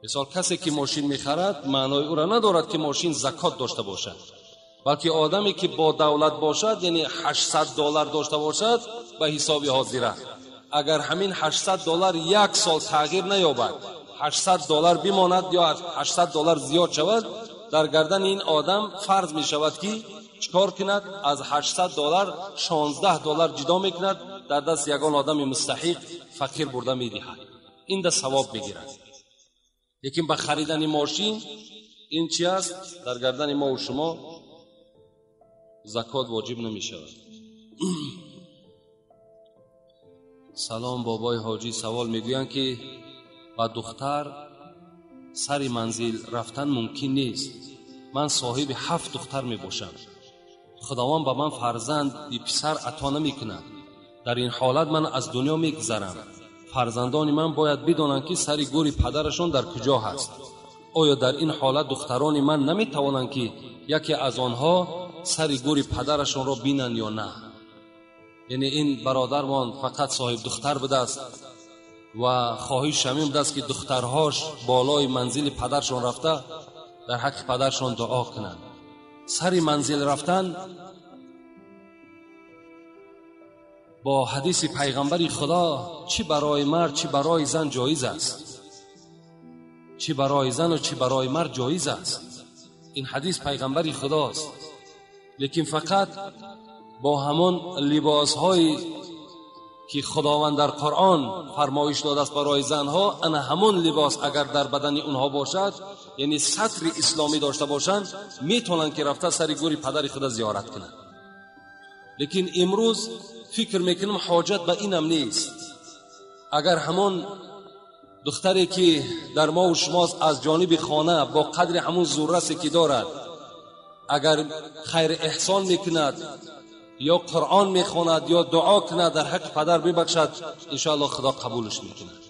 Мисол, касе ки мошин мехарад, маънои ӯро надорад, ки мошин закот дошта бошад, балки одаме ки бо давлат бошад, яъне $800 дошта бошад ба ҳисоби ҳозира, агар ҳамин $800 як сол тағйир наёбад, $800 бимонад ё $800 зиёд шавад, дар гардани ин одам фарз мешавад, ки чикор кунад? Аз $800 $16 ҷудо мекунад, дар даст ягон одами мустаҳиқ фақир бурда медиҳад. Ин да савоб мегирад. Лекин ба харидани мошин ин чи аст? Дар гардани мо ва шумо закот воҷиб намешавад. Салом, бобои ҳоҷӣ, савол. Мегӯянд, ки ба духтар сари манзил рафтан мумкин нест. Ман соҳиби 7 духтар мебошам. Худованд ба ман фарзанди писар ато намекунад. Дар ин ҳолат ман аз дунё мегузарам. Фарзандони ман бояд бидонанд, ки сари гӯри падарашон дар куҷо ҳаст. Оё дар ин ҳолат духтарони ман наметавонанд, ки яке аз онҳо сари гӯри падарашонро бинанд ё на? Яъне ин бародармон фақат соҳиб духтар будааст ва хоҳиш ҳамин будааст, ки духтарҳош болои манзили падаршон рафта дар ҳаққи падаршон дуо кунанд. Сари манзил рафтан бо ҳадиси пайғамбари Худо чӣ барои мард, чӣ барои зан ҷоиз аст. Чӣ барои зану чӣ барои мард ҷоиз аст. Ин ҳадис пайғамбари Худост. Лекин фақат бо ҳамон либосҳое ки Худованд дар Қуръон фармоиш додааст барои занҳо, ана ҳамон либос агар дар бадани онҳо бошад, яъне сатри исломӣ дошта бошанд, метавонанд, ки рафта сари гӯри падари худа зиёрат кунанд. Лекин имрӯз фикр мекунам, ҳоҷат ба инам нест. Агар ҳамон духтаре ки дар мо ва шумост аз ҷониби хона бо қадри ҳамон зуррасе ки дорад, агар хайр эҳсон мекунад ё Қуръон мехонад ё дуо кунад, дар ҳаққи падар бибахшад, иншоаллоҳ Худо қабулш мекунад.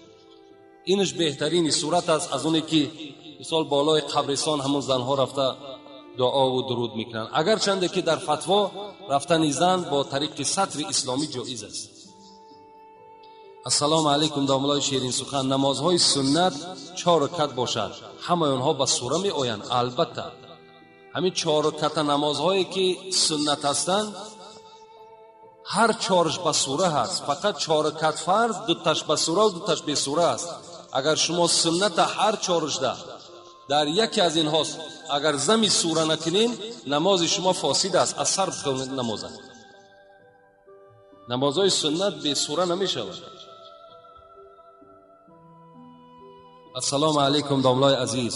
Инаш беҳтарини сурат аст аз оне ки мисол болои қабристон ҳамон занҳо рафта дуову дуруд мекунанд. Агарчанде ки дар фатво рафтани зан бо тариқи сатри исломӣ ҷоиз аст. Ассалому алайкум, домлои ширинсухан. Намозҳои суннат 4 ракат бошад, ҳамаи онҳо ба сура меоянд? Албатта, ҳамин 4 раката намозҳое ки суннат ҳастанд, ҳар 4ш ба сура ҳаст. Фақат 4 ракат фарз, 2таш ба сура ва 2таш бесура аст. Агар шумо сунната ҳар 4шда дар яке аз инҳост, агар зами сура накунед, намози шумо фосид аст, аз сар бихонед намоза. Намозҳои суннат бесура намешавад. Ассалому алайкум, домлои азиз.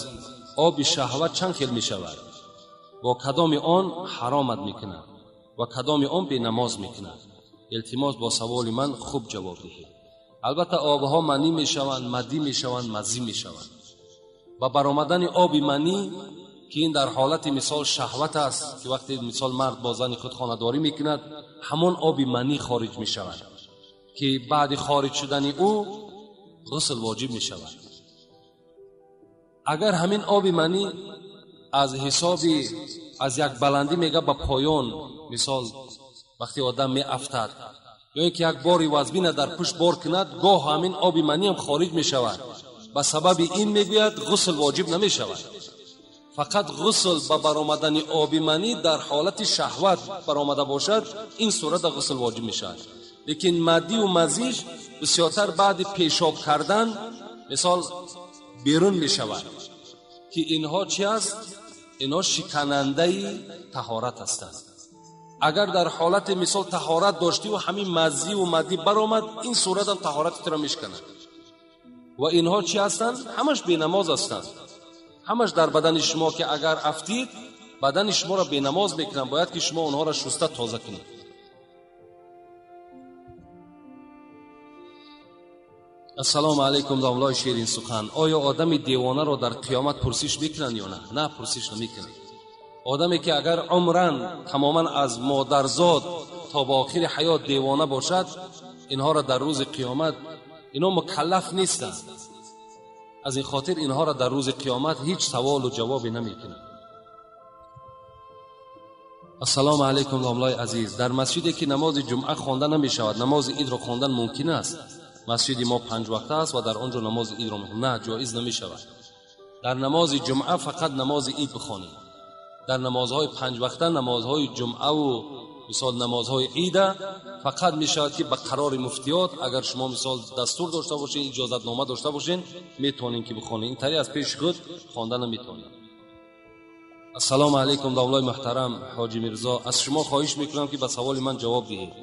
Оби шаҳват чанд хел мешавад? Бо кадоми он ҳаромат мекунад ва кадоми он бенамоз мекунад? Илтимос, бо саволи ман хуб ҷавоб диҳед. Албатта, обҳо манӣ мешаванд, мадӣ мешаванд, мазӣ мешаванд. Ба баромадани оби манӣ, ки ин дар ҳолати мисол шаҳват аст, ки вақте мисол мард бо зани худ хонадорӣ мекунад, ҳамон оби манӣ хориҷ мешавад, ки баъди хориҷ шудани ӯ ғусл воҷиб мешавад. Агар ҳамин оби манӣ аз ҳисоби аз як баландӣ мега ба поён, мисол вақте одам меафтад ё ин ки як бори вазбина дар пушт бор кунад, гоҳ ҳамин оби манӣ ҳам хориҷ мешавад. Ба сабаби ин мегӯяд ғусл воҷиб намешавад. Фақат ғусл ба баромадани оби манӣ дар ҳолати шаҳват баромада бошад, ин сурата ғусл воҷиб мешавад. Лекин маддиву мазиш бисёртар баъди пешоб кардан мисол берун мешавад, ки инҳо чи аст? Инҳо шиканандаи таҳорат ҳастанд. Агар дар ҳолати мисол таҳорат доштиву ҳамин маззиву маддӣ баромад, ин суратам таҳорати туро мешиканад. Ва инҳо чи ҳастанд? Ҳамаш бенамоз ҳастанд. Ҳамаш дар бадани шумо ки агар афтид, бадани шуморо бенамоз мекунанд, бояд ки шумо онҳоро шуста тоза кунед. Ассалому алайкум, домлаи ширин сухан. Оё одами девонаро дар қиёмат пурсиш мекунанд ё на? На, пурсиш намекунанд. Одаме ки агар умран тамоман аз модарзод то ба охири ҳаёт девона бошад, инҳоро дар рӯзи қиёмат, инҳо мукаллаф нестанд. Аз ин хотир инҳоро дар рӯзи қиёмат ҳеҷ саволу ҷавобе намекунанд. Ассалому алайкум, домлаи азиз. Дар масҷиде ки намози ҷумъа хонда намешавад, намози идро хондан мумкин аст? Масҷиди мо 5 вақта аст ва дар он ҷо намози идро на, ҷоиз намешавад. Дар намози ҷумъа фақат намози ид бихонед. Дар намозҳои 5 вақта, намозҳои ҷумъаву мисол намозҳои ида фақат мешавад ки ба қарори муфтиёт, агар шумо мисол дастур дошта бошед, иҷозатнома дошта бошед, метавонед ки бихонед. Ин тари аз пеши худ хонда наметавонед. Ассалому алайкум, домлаи муҳтарам Ҳоҷи Мирзо. Аз шумо хоҳиш мекунам ки ба саволи ман ҷавоб диҳед.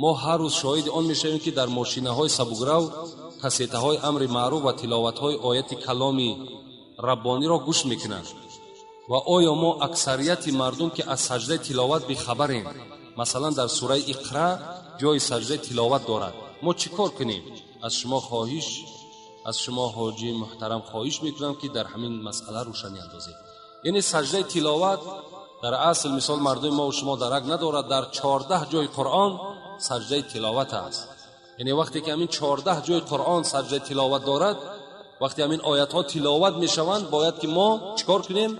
Мо ҳар рӯз шоҳиди он мешавем ки дар мошинаҳои сабуграв кассетаҳои амри маъруф ва тиловатҳои ояти каломи раббониро гӯш мекунанд. Ва оё мо аксарияти мардум ки аз саҷдаи тиловат бихабарем, масалан дар сураи Иқра ҷои саҷдаи тиловат дорад, мо чӣ кор кунем? Аз шумо ҳоҷи муҳтарам хоҳиш мекунам ки дар ҳамин масъала рӯшанӣ андозед. Яъне саҷдаи тиловат дар асл мисол мардуми мо ва шумо дарак надорад, дар 14 ҷои Қуръон саҷдаи тиловат аст. Яъне вақте ки ҳамин 14 ҷои Қуръон саҷдаи тиловат дорад, вақте ҳамин оятҳо тиловат мешаванд, бояд ки мо чӣ кор кунем?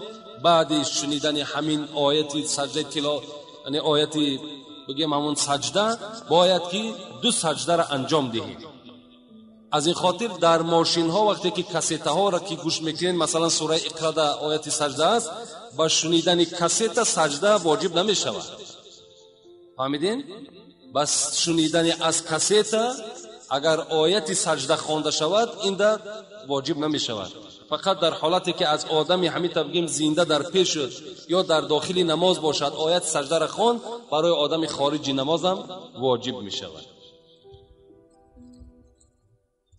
Баъди шунидани ҳамин ояти саҷдаи тиловат, яъне ояти бигем ҳамон саҷда, бояд ки 2 саҷдаро анҷом диҳем. Аз ин хотир дар мошинҳо вақте ки кассетаҳоро ки гӯш мекунед, масалан сураи Иқра дар ояти саҷда аст, ба шунидани кассета саҷда воҷиб намешавад. Фаҳмидин? Ба шунидани аз кассета агар ояти саҷда хонда шавад, ин дар воҷиб намешавад. Фақат дар ҳолате ки аз одами ҳамин бигем зинда дар пеш шуд ё дар дохили намоз бошад, ояти саҷдаро хонд, барои одами хориҷи намозам воҷиб мешавад.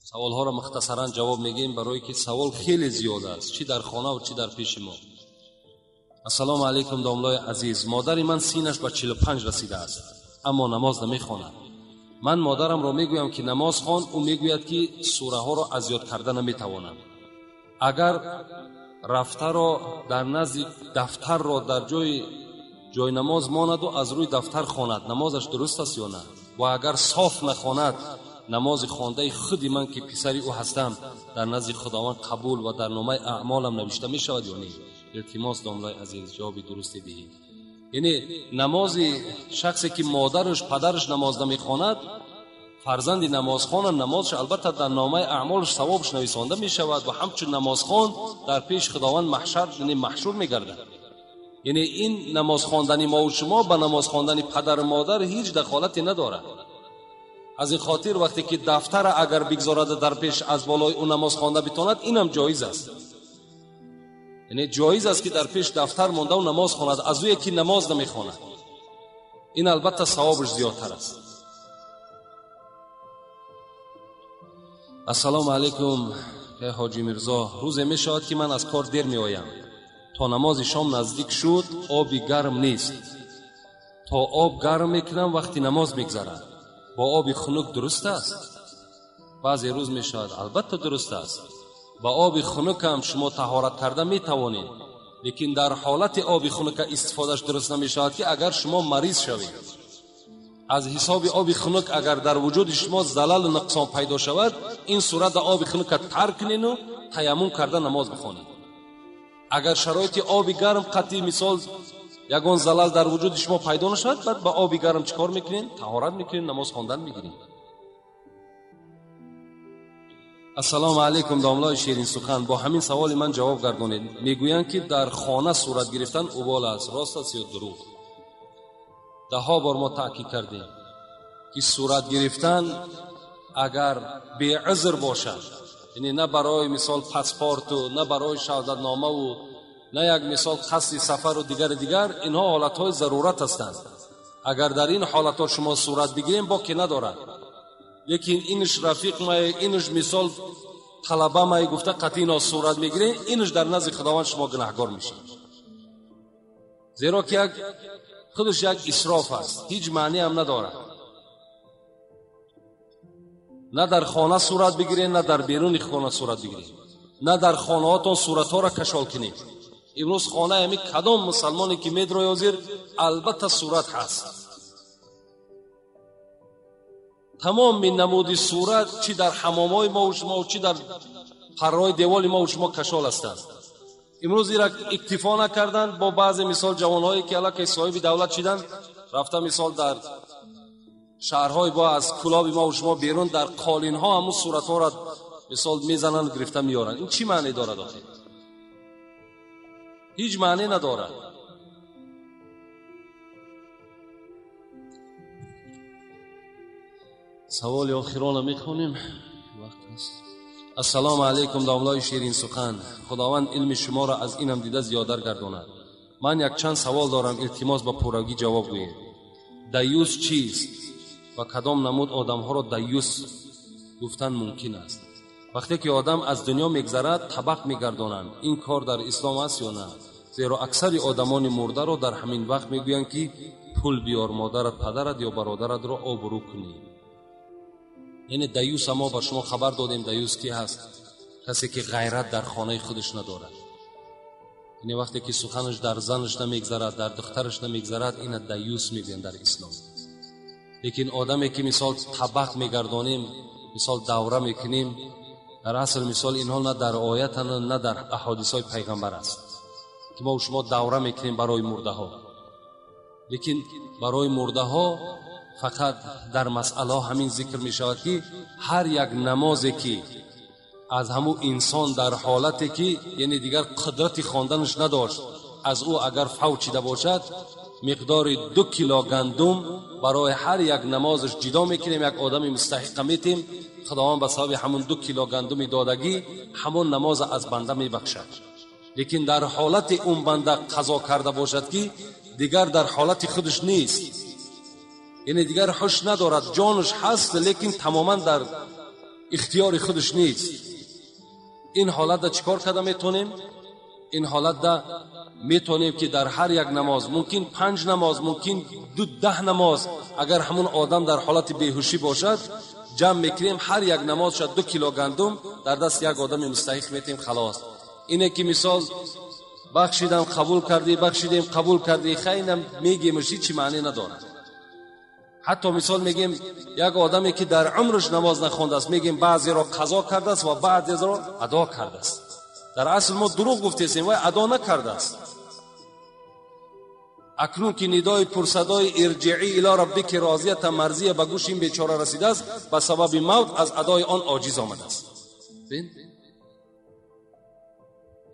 Саволҳоро мухтасаран ҷавоб мегӯем, барои ки савол хеле зиёд аст, чӣ дар хона ва чӣ дар пеши мо. Ассалому алайкум, домлаи азиз. Модари ман синаш ба 45 расидааст, аммо намоз намехонад. Ман модарамро мегӯям ки намоз хон, ӯ мегӯяд ки сураҳоро аз ёд карда наметавонам. Агар рафтаро дар назди дафтарро дар ҷои намоз монаду аз рӯи дафтар хонад, намозаш дуруст аст ё на? Ва агар соф нахонад, намози хондаи худи ман ки писари ӯ ҳастам дар назди Худованд қабул ва дар номаи аъмолам навишта мешавад ё не? Илтимос, домлаи азиз, ҷавоби дурусте диҳед. Яъне намози шахсе ки модараш падараш намоз намехонад, фарзанди намозхона намозаш албатта дар номаи аъмолаш савобаш нависонда мешавад ва ҳамчун намозхон дар пеши Худованд маҳшар, яъне маҳшур мегардад. Яъне ин намоз хондани мо ва шумо ба намоз хондани падару модар ҳеҷ дахолате надорад. Аз ин хотир вақте ки дафтара агар бигзорад дар пеш аз болои ӯ намоз хонда битонад, инам ҷоиз аст. Яъне ҷоиз аст ки дар пеш дафтар монда ӯ намоз хонад, аз ӯе ки намоз намехонад. Ин албатта савобаш зиёдтар аст. Ассалому алайкум, ҳоҷи Мирзо. Рӯзе мешавад ки ман аз кор дер меоям. То намози шом наздик шуд, оби гарм нест. То об гарм мекунам, вақти намоз мегзарад. Бо оби хунук дуруст аст? Баъзе рӯз мешавад, албатта дуруст аст. Ба оби хунукам шумо таҳорат карда метавонед, лекин дар ҳолати оби хунука истифодаш дуруст намешавад ки агар шумо мариз шавед. Аз ҳисоби оби хунук агар дар вуҷуди шумо залалу нуқсон пайдо шавад, ин сурат дар оби хунука тарк кунену таяммум карда намоз бихонед. Агар шароити оби гарм қатъи мисол ягон залал дар вуҷуди шумо пайдо нашавад, баъд ба оби гарм чӣ кор мекунед? Таҳорат мекунед, намоз хондан мегиред. Ассалому алайкум, домлаи ширин сухан. Бо ҳамин саволи ман ҷавоб гардонед. Мегӯянд ки дар хона сурат гирифтан убол аст, рост аст ё дурӯғ? Даҳҳо бор мо таъкид кардем ки сурат гирифтан агар беузр бошад, яъне на барои мисол паспорту, на барои шаҳодатномаву, на як мисол қасди сафару дигари дигар, инҳо ҳолатҳои зарурат ҳастанд. Агар дар ин ҳолатҳо шумо сурат бигирем, боке надорад. Лекин инш рафиқ мае, инш мисол талаба май гуфта қатъи ино сурат мегирем, инаш дар назди Худованд шумо гунаҳгор мешед. Зеро ки як худаш як исроф аст, ҳеҷ маъне ҳам надорад. На дар хона сурат бигиред, на дар беруни хона сурат бигиред, на дар хонаҳотон суратҳоро кашол кунед. Имрӯз хонаи ҳамин кадом мусалмоне ки медрои ҳозир, албатта сурат ҳаст. Тамоми намуди сурат чӣ дар ҳамомҳои мо ва шумо, чӣ дар парраҳои деволи мо ва шумо кашол ҳастанд. Имрӯз ира иктифо накарданд бо баъзе мисол ҷавонҳое ки аллакай соҳиби давлат шиданд, рафта мисол дар шаҳрҳои бо аз кулоби мо ва шумо берун дар қолинҳо ҳамун суратҳоро мисол мезананд, гирифта меоранд. Ин чӣ маъне дорад охир? Ҳеҷ маъне надорад. Саволи охирона мехонем, вақт аст. Ассалому алайкум домлои ширин сухан. Худованд илми шуморо аз инам дида зиёдар гардонад. Ман якчанд савол дорам, илтимос ба пуррагӣ ҷавоб гӯед. Даюс чист ва кадом намуд одамҳоро даюс гуфтан мумкин аст? Вақте ки одам аз дунё мегзарад, табақ мегардонанд. Ин кор дар ислом аст ё на? Зеро аксари одамони мурдаро дар ҳамин вақт мегӯянд ки пул биёр, модарат, падарат ё бародаратро обрӯ кунӣ. Яъне даюс мо ба шумо хабар додем, даюс ки ҳаст? Касе ки ғайрат дар хонаи худаш надорад. Яъне вақте ки суханаш дар занаш намегзарад, дар духтараш намегзарад, ина даюс мегӯянд дар ислом. Лекин одаме ки мисол табақ мегардонем, мисол давра мекунем, дар асл мисол инҳо на дар оятан, на дар аҳодисҳои пайғамбар аст ки мо шумо давра мекунем барои мурдаҳо. Лекин барои мурдаҳо фақат дар масъала ҳамин зикр мешавад ки ҳар як намозе ки аз ҳамун инсон дар ҳолате ки яъне дигар қудрати хонданаш надошт, аз ӯ агар фавт шида бошад, миқдори 2 кило гандум барои ҳар як намозаш ҷидо мекунем, як одами мустаҳиқа метем. Худованд ба сабаби ҳамун 2 кило гандуми додагӣ ҳамон намоза аз банда мебахшад. Лекин дар ҳолати он банда қазо карда бошад ки дигар дар ҳолати худаш нест, яъне дигар ҳуш надорад, ҷонаш ҳаст, лекин тамоман дар ихтиёри худаш нест. Ин ҳолатда чӣ кор карда метавонем? Ин ҳолатда метавонем ки дар ҳар як намоз, мумкин 5 намоз, мумкин 10 намоз, агар ҳамун одам дар ҳолати беҳушӣ бошад, ҷамъ мекунем, ҳар як намоз шад 2 кило гандум дар даст як одами мустаҳиқ метем, халос. Ине ки мисол бахшидам қабул кардӣ, бахшидем қабул кардӣ, хайнам мегемаш, ҳеҷ маъне надорад. Ҳатто мисол мегем як одаме ки дар умраш намоз нахондааст, мегем баъзеро қазо кардааст ва баъзеро адо кардааст. Дар асл мо дурӯғ гуфтесем, вай адо накардааст. Акнун ки нидои пурсадои ирҷиӣ ило раббики розията марзия ба гӯши ин бечора расидааст, ба сабаби мавт аз адои он оҷиз омадааст.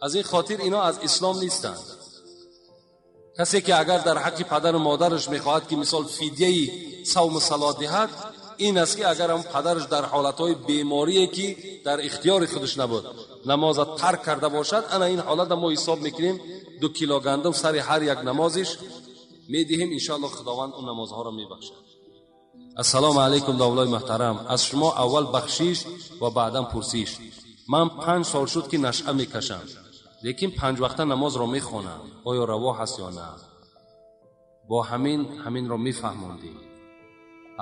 Аз ин хотир ино аз ислом нестанд. Касе ки агар дар ҳаққи падару модараш мехоҳад ки мисол фидияи савму салот диҳад, ин аст ки агар ҳам падараш дар ҳолатҳои беморие ки дар ихтиёри худаш набуд намоза тарк карда бошад, ана ин ҳолатда мо ҳисоб мекунем 2 кило гандум сари ҳар як намозиш медиҳем, иншоаллоҳ Худованд он намозҳоро мебахшад. Ассалому алайкум довлои муҳтарам. Аз шумо аввал бахшиш ва баъдан пурсиш. Ман 5 сол шуд ки нашъа мекашам, лекин 5 вақта намозро мехонам. Оё раво ҳаст ё на? Бо ҳаминро мефаҳмондем.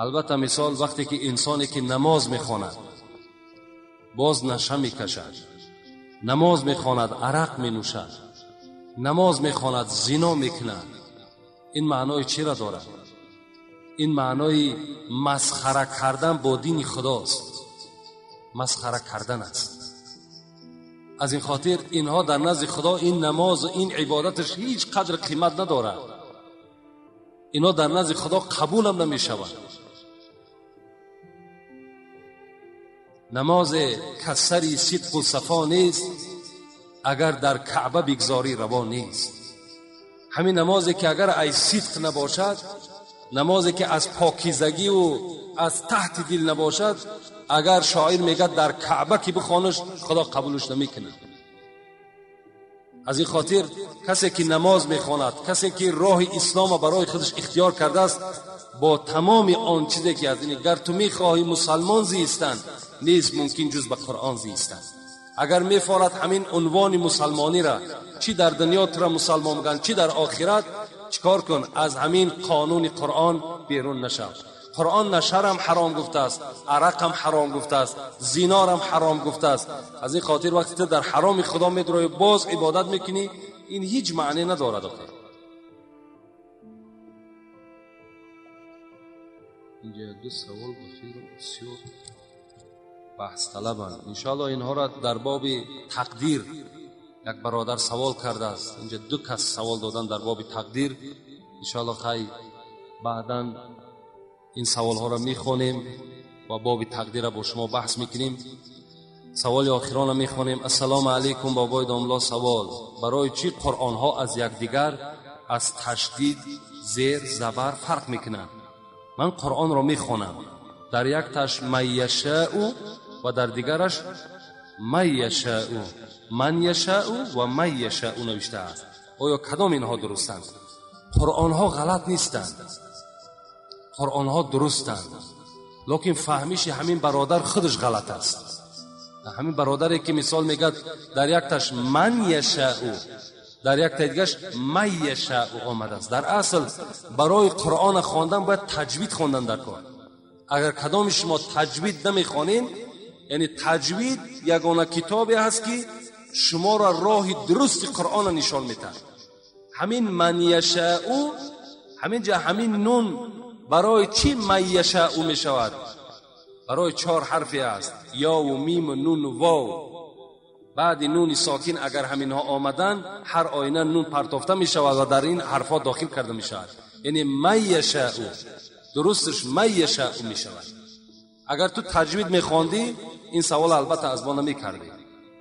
Албатта мисол вақте ки инсоне ки намоз мехонад боз наша мекашад, намоз мехонад арақ менӯшад, намоз мехонад зино мекунад, ин маънои чиро дорад? Ин маънои масхара кардан бо дини Худост, масхара кардан аст. Аз ин хотир инҳо дар назди Худо ин намоз ва ин ибодаташ ҳеҷ қадр қимат надорад. Инҳо дар назди Худо қабулам намешаванд. Намозе касари сидқу сафо нест, агар дар Каъба бигзорӣ раво нест. Ҳамин намозе ки агар ай сидқ набошад, намозе ки аз покизагиву аз таҳти дил набошад, агар шоир мегӯяд дар Каъба ки бихонаш, Худо қабулш намекунад. Аз ин хотир касе ки намоз мехонад, касе ки роҳи исломро барои худаш ихтиёр кардааст, бо тамоми он чизе ки аз ин гар ту мехоҳӣ мусалмон зистан, нест мумкин ҷуз ба Қуръон зистан. Агар мефорад ҳамин унвони мусалмониро, чӣ дар дунё туро мусалмон мегӯянд, чӣ дар охират, чикор кун? Аз ҳамин қонуни Қуръон берун нашав. Қуръон на шарам ҳаром гуфтааст, арақам ҳаром гуфтааст, зинорам ҳаром гуфтааст. Аз ин хотир вақте ту дар ҳароми Худо медроӣ, боз ибодат мекунӣ, ин ҳеҷ маъне надорад. Охир инҷа ду савол ба фикр бисёр баҳсталабанд. Иншоаллоҳ инҳоро дар боби тақдир як бародар савол кардааст. Инҷа ду кас савол додан дар боби тақдир. Иншоаллоҳ хай баъдан ин саволҳоро мехонем ва боби тақдирро бо шумо баҳс мекунем. Саволи охиронро мехонем. Ассалому алайкум бобои домло, савол: барои чӣ қуръонҳо аз якдигар аз ташдид, зер, забар фарқ мекунанд? Ман қуръонро мехонам, дар якташ ман яшаъу ва дар дигараш ман яшаъу, ман яшаъу ва ман яшаъу навиштааст. Оё кадом инҳо дурустанд? Қуръонҳо ғалат нестанд, қуръонҳо дурустанд, лекин фаҳмиши ҳамин бародар худаш ғалат аст. Ҳамин бародаре ки мисол мегӯяд дар якташ ман яшаъу, дар яктаи дигараш ман яшаъу омадааст. Дар асл барои қуръона хондан бояд таҷвид хондан дар кор. Агар кадоми шумо таҷвид намехонед, яъне таҷвид ягона китобе ҳаст ки шуморо роҳи дурусти қуръона нишон медиҳад. Ҳамин ман яшаъу, ҳамин ҷа ҳамин нун барои чӣ ман яшаъу мешавад? Барои чор ҳарфе аст: ёву миму нуну вов. Баъди нуни сокин агар ҳаминҳо омаданд, ҳар оина нун партофта мешавад ва дар ин ҳарфҳо дохил карда мешавад. Яъне ман яшаъу, дурусташ ман яшаъу мешавад. Агар ту таҷвид мехондӣ, ин савол албатта аз мо намекардӣ.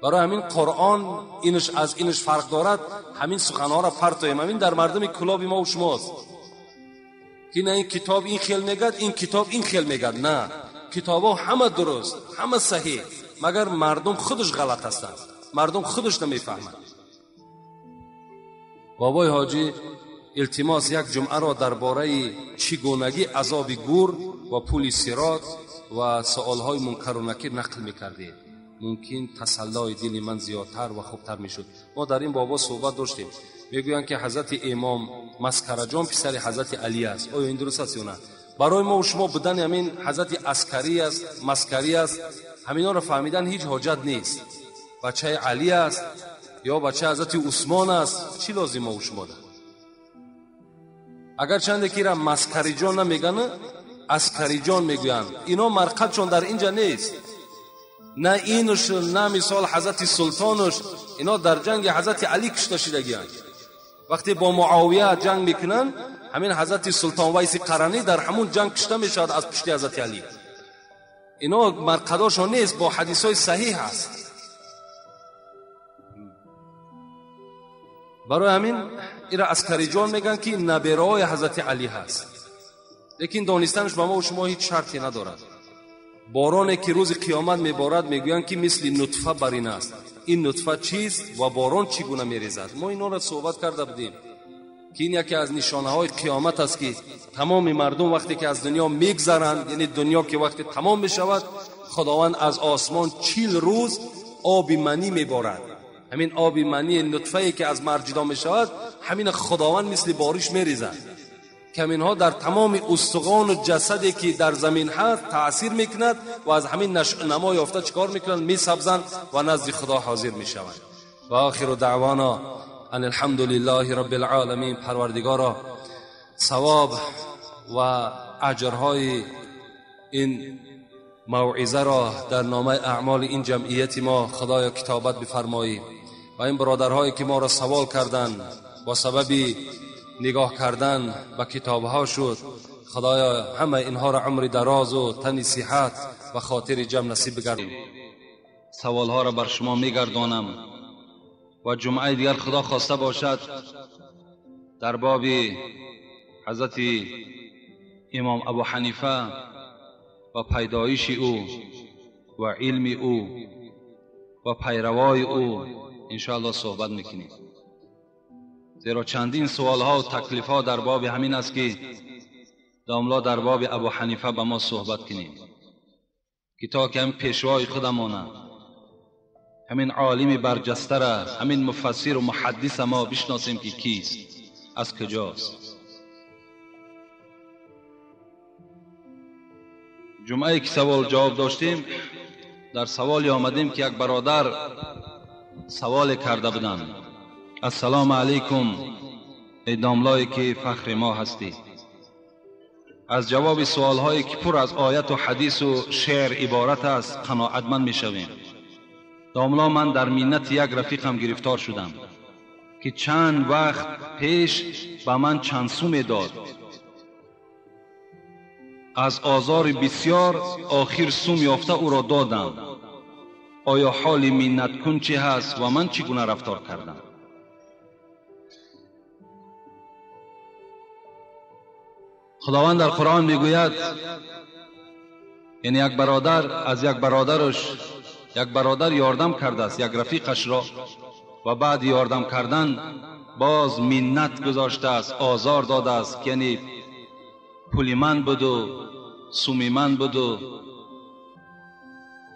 Барои ҳамин қуръон инаш аз инаш фарқ дорад. Ҳамин суханҳоро партоем. Ҳамин дар мардуми кулоби мо ва шумост ки на ин китоб ин хел мегӯяд, ин китоб ин хел мегӯяд. На, китобҳо ҳама дуруст, ҳама саҳеҳ, магар мардум худаш ғалат ҳастанд, мардум худаш намефаҳманд. Бобои ҳоҷӣ, илтимос як ҷумъаро дар бораи чӣ гунагӣ азоби гур ва пули сирот ва суолҳои мункару накир нақл мекардед. Мумкин тасаллои дили ман зиёдтар ва хубтар мешуд. Мо дар ин бобо суҳбат доштем. Мегӯянд ки ҳазрати имом Маскараҷон писари ҳазрати Алӣ аст. Оё ин дуруст аст ё на? Барои мо шумо будани ҳамин ҳазрати аскарӣ аст, маскарӣ аст, ҳаминҳоро фаҳмидан ҳеҷ ҳоҷат нест. Бачаи Алӣ аст ё бачаи ҳазрати Усмон аст, чӣ лозим мо шумо да? Агарчанде ки ира маскариҷон намегӯянд, аскариҷон мегӯянд. Ино марқадшон дар инҷа нест. На инуш, на мисол ҳазрати султонуш, ино дар ҷанги ҳазрати Алӣ кушта шидагиянд. Вақте бо Муовия ҷанг мекунанд, ҳамин ҳазрати султон Вайси Қаранӣ дар ҳамун ҷанг кушта мешавад аз пушти ҳазрати Алӣ. Ино марқадошон нест, бо ҳадисҳои саҳиҳ аст. Барои ҳамин ира аскариҷон мегӯянд ки набераҳои ҳазрати Алӣ ҳаст. Лекин донистанаш ба мо шумо ҳеҷ шарте надорад. Бороне ки рӯзи қиёмат меборад, мегӯянд ки мисли нутфа бар ин аст. Ин нутфа чист ва борон чӣ гуна мерезад? Мо инҳоро суҳбат карда будем ки ин яке аз нишонаҳои қиёмат аст ки тамоми мардум вақте ки аз дунё мегзаранд, яъне дунё ки вақте тамом мешавад, Худованд аз осмон 40 рӯз оби манӣ меборад. Ҳамин оби манӣ нутфае ки аз мард ҷудо мешавад, ҳамин Худованд мисли бориш мерезад. ки ҳаминҳо дар тамоми устухону ҷасаде ки дар замин ҳаст таъсир мекунад ва аз ҳамин намо ёфта чикор мекунанд? Месабзанд ва назди Худо ҳозир мешаванд. Ва охиру даъвона ан алҳамдулиллаҳи раббил оламин. Парвардигоро, савоб ва аҷрҳои ин мавъизаро дар номаи аъмоли ин ҷамъияти мо Худоё китобат бифармоӣ ва ин бародарҳое ки моро савол карданд бо сабаби нигоҳ кардан ба китобҳо шуд, Худоё ҳама инҳоро умри дарозу тани сиҳат ва хотири ҷамъ насиб бигардон. Саволҳоро бар шумо мегардонам ва ҷумъаи дигар Худо хоста бошад дар боби ҳазрати имом Абу Ҳанифа ва пайдоиши ӯ ва илми ӯ ва пайравои ӯ иншоаллоҳ суҳбат мекунем. Зеро чандин суолҳо ва таклифҳо дар боби ҳамин аст ки домло дар боби Абу Ҳанифа ба мо суҳбат кунем ки то ки ҳам пешвои худамонанд. ҳамин олими барҷаста را، ҳамин муфассир ва муҳаддис мо бишносем ки кист, аз куҷост. Ҷумъае ки савол ҷавоб доштем, дар саволе омадем ки як бародар саволе карда буданд. Ассалому алайкум, эй домлое ки фахри мо ҳастӣ. Аз ҷавоби суолҳое ки пур аз оят ва ҳадису шеър иборат аст қаноатманд мешавем. Домло, ман дар миннати як рафиқам гирифтор шудам ки чанд вақт пеш ба ман чанд суме дод. Аз озори бисёр охир сум ёфта ӯро додам. Оё ҳоли миннаткун чӣ ҳаст ва ман чӣ гуна рафтор кардам? Худованд дар Қуръон мегӯяд, яъне як бародар аз як бародараш, як бародар ёрдам кардааст як рафиқашро ва баъди ёрдам кардан боз миннат гузоштааст, озор додааст, ки яъне пули ман буду суми ман буду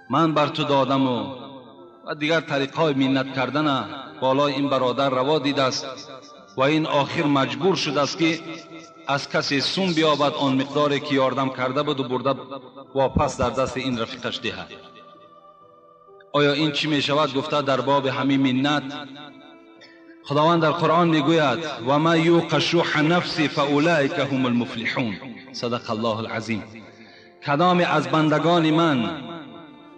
ман бар ту додаму ва дигар тариқҳои миннат кардана болои ин бародар раво дидааст ва ин охир маҷбур шудааст ки аз касе сум биёбад он миқдоре ки ёрдам карда буду бурда вопас дар дасти ин рафиқаш диҳад. Оё ин чӣ мешавад гуфта дар боби ҳамин миннат Худованд дар Қуръон мегӯяд: ва ман юқа шуҳа нафси фаулаика ҳум алмуфлиҳун. Садақа Аллоҳу алазим. Кадоме аз бандагони ман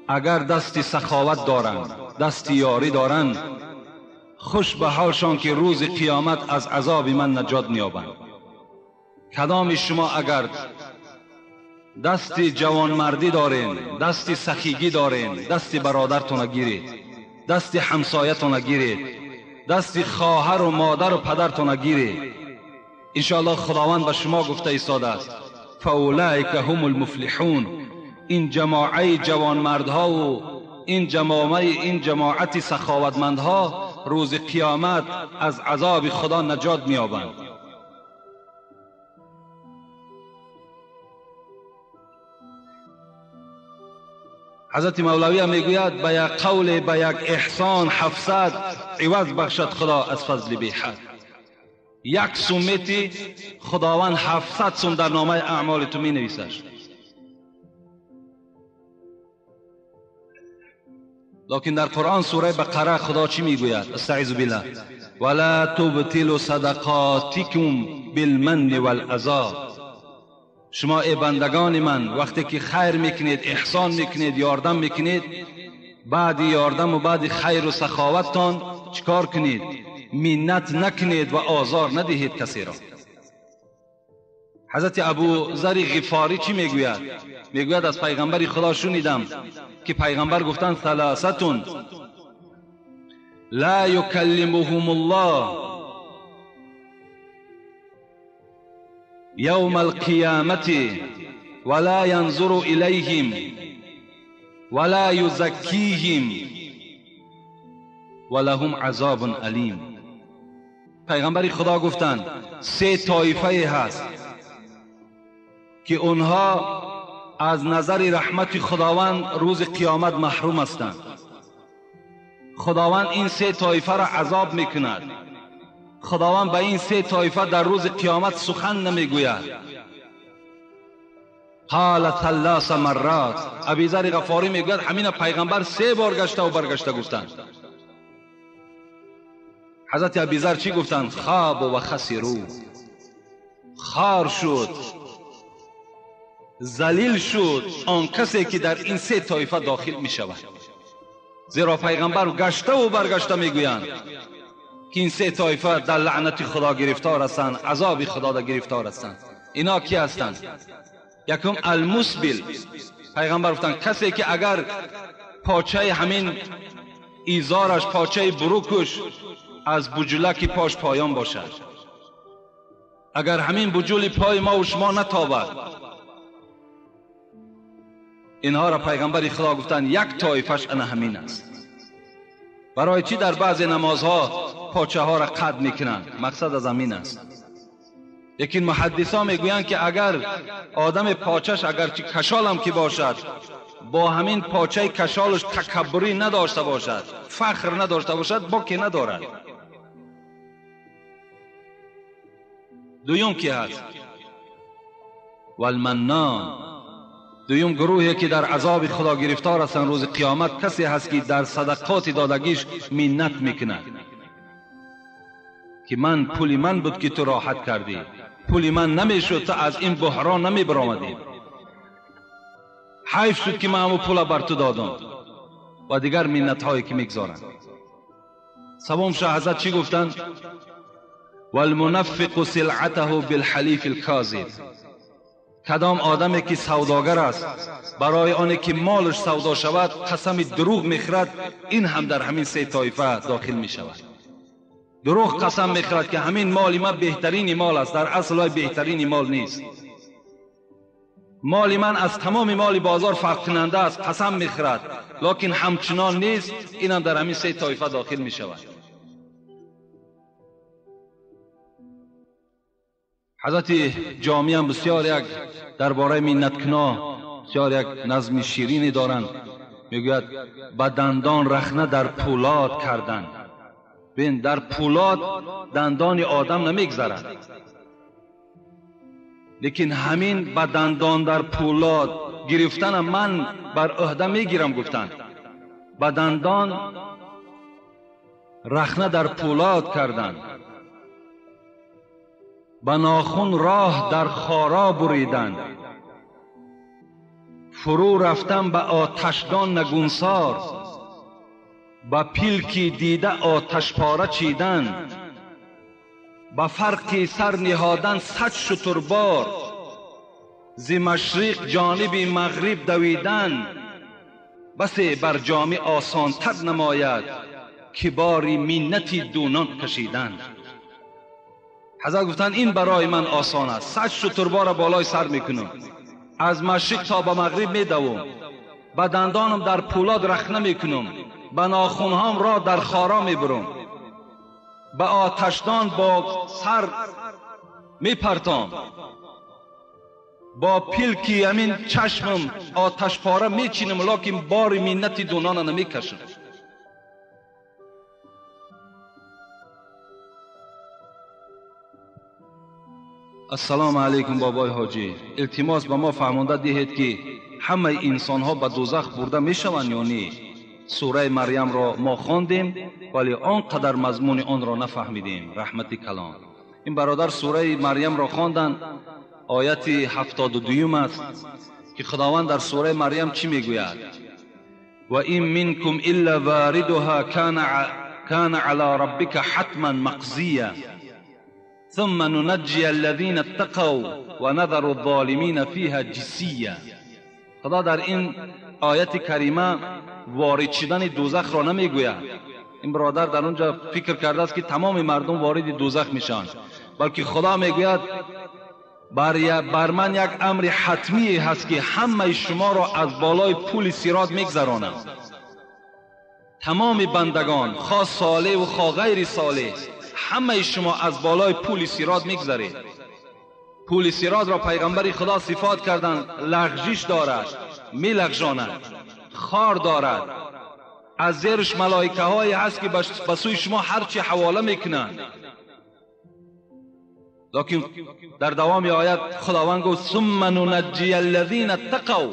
агар дасти саховат доранд, дасти ёрӣ доранд, хуш ба ҳолшон ки рӯзи қиёмат аз азоби ман наҷот меёбанд. Кадоми шумо агар дасти ҷавонмардӣ дорен, дасти сахигӣ дорен, дасти бародартона гиред, дасти ҳамсоятона гиред, дасти хоҳару модару падартона гиред, иншоаллоҳ Худованд ба шумо гуфта истодааст: фаулаика ҳум алмуфлиҳун. Ин ҷамоаи ҷавонмардҳову ин ҷамоати саховатмандҳо рӯзи қиёмат аз азоби Худо наҷот меёбанд. Ҳазрати Мавлавия мегӯяд: ба як қавле, ба як эҳсон 700 иваз бахшад Худо аз фазли беҳад. Як сум мети, Худованд 700 сум дар номаи аъмоли ту менависаш. Локин дар Қуръон сураи Бақара Худо чӣ мегӯяд? Астаизу биллаҳ: вала тубтилу садақотикум билманни валазо. Шумо эй бандагони ман, вақте ки хайр мекунед, эҳсон мекунед, ёрдам мекунед, баъди ёрдаму баъди хайру саховаттон чӣ кор кунед? Миннат накунед ва озор надиҳед касеро. Ҳазрати Абузари Ғифорӣ чӣ мегӯяд? Мегӯяд: аз пайғамбари Худо шунидам ки пайғамбар гуфтанд: саласатун ла юкаллимуҳум аллоҳ يوم القيامة ولا ينظر إليهم ولا يزكيهم ولهم عذاب أليم. پیغمبر خدا گفتند سه طایفه هست که اونها از نظر رحمت خداوند روز قیامت محروم هستند. خداوند این سه طایفه را عذاب میکند. خداوند به این سه طایفه در روز قیامت سخن نمیگوید. قال ثلاث مرات. ابی ذر غفاری میگوید همین پیغمبر 3 بار گشته و برگشته گفتند. حضرت ابی ذر چی گفتند؟ خواب و خسرو، خار شد، ذلیل شد آن کسی که در این سه طایفه داخل می شود. زیرا پیغمبر گشته و برگشته میگویند که این سه طایفه در لعنت خدا گرفتار هستند، عذاب خدا در گرفتار هستند. اینا کی هستند؟ یکم المسبل. پیغمبر گفتند کسی که اگر پاچه همین ایزارش، پاچه بروکش از بجلک پاش پایان باشد، اگر همین بجول پای ما و شما نتابد، اینها را پیغمبر خدا گفتند یک طایفش انا همین است. برای چی در بعض نمازها پاچه ها را قد میکنند؟ مقصد از همین است. لیکن محدثا میگویند که اگر آدم پاچش اگرچه کشال هم که باشد با همین پاچه کشالش تکبری نداشته باشد، فخر نداشته باشد، باکی ندارد. دویم کی هست؟ والمنان. دویم گروهی که در عذاب خدا گرفتار هستند روز قیامت، کسی هست که در صدقات دادگیش منت میکند که من پول من بود که تو راحت کردی، پول من نمیشد تو از این بحران نمی برآمدی، حیف شد که من همون پول بر تو دادم، و دیگر منت هایی که میگذارند. سوم شه حضرت چی گفتند؟ والمنفق سلعته بالحلیف الکاذب. کدام آدمی که سوداگر است برای آنی که مالش سودا شود قسم دروغ میخورد، این هم در همین سه طایفه داخل میشود. دروغ قسم میخورد که همین مال من بهترین مال است، در اصل بهترین مال نیست، مال من از تمام مال بازار فرق کننده است، قسم میخورد لکن همچنان نیست، این هم در همین سه طایفه داخل میشود. حضرت جامی هم بسیار یک درباره منتکنا بسیار یک نظم شیرینی دارند. میگوید به دندان رخنه در پولاد کردن. بین در پولاد دندان آدم نمیگذرد، لیکن همین به دندان در پولاد گرفتن من بر عهده میگیرم. گفتن به دندان رخنه در پولاد کردن، به ناخن راه در خارا بریدن، فرو رفتن به آتشدان نگونسار، به پیلکی دیده آتش پاره چیدن، به فرقی سر نهادن 100 شتربار، ز مشرق جانب مغرب دویدن، بسی بر جامه آسان تر نماید که باری منتی دونان کشیدن. حضرت گفتن این برای من آسان است، 100 شتربار بالای سر میکنم، از مشرق تا به مغرب میدوم، به دندانم در پولاد رخنه میکنم، به ناخنهام را در خارا میبرم، به آتشدان با سر میپرتام، با پیلکی همین چشمم آتش پاره میچینم، لکن بار منت دونان نمیکشم. السلام علیکم بابای حاجی، التماس به ما فهمانده دهید که همه انسان ها به دوزخ برده میشوند یا نه؟ سوره مریم را ما خواندیم ولی آنقدر مضمون آن را نفهمیدیم. رحمت کلام. این برادر سوره مریم را خواندن، آیت 72 است که خداوند در سوره مریم چی میگوید؟ و این منکم الا واردها کان علی ربک حتما مقضیا ثم ننجی الذین اتقوا و نذر الظالمین فیها جثیا. خدا در این آیت کریمه وارد شدن دوزخ را نمیگوید. این برادر در اونجا فکر کرده است که تمام مردم وارد دوزخ میشن، بلکه خدا میگوید بر من یک امر حتمی هست که همه شما را از بالای پول صراط میگذرانم. تمام بندگان، خواه صالح و خواه غیر صالح، همه شما از بالای پول صراط میگذرید. پول صراط را پیغمبر خدا صفات کردند، لغزش دارد، میلغزاند، خار دارد، از زیرش ملائکه هایی هست که به سوی شما هرچی حواله میکنند. لکن در دوام آیت خداوند گفت ثم ننجی الذین اتقوا.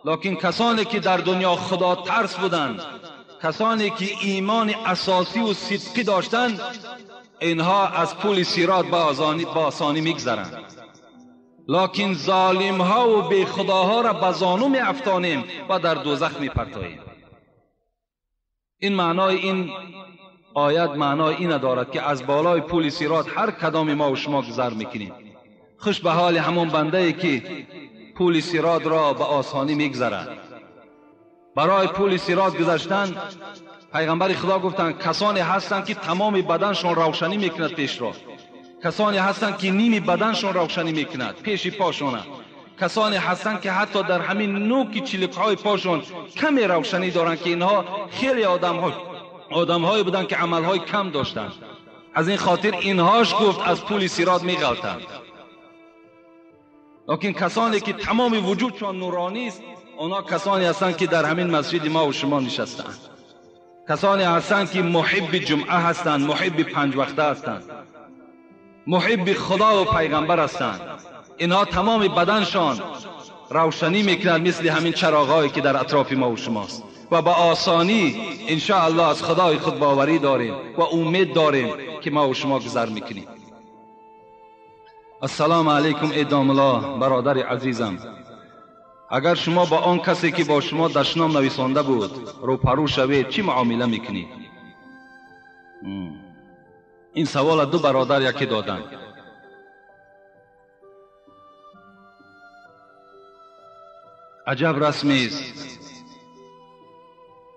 لکن کسانی که در دنیا خدا ترس بودند، کسانی که ایمان اساسی و صدقی داشتند، اینها از پول صراط با آسانی میگذرند. لکن ظالم ها و بی خداها را به زانو می افتانیم و در دوزخ می پرتاییم. این معنای این آیت معنای این دارد که از بالای پول صراط هر کدام ما و شما گذر میکنیم. خوش به حال همون بنده ای که پول صراط را به آسانی میگذرد. برای پول صراط گذشتن پیغمبر خدا گفتند کسانی هستند که تمام بدنشان روشنی میکند پیش را، کسانی هستند که نیم بدنشان روشنی میکند پیش پاشان، کسانی هستند که حتی در همین نوک چلک‌های پاشان کمی روشنی دارند که اینها خیلی آدم‌هایی بودند که عملهای کم داشتند. از این خاطر اینهاش گفت از پول صراط میغلطند. Лекин касоне ки тамоми вуҷудшон нуронист, онҳо касоне ҳастанд ки дар ҳамин масҷиди ма ва шумо нишастаанд. Касоне ҳастанд ки муҳибби ҷумъа ҳастанд, муҳибби панҷвақта ҳастанд, муҳибби худо ва пайғамбар ҳастанд. Инҳо тамоми баданшон равшанӣ мекунад, мисли ҳамин чароғҳое ки дар атрофи ма ва шумост. Ва ба осонӣ иншоаллоҳ аз худои худ боварӣ дорем ва умед дорем ки ма ва шумо гузар мекунем. Ассалому алайкум эй домулло, бародари азизам. Агар шумо ба он касе ки бо шумо дашном нависонда буд рӯпарӯ шавед, чӣ муомила мекунед? Ин савола ду бародар яке доданд. Аҷаб расмест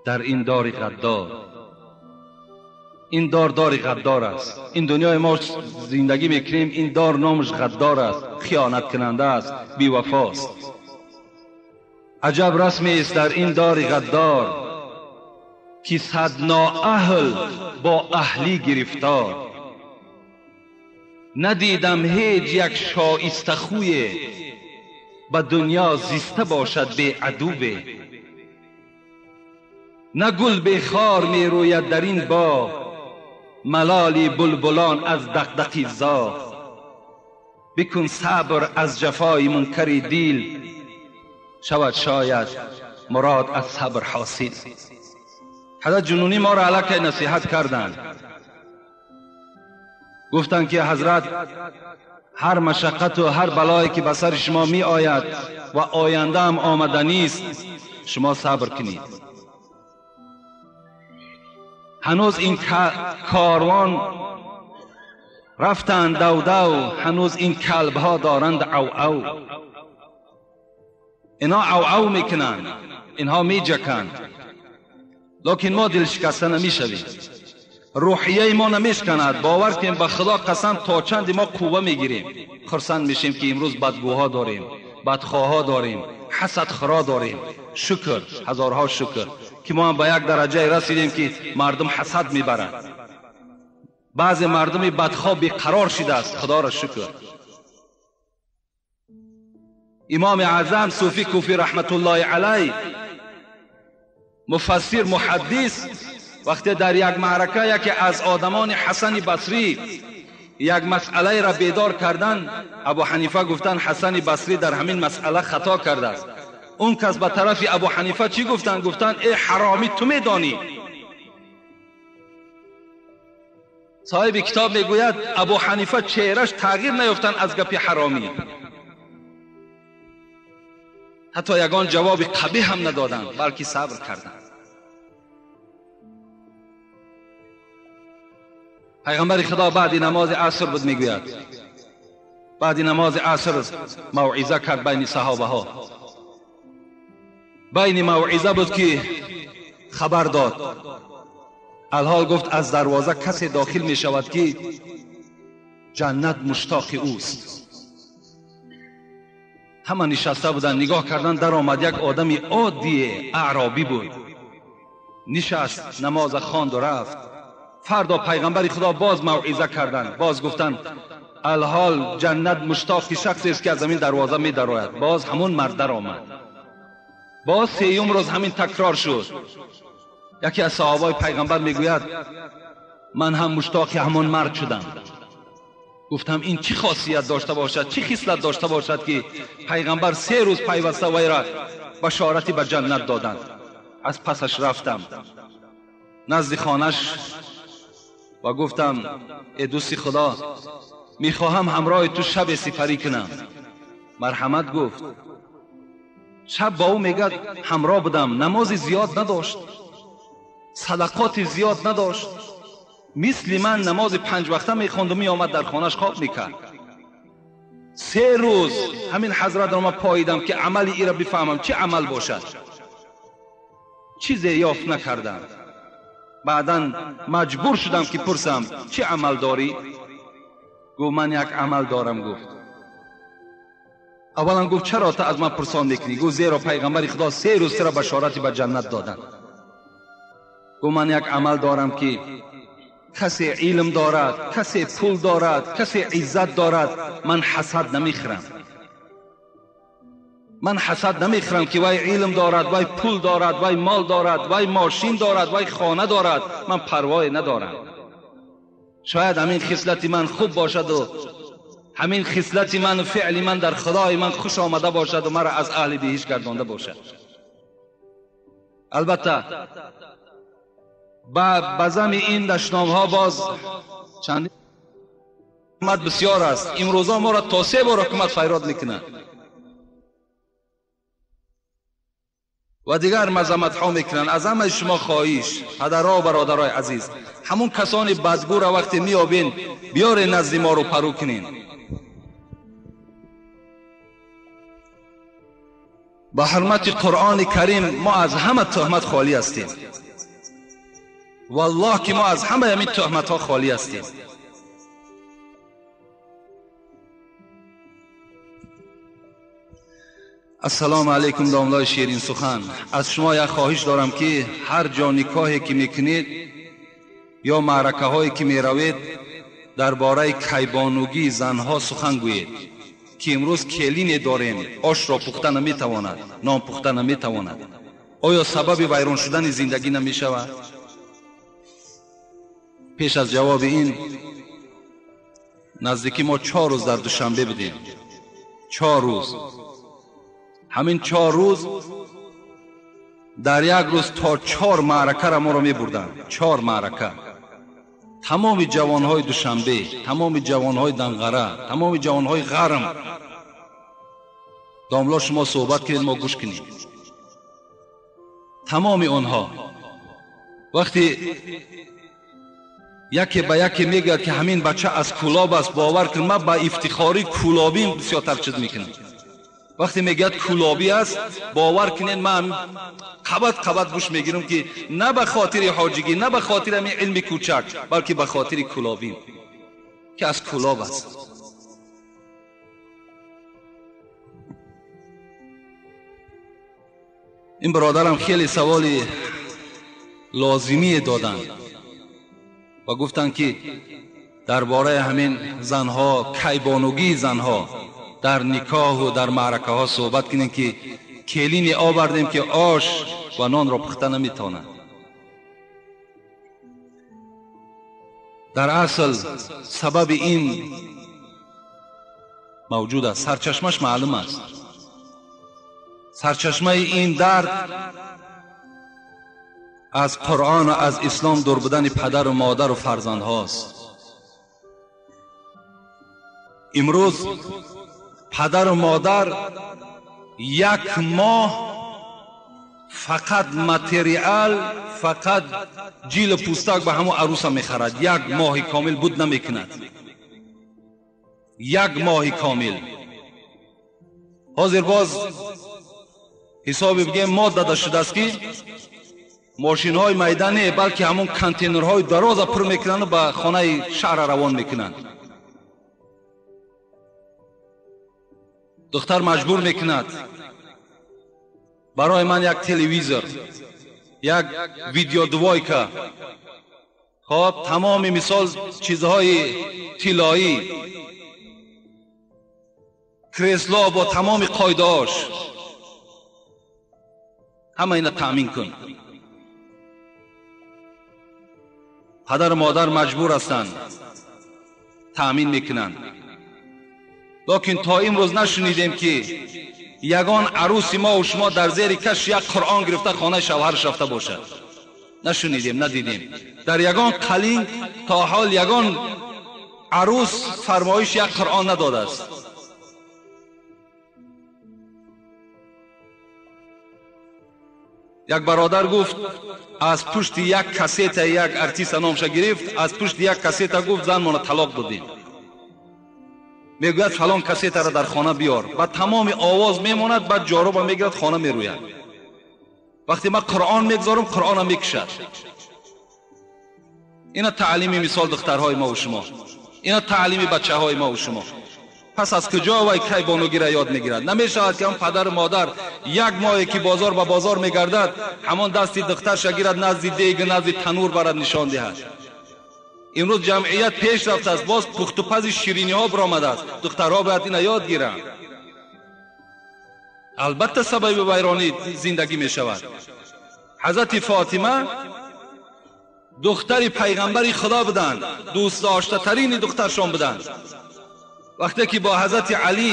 дар ин дори ғаддор. Ин дор дори ғаддор аст. Ин дунёи мо зиндагӣ мекунем, ин дор номаш ғаддор аст, хиёнаткунанда аст, бевафост. Аҷаб расмест дар ин дори ғаддор, ки сад ноаҳл бо аҳлӣ гирифтор. Надидам ҳеҷ як шоистахӯе ба дунё зиста бошад беадуве. На гул бехор мерӯяд дар ин боғ, малоли булбулон аз дақдақи зоғ. Бикун сабр аз ҷафои мункари дил, шавад шояд мурод аз сабр ҳосил. Ҳазрат ҷунунӣ моро аллакай насиҳат карданд. Гуфтанд ки ҳазрат, ҳар машаққату ҳар балое ки ба сари шумо меояд ва оянда ҳам омаданист, шумо сабр кунед. Ҳанӯз ин корвон рафтанд давдав, ҳанӯз ин калбҳо доранд ав-ав. Инҳо ав-ав мекунанд, инҳо меҷаканд, лекин мо дилшикаста намешавем. Рӯҳияи мо намешканад. Бовар кунем ба худо қасам, то чанде мо қувва мегирем, хурсанд мешем ки имрӯз бадгӯҳо дорем, бадхоҳҳо дорем, ҳасадхӯро дорем. Шукр, ҳазорҳо шукр ки мо ҳам ба як дараҷае расидем ки мардум ҳасад мебаранд. Баъзе мардуми бадхоҳ беқарор шидааст, худоро шукр. Имоми аъзам Суфӣ Куфӣ раҳматуллоҳи алайҳ, муфассир, муҳаддис, вақте дар як маърака яке аз одамони Ҳасани Басрӣ як масъалаеро бедор кардан, Абу Ҳанифа гуфтанд Ҳасани Басрӣ дар ҳамин масъала хато кардааст. Он кас ба тарафи Абу Ҳанифа чӣ гуфтанд? Гуфтанд эй ҳаромӣ, ту медонӣ. Соҳиби китоб мегӯяд Абу Ҳанифа чеҳраш тағйир наёфтанд аз гапи ҳаромӣ, ҳатто ягон ҷавоби қабиҳ ҳам надоданд, балки сабр карданд. Пайғамбари Худо баъди намози аср буд, мегӯяд баъди намози аср мавъиза кард байни саҳобаҳо. Байни мавъиза буд ки хабар дод. Алҳол гуфт аз дарвоза касе дохил мешавад ки ҷаннат муштоқи ӯст. Ҳама нишаста буданд, нигоҳ карданд, даромад як одами оддие, аъробӣ буд. Нишаст, намоза хонду рафт. Фардо пайғамбари Худо боз мавъиза карданд, боз гуфтанд алҳол ҷаннат муштоқи шахсест ки аз ҳамин дарвоза медарояд. Боз ҳамон мард даромад. Боз сеюм рӯз ҳамин такрор шуд. Яке аз саҳобаи пайғамбар мегӯяд ман ҳам муштоқи ҳамон мард шудам. Гуфтам ин чӣ хосият дошта бошад, чӣ хислат дошта бошад ки пайғамбар се рӯз пайваста вайра башорати ба ҷаннат доданд. Аз пасаш рафтам назди хонаш ва гуфтам эй дӯсти Худо, мехоҳам ҳамроҳи ту шабе сипарӣ кунам. Марҳамат гуфт. Шаб бо ӯ мегӯяд ҳамроҳ будам, намози зиёд надошт, садақоти зиёд надошт, мисли ман намози панҷвақта мехонду меомад дар хонаш хоб мекард. Се рӯз ҳамин ҳазратро ман поидам ки амали иро бифаҳмам, чӣ амал бошад. Чизе ёфт накардам. Баъдан маҷбур шудам ки пурсам чӣ амал дорӣ? Гуфт ман як амал дорам. Гуфт аввалан гуфт чаро ту аз ман пурсон мекунӣ? Гуфт зеро пайғамбари Худо се рӯз туро башорати ба ҷаннат доданд. Гуфт ман як амал дорам ки касе илм дорад, касе пул дорад, касе иззат дорад, ман ҳасад намехӯрам. Ман ҳасад намехӯрам ки вай илм дорад, вай пул дорад, вай мол дорад, вай мошин дорад, вай хона дорад. Ман парвое надорам. Шояд ҳамин хислати ман хуб бошаду ҳамин хислати ман ва феъли ман дар худои ман хуш омада бошаду маро аз аҳли биҳишт гардонда бошад. Албатта ба зами ин дашномҳо боз чанд ҳукумат бисёр аст. Имрӯза моро то се бор ҳукумат файрод мекунад ва дигар мазаматҳо мекунанд. Аз ҳамаи шумо хоҳиш, падарҳо ва бародарои азиз, ҳамун касони бадгӯра вақте меёбен, биёре назди мо рӯ парӯ кунен. Ба ҳурмати Қуръони Карим мо аз ҳама туҳмат холӣ ҳастем. Валлоҳ ки мо аз ҳамаи ҳамин туҳматҳо холӣ ҳастем. Ассалому алайкум, домлаи ширин сухан. Аз шумо як хоҳиш дорам ки ҳар ҷо никоҳе ки мекунед ё маъракаҳое ки меравед, дар бораи кайбонугии занҳо сухан гӯед, ки имрӯз келине дорем, ошро пухта наметавонад, нон пухта наметавонад. Оё сабаби вайрон шудани зиндагӣ намешавад? Пеш аз ҷавоби ин, наздики мо 4 рӯз дар Душанбе будем. 4 рӯз. Ҳамин 4 рӯз дар як рӯз то 4 маъракаро моро мебурданд. 4 маърака. Тамоми ҷавонҳои Душанбе, тамоми ҷавонҳои Данғара, тамоми ҷавонҳои Ғарм. Домло шумо суҳбат кунед, мо гӯш кунем. Тамоми онҳо вақте яке ба яке мегӯяд ки ҳамин бача аз Кӯлоб аст, бовар кун, ман ба ифтихори кӯлобим бисёртар чиз мекунам. Вақте мегӯяд кӯлобӣ аст, бовар кунед, ман қабат қабат гӯш мегирам ки на ба хотири ҳоҷигӣ, на ба хотири ҳамин илми кӯчак, балки ба хотири кӯлобим ки аз Кӯлоб аст. Ин бародарам хеле саволи лозимие доданд ва гуфтанд ки дар бораи ҳамин занҳо, кайбонугии занҳо дар никоҳу дар маъракаҳо суҳбат кунем, ки келине овардем ки ош ва нонро пухта наметавонад. Дар асл сабаби ин мавҷуд аст, сарчашмаш маълум аст. Сарчашмаи ин дард аз Қуръон ва аз ислом дур будани падару модару фарзандҳост. Имрӯз падару модар як моҳ фақат материал, фақат ҷилу пӯстак ба ҳамон арӯса мехарад. Як моҳи комил буд намекунад. Як моҳи комил. Ҳозир боз ҳисоби бигем мод дада шудааст ки мошинҳои майда не, балки ҳамон контейнерҳои дароза пур мекунанду ба хонаи шаҳра равон мекунанд. Духтар маҷбур мекунад барои ман як телевизор, як видеодвойка, хоб тамоми мисол чизҳои тиллоӣ, кресло бо тамоми қоидаҳош, ҳама ина таъмин кун. Падару модар маҷбур ҳастанд, таъмин мекунанд. Лекин то имрӯз нашунидем ки ягон арӯси мо ва шумо дар зери каш як Қуръон гирифта хонаи шавҳараш рафта бошад. Нашунидем, надидем. Дар ягон қалин то ҳол ягон арӯс фармоиш як Қуръон надодааст. Як бародар гуфт аз пушти як кассета як артиста номша гирифт, аз пушти як кассета гуфт занмона талоқ додем. Мегӯяд фалон кассетаро дар хона биёр. Ба тамоми овоз мемонад, баъд ҷоруба мегирад, хона мерӯяд. Вақте ман Қуръон мегзорам, Қуръонам мекушад. Ина таълими мисол духтарҳои мо ва шумо, ина таълими бачаҳои мо ва шумо. Пас аз куҷо вай кайбонугиро ёд мегирад? Намешавад ки ҳам падару модар як моҳе ки бозор ба бозор мегардад, ҳамон дасти духтарша гирад, назди дег, назди танур барад, нишон диҳад. Имрӯз ҷамъият пеш рафтааст, боз пухтупази шириниҳо баромадааст. Духтарҳо бояд ина ёд гиранд. Албатта сабаби вайронии зиндагӣ мешавад. Ҳазрати Фотима духтари пайғамбари Худо буданд, дӯстдоштатарини духтаршон буданд. Вақте ки бо ҳазрати Алӣ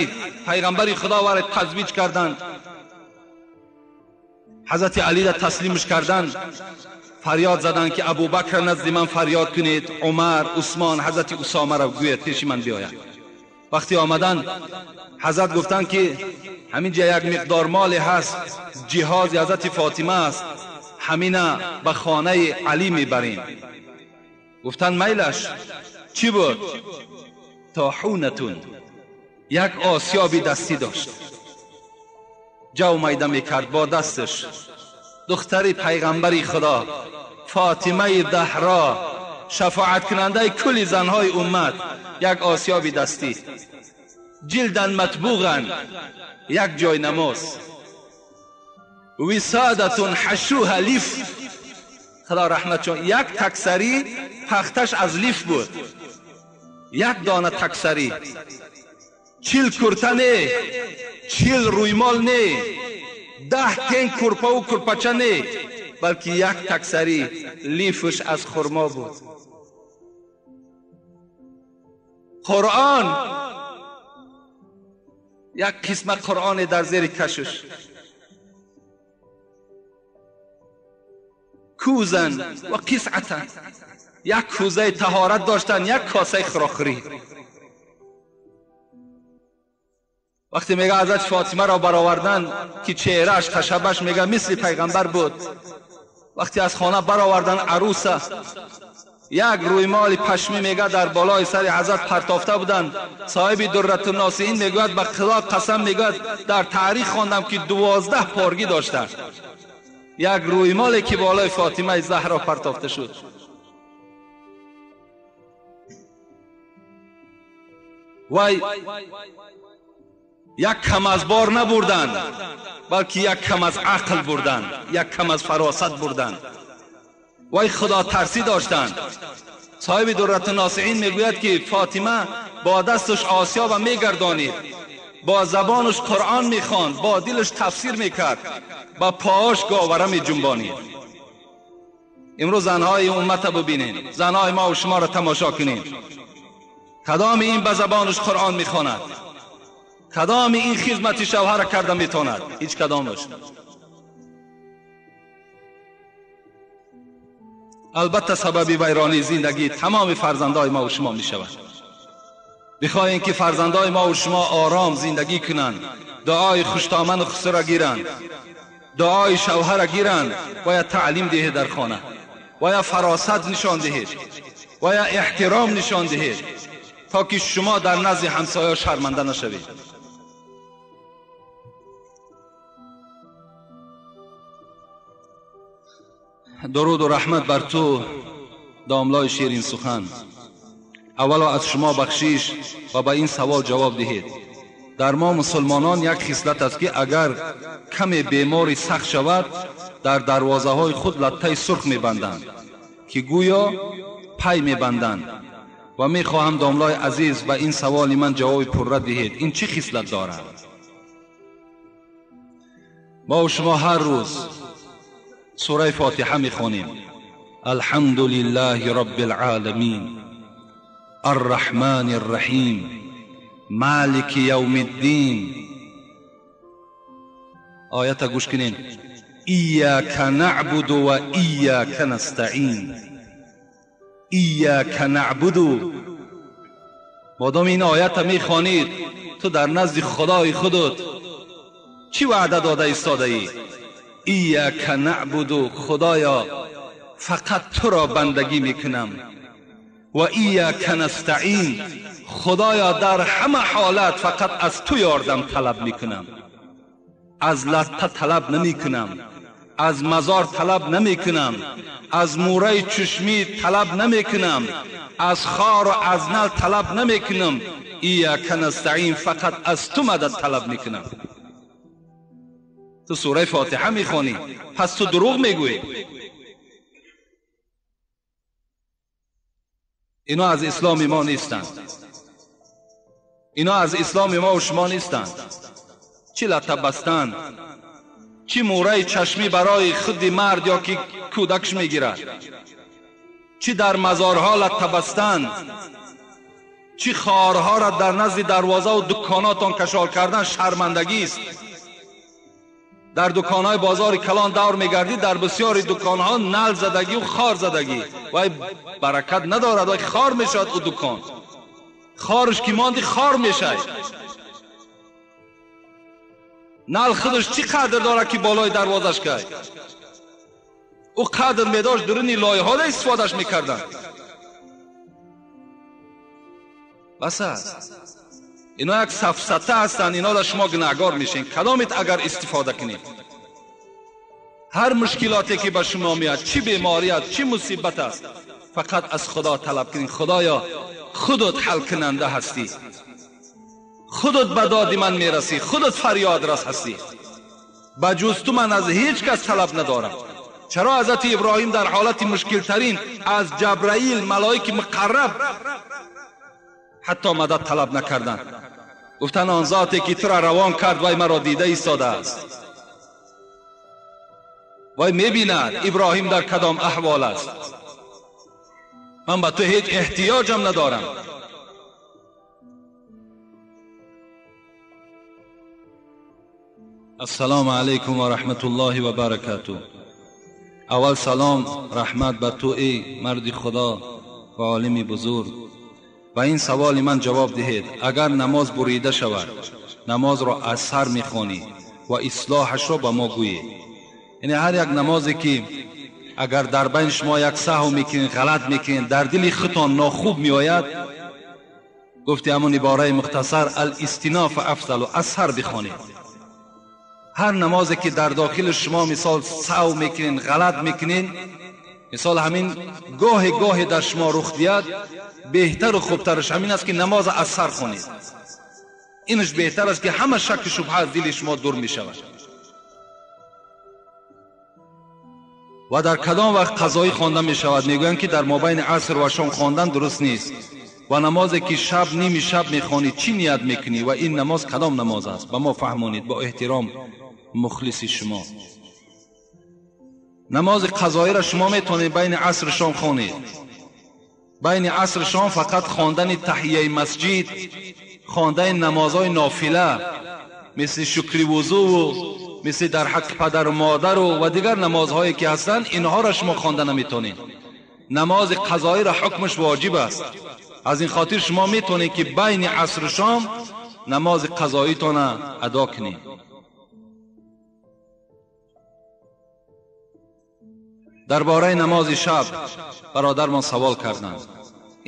пайғамбари Худо вара тазвиҷ карданд, ҳазрати Алиро таслимш карданд, фарёд заданд ки Абубакр назди ман фарёд кунед, Умар, Усмон, ҳазрати Усомаро гӯяд пеши ман биёяд. Вақте омаданд, ҳазрат гуфтанд ки ҳамин ҷа як миқдор моле ҳаст, ҷиҳози ҳазрати Фотима аст, ҳамина ба хонаи Алӣ мебарем. Гуфтанд майлаш. Чӣ буд? Тоҳунатун, як осиёби дастӣ дошт, ҷав майда мекард бо дасташ. Духтари пайғамбари Худо Фотимаи Заҳро, шафоаткунандаи кулли занҳои уммат, як осиёби дастӣ, ҷилдан матбуған, як ҷой намоз, висодатун ҳашуҳа лиф, Худо раҳмат чун як таксарӣ пахташ аз лиф буд, як дона таксарӣ, 40 курта не, 40 рӯймол не, 10 тен курпаву курпача не, балки як таксарӣ лифш аз хурмо буд. Қуръон, як қисма Қуръоне дар зери кашш, кӯзан ва қисъатан, як кӯзаи таҳорат доштанд, як косаи хӯрокхӯрӣ. Вақте мега ҳазрати Фотимаро баровардан ки чеҳрааш хашабаш мега мисли пайғамбар буд, вақте аз хона баровардан арӯса, як рӯймоли пашмӣ мега дар болои сари ҳазрат партофта буданд. Соҳиби Дурратунносиин мегӯяд ба Худо қасам, мегӯяд дар таърих хондам ки 12 поргӣ доштанд. Як рӯймоле ки болои Фотимаи Заҳро партофта шуд. Вай як кам аз бор набурданд, балки як кам аз ақл бурданд, як кам аз фаросат бурданд. Вай худотарсӣ доштанд. Соҳиби Дурратунносиин мегӯяд ки Фотима бо дасташ осиёба мегардонид, бо забонаш Қуръон мехонд, бо дилаш тафсир мекард, ба поаш говара меҷунбонид. Имрӯз занҳои уммата бибинед, занҳои мо шуморо тамошо кунед. Кадоми ин ба забонаш Қуръон мехонад? Кадоми ин хизмати шавҳара карда метавонад? Ҳеҷ кадомаш. Албатта сабаби вайронии зиндагии тамоми фарзандои мо шумо мешавад. Бихоҳем ки фарзандои мо шумо ором зиндагӣ кунанд, дуои хуштоману хусура гиранд, дуои шавҳара гиранд, бояд таълим диҳед дар хона, бояд фаросат нишон диҳед, бояд эҳтиром нишон диҳед, то ки шумо дар назди ҳамсоя шарманда нашавед. Дуруду раҳмат бар ту, домлои ширин сухан. Аввало аз шумо бахшиш ва ба ин савол ҷавоб диҳед. Дар мо мусулмонон як хислат аст ки агар каме бемори сахт шавад, дар дарвозаҳои худ латтаи сурх мебанданд, ки гӯё пай мебанданд. Ва мехоҳам домлои азиз ба ин саволи ман ҷавоби пурра диҳед. Ин чӣ хислат дорад? Мо шумо ҳар рӯз сураи Фотиҳа мехонем. Алҳамду лиллаҳи роббил оламин, арраҳмани рраҳим, малики явмиддин. Оята гӯш кунед. Ияка наъбуду ва ияка настаин. Ияка наъбуду. Модоми ин оята мехонид, ту дар назди Худои худут чӣ ваъда дода истодаӣ? Ияка наъбуду, Худоё фақат туро бандагӣ мекунам. Ва ияка настаин, Худоё дар ҳама ҳолат фақат аз ту ёрдам талаб мекунам. Аз латта талаб намекунам, аз мазор талаб намекунам, аз мураи чашмӣ талаб намекунам, аз хору аз нал талаб намекунам. Ияка настаин, фақат аз ту мадад талаб мекунам. Ту сураи Фотиҳа мехонӣ, пас ту дурӯғ мегӯӣ. Ино аз исломи мо нестанд. Ино аз исломи мо шумо нестанд. Чӣ лата бастан, чӣ мӯраи чашмӣ барои худи мард ё ки кӯдакш мегирад, чӣ дар мазорҳо лата бастан, чӣ хорҳоро дар назди дарвозаву дуконотон кашол кардан шармандагист. Дар дуконҳои бозори калон давр мегардӣ, дар бисёри дуконҳо нал задагию хор задагӣ, вай баракат надорад, вай хор мешавад. Ӯ дукон хорш ки монди хор мешавад. Нал худаш чӣ қадр дорад ки болои дарвозаш кай? Ӯ қадр медошт, дуруни лоиҳода истифодаш мекарданд. Бас аст. Ино як сафсата ҳастанд, ино дар шумо гунаҳгор мешин. Кадомит агар истифода кунед, ҳар мушкилоте ки ба шумо меяд, чӣ беморӣ аст, чӣ мусибат аст, фақат аз Худо талаб кунед. Худоё, худат ҳалкунанда ҳастӣ, худат ба доди ман мерасӣ, худат фарёдрас ҳастӣ. Ба ҷуз ту ман аз ҳеҷ кас талаб надорам. Чаро ҳазрати Иброҳим дар ҳолати мушкилтарин аз Ҷабраил, малоики муқарраб, ҳатто мадад талаб накарданд? Гуфтанд он зоте ки тура равон кард, вай маро дида истодааст, вай мебинад Иброҳим дар кадом аҳвол аст. Ман ба ту ҳеҷ эҳтиёҷам надорам. Ассалому алайкум ва раҳматуллоҳи ва баракатуҳ. Аввал салом, раҳмат ба ту эй марди Худо ва олими бузург. Ба ин саволи ман ҷавоб диҳед. Агар намоз бурида шавад, намозро аз сар мехонӣ ва ислоҳашро ба мо гӯед. Яъне ҳар як намозе ки агар дар байни шумо як саҳв мекунед, ғалат мекунед, дар дили худтон нохуб меояд, гуфти ҳамон ибораи мухтасар алистиноф афзалу, аз сар бихонед. Ҳар намозе ки дар дохили шумо мисол саҳв мекунед, ғалат мекунед, мисол ҳамин гоҳе гоҳе дар шумо рух диҳад, беҳтару хубтараш ҳамин аст ки намоз аз сар хонед. Инаш беҳтар аст ки ҳама шакку шубҳа аз дили шумо дур мешавад. Ва дар кадом вақт қазоӣ хонда мешавад? Мегӯянд ки дар мобайни аср ва шом хондан дуруст нест. Ва намозе ки шаб ними шаб мехонӣ, чӣ ният мекунӣ? Ва ин намоз кадом намоз аст? Ба мо фаҳмонед бо эҳтиром, мухлиси шумо. Намози қазоиро шумо метавонед байни асру шом хонед. Байни асру шом фақат хондани таҳияи масҷид, хондани намозҳои нофила мисли шукри вузӯву мисли дар ҳаққи падару модару ва дигар намозҳое ки ҳастанд, инҳоро шумо хонда наметавонед. Намози қазоиро ҳукмаш воҷиб аст. Аз ин хотир шумо метавонед ки байни асру шом намози қазоитонро адо кунед. Дар бораи намози шаб бародармон савол карданд.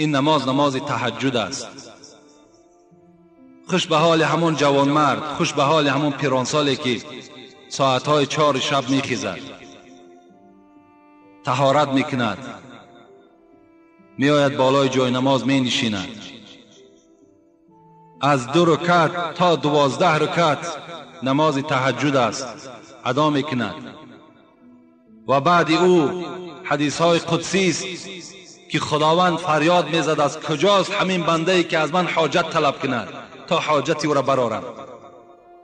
Ин намоз намози таҳаҷҷуд аст. Хуш ба ҳоли ҳамон ҷавонмард, хуш ба ҳоли ҳамон пиронсоле ки соатҳои 4 шаб мехезад, таҳорат мекунад, меояд болои ҷои намоз менишинад, аз 2 рукат то 12 рукат намози таҳаҷҷуд аст адо мекунад. Ва баъди ӯ ҳадисҳои қудсист ки Худованд фарёд мезад: аз куҷост ҳамин бандае ки аз ман ҳоҷат талаб кунад то ҳоҷати ӯро барорам?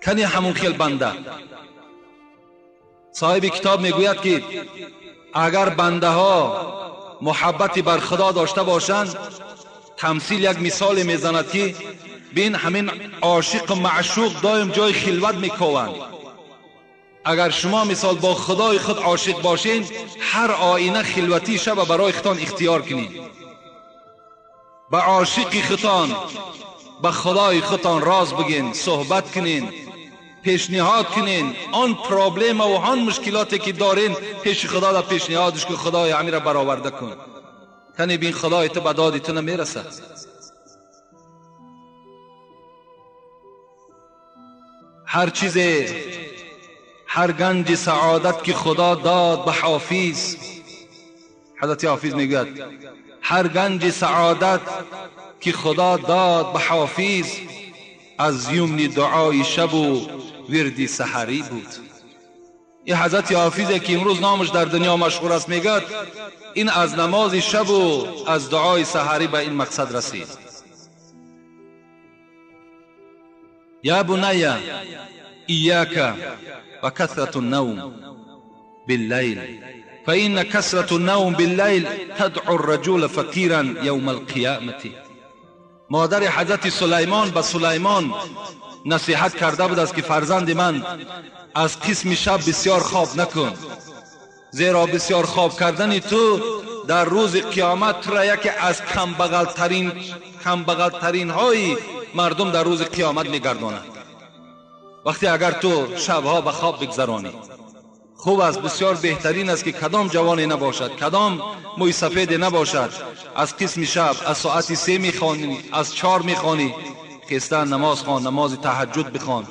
Кани ҳамун хел банда. Соҳиби китоб мегӯяд ки агар бандаҳо муҳаббати бар Худо дошта бошанд, тамсил як мисоле мезанад ки бин ҳамин ошиқу маъшуқ доим ҷои хилват мекованд. Агар шумо мисол бо Худои худ ошиқ бошед, ҳар оина хилватии шаба барои худтон ихтиёр кунед. Ба ошиқи худтон, ба Худои худтон роз бигин, суҳбат кунед, пешниҳод кунед. Он проблема ва он мушкилоте ки дорен, пеши Худо да пешниҳодш ки Худои ҳамира бароварда кун. Кани бин Худои ту ба доди ту намерасад. Ҳар чизе, ҳар ганҷи саодат ки Худо дод ба Ҳофиз, ҳазрати Ҳофиз мегӯяд: ҳар ганҷи саодат ки Худо дод ба Ҳофиз, аз юмни дуои шабу вирди саҳарӣ буд. Ин ҳазрати Ҳофизе ки имрӯз номаш дар дунё машҳур аст, мегӯяд ин аз намози шабу аз дуои саҳарӣ ба ин мақсад расид. Я буная إياك وكثرة النوم بالليل، فإن كثرة النوم بالليل تدعو الرجل فقيرا يوم القيامة. مادر حضرت سلیمان به سلیمان نصیحت کرده بود است که فرزند من از قسم شب بسیار خواب نکن، زیرا بسیار خواب کردن تو در روز قیامت تو را یکی از کمبغلترین های مردم در روز قیامت میگرداند. وقتی اگر تو شبها به خواب بگذرانی، خوب است، بسیار بهترین است که کدام جوانی نباشد، کدام موی سفید نباشد، از قسم شب از ساعت 3 میخوانی، از 4 میخوانی، خیستن نماز خوان، نماز تهجد بخوان،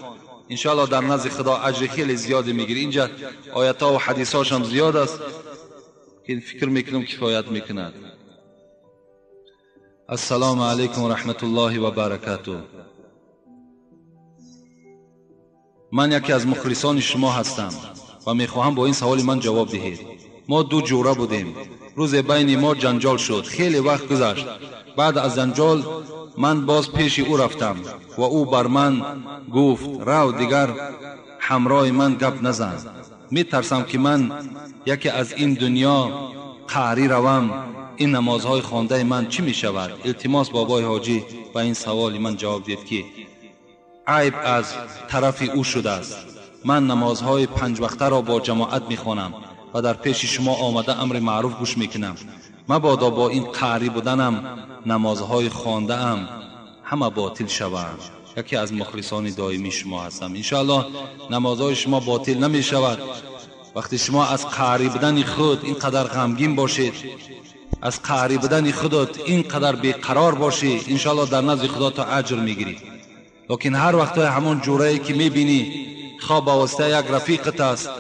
انشاءالله در نزد خدا اجر خیلی زیادی میگیری. اینجا آیت ها و حدیث هاش هم زیاد است که فکر میکنم کفایت میکند. السلام علیکم و رحمت الله و برکاته. من یکی از مخلصان شما هستم و میخواهم با این سوال من جواب دهید. ما دو جوره بودیم، روز بین ما جنجال شد، خیلی وقت گذشت. بعد از جنجال من باز پیش او رفتم و او بر من گفت رو دیگر همراه من گپ نزن، میترسم که من یکی از این دنیا قهری روم، این نمازهای خوانده من چی میشود؟ التماس بابای حاجی به این سوال من جواب دید که عیب از طرف او شده است. من نمازهای 5 وقته را با جماعت میخوانم و در پیش شما آمده امر معروف گوش میکنم، مبادا با این قهری بودنم نمازهای خوانده ام همه باطل شوند. یکی از مخلصان دائمی شما هستم. انشاءالله نمازهای شما باطل نمی شود. وقتی شما از قهری بودن خود اینقدر غمگین باشید، از قهری بودن خودت اینقدر بیقرار باشی، انشاءالله در نزد خدا تو اجر میگیری. لیکن هر وقت همون جورایی که میبینی خواه با واسطه یک رفیقت است،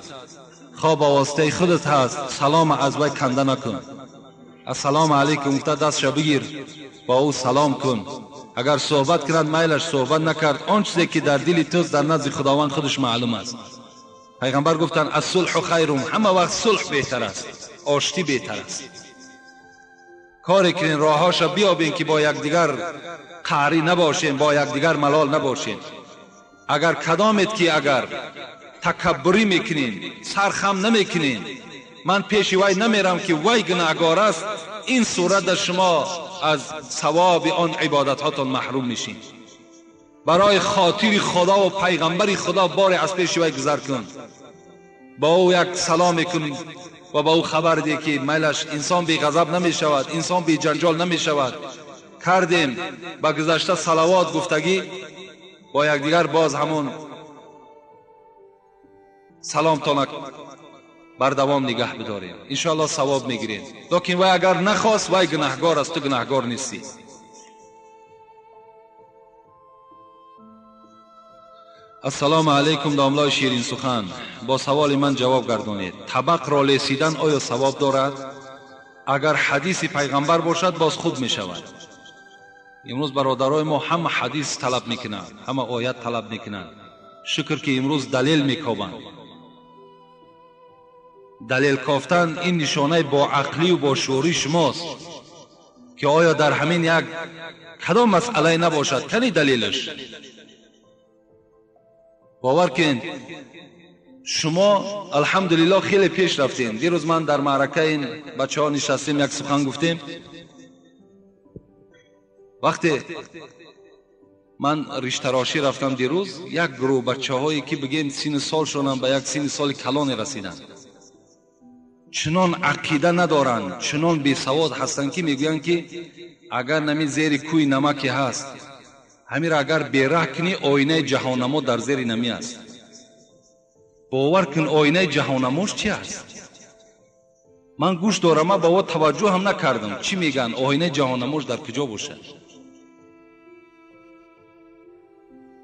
خواه با واسطه خودت هست، سلام از وی کنده نکن. السلام علیکم گفته دستش بگیر، با او سلام کن. اگر صحبت کرد میلش، صحبت نکرد، آن چیزی که در دل توست در نزد خداوند خودش معلوم است. پیغمبر گفتن الصلح خیرم، همه وقت صلح بهتر است، آشتی بهتر است. کاری کنین راهاش بیابین که با یکدیگر قهری نباشین، با یکدیگر ملال نباشین. اگر کدامت که اگر تکبری میکنین، سرخم نمیکنین، من پیش وی نمیرم که وی گناهگار است، این صورت شما از ثواب آن عبادت هاتون محروم میشین. برای خاطر خدا و پیغمبر خدا بار از پیش وی گذر کن، با او یک سلام کن و با او خبر ده که میلش انسان بی غضب نمی شود، انسان بی جنجال نمی شود. کردیم با گذشته صلوات گفتگی با یکدیگر، باز همون سلام تانک بر دوام نگه بداریم، انشاءالله ثواب میگیریم. لیکن وی اگر نخواست وی گناهگار است، تو گناهگار نیستی. السلام علیکم داملای شیرین سخن، با سوال من جواب گردانید. طبق را لیسیدن آیا ثواب دارد؟ اگر حدیث پیغمبر باشد باز خوب می شود. امروز برادرای ما همه حدیث طلب میکنند، همه آیت طلب میکنند. شکر که امروز دلیل میکوبند. دلیل کافتن این نشانه با عقلی و با شعوری شماست که آیا در همین یک کدام مسئله نباشد کنی دلیلش. باور کن شما الحمدلله خیلی پیش رفتین. دیروز من در معرکه این بچه ها نشستیم، یک سخن گفتیم. وقتی من ریشتراشی رفتم دیروز، یک گروه بچه هایی که بگیم سین سالشون به یک سین سال کلانی رسیدن، چنان عقیده ندارند، چنان بی سواد هستند که میگویند که اگر نمی زیر کوی نمکی هست، همین را اگر بیره کنی آینه جهانما در زیر نمی است. باور کن آینه جهانماش چی است؟ من گوش دارم، من با او توجه هم نکردم چی میگن، آینه جهانماش در کجا باشه.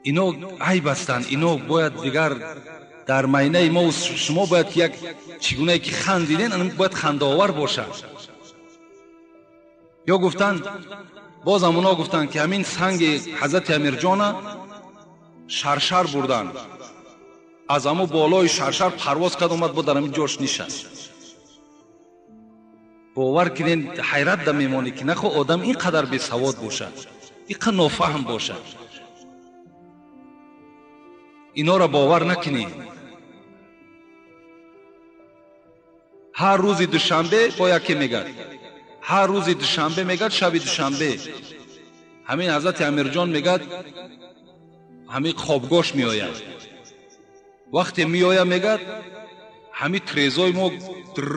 اینا عیب هستند، اینا باید دیگر در مینه ما و شما باید یک چگونه که خندیدین باید خندآور باشد. یا گفتن باز هم اونا گفتن که همین سنگ حضرت امیرجان شرشر بردن، از همو بالای شرشر پرواز کرد اومد با در همین جاش نشست. باور کنین حیرت در میمانی که نخو آدم اینقدر بی سواد باشد، اینقدر نافهم باشد. Инора бовар накунед. Ҳар рӯзи душанбе бо яке мегӯяд, ҳар рӯзи душанбе мегӯяд, шаби душанбе ҳамин ҳазрати Амирҷон мегӯяд, ҳамин хобгоҳш меояд. Вақте меояд, мегӯяд, ҳамин трезои мо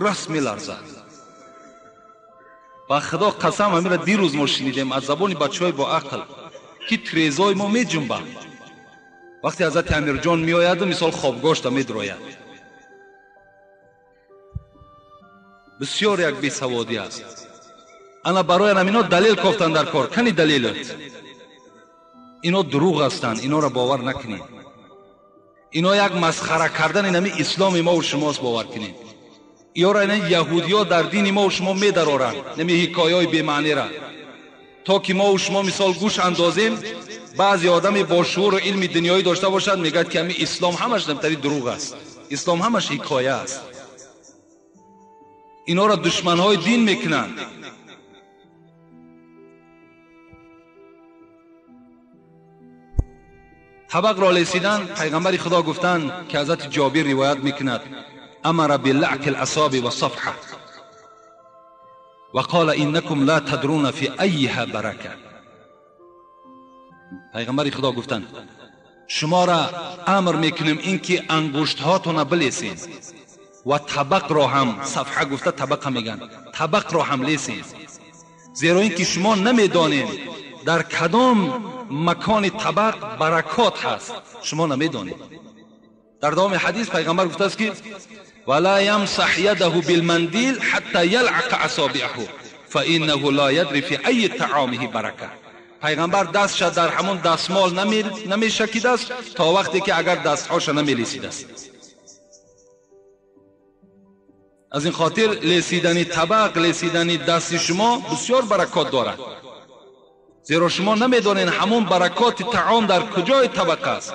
раст меларзад. Ба Худо қасам, ҳаминро дирӯз мо шунидем аз забони бачаҳои бо ақл, ки трезои мо меҷунбад. Вақте ҳазрати Амирҷон меояду мисол хобгоҳшда медрояд. Бисёр як бесаводӣ аст. Ана барои ҳамино далел кофтан дар кор. Кани далелот? Ино дурӯғ ҳастанд, инора бовар накунед. Ино як масхара кардани нами исломи мову шумост, бовар кунед. Иёра ина яҳудиё дар дини мову шумо медароранд нами ҳикояҳои бемаънира, то ки мову шумо мисол гӯш андозем. Баъзе одами бо шууру илми дунёӣ дошта бошад, мегӯяд ки ҳами ислом ҳамаш намтари дурӯғ аст, ислом ҳамаш ҳикоя аст. Инора душманҳои дин мекунанд. Табақро лесидан, пайғамбари Худо гуфтанд, ки ҳазрати Ҷобир ривоят мекунад: амара билаъки ласоби вассафҳа ва қола иннакум ла тадруна фи айиҳа барака. Пайғамбари Худо гуфтанд: шуморо амр мекунем ин ки ангуштҳотона билесед ва табақро ҳам, сафҳа гуфта табақа мегӯянд, табақро ҳам лесед, зеро ин ки шумо намедонед дар кадом макони табақ баракот ҳаст, шумо намедонед. Дар давоми ҳадис пайғамбар гуфтааст ки вала ямсаҳ ядаҳу билмандил ҳатта ялъақа асобиаҳу фаиннаҳу ла ядри фи айи таомиҳи барака. Пайғамбар дастша дар ҳамон дастмол намешакидааст то вақте ки агар дастҳоша намелесидааст. Аз ин хотир лесидани табақ, лесидани дасти шумо бисёр баракот дорад, зеро шумо намедонед ҳамон баракоти таом дар куҷои табақ аст,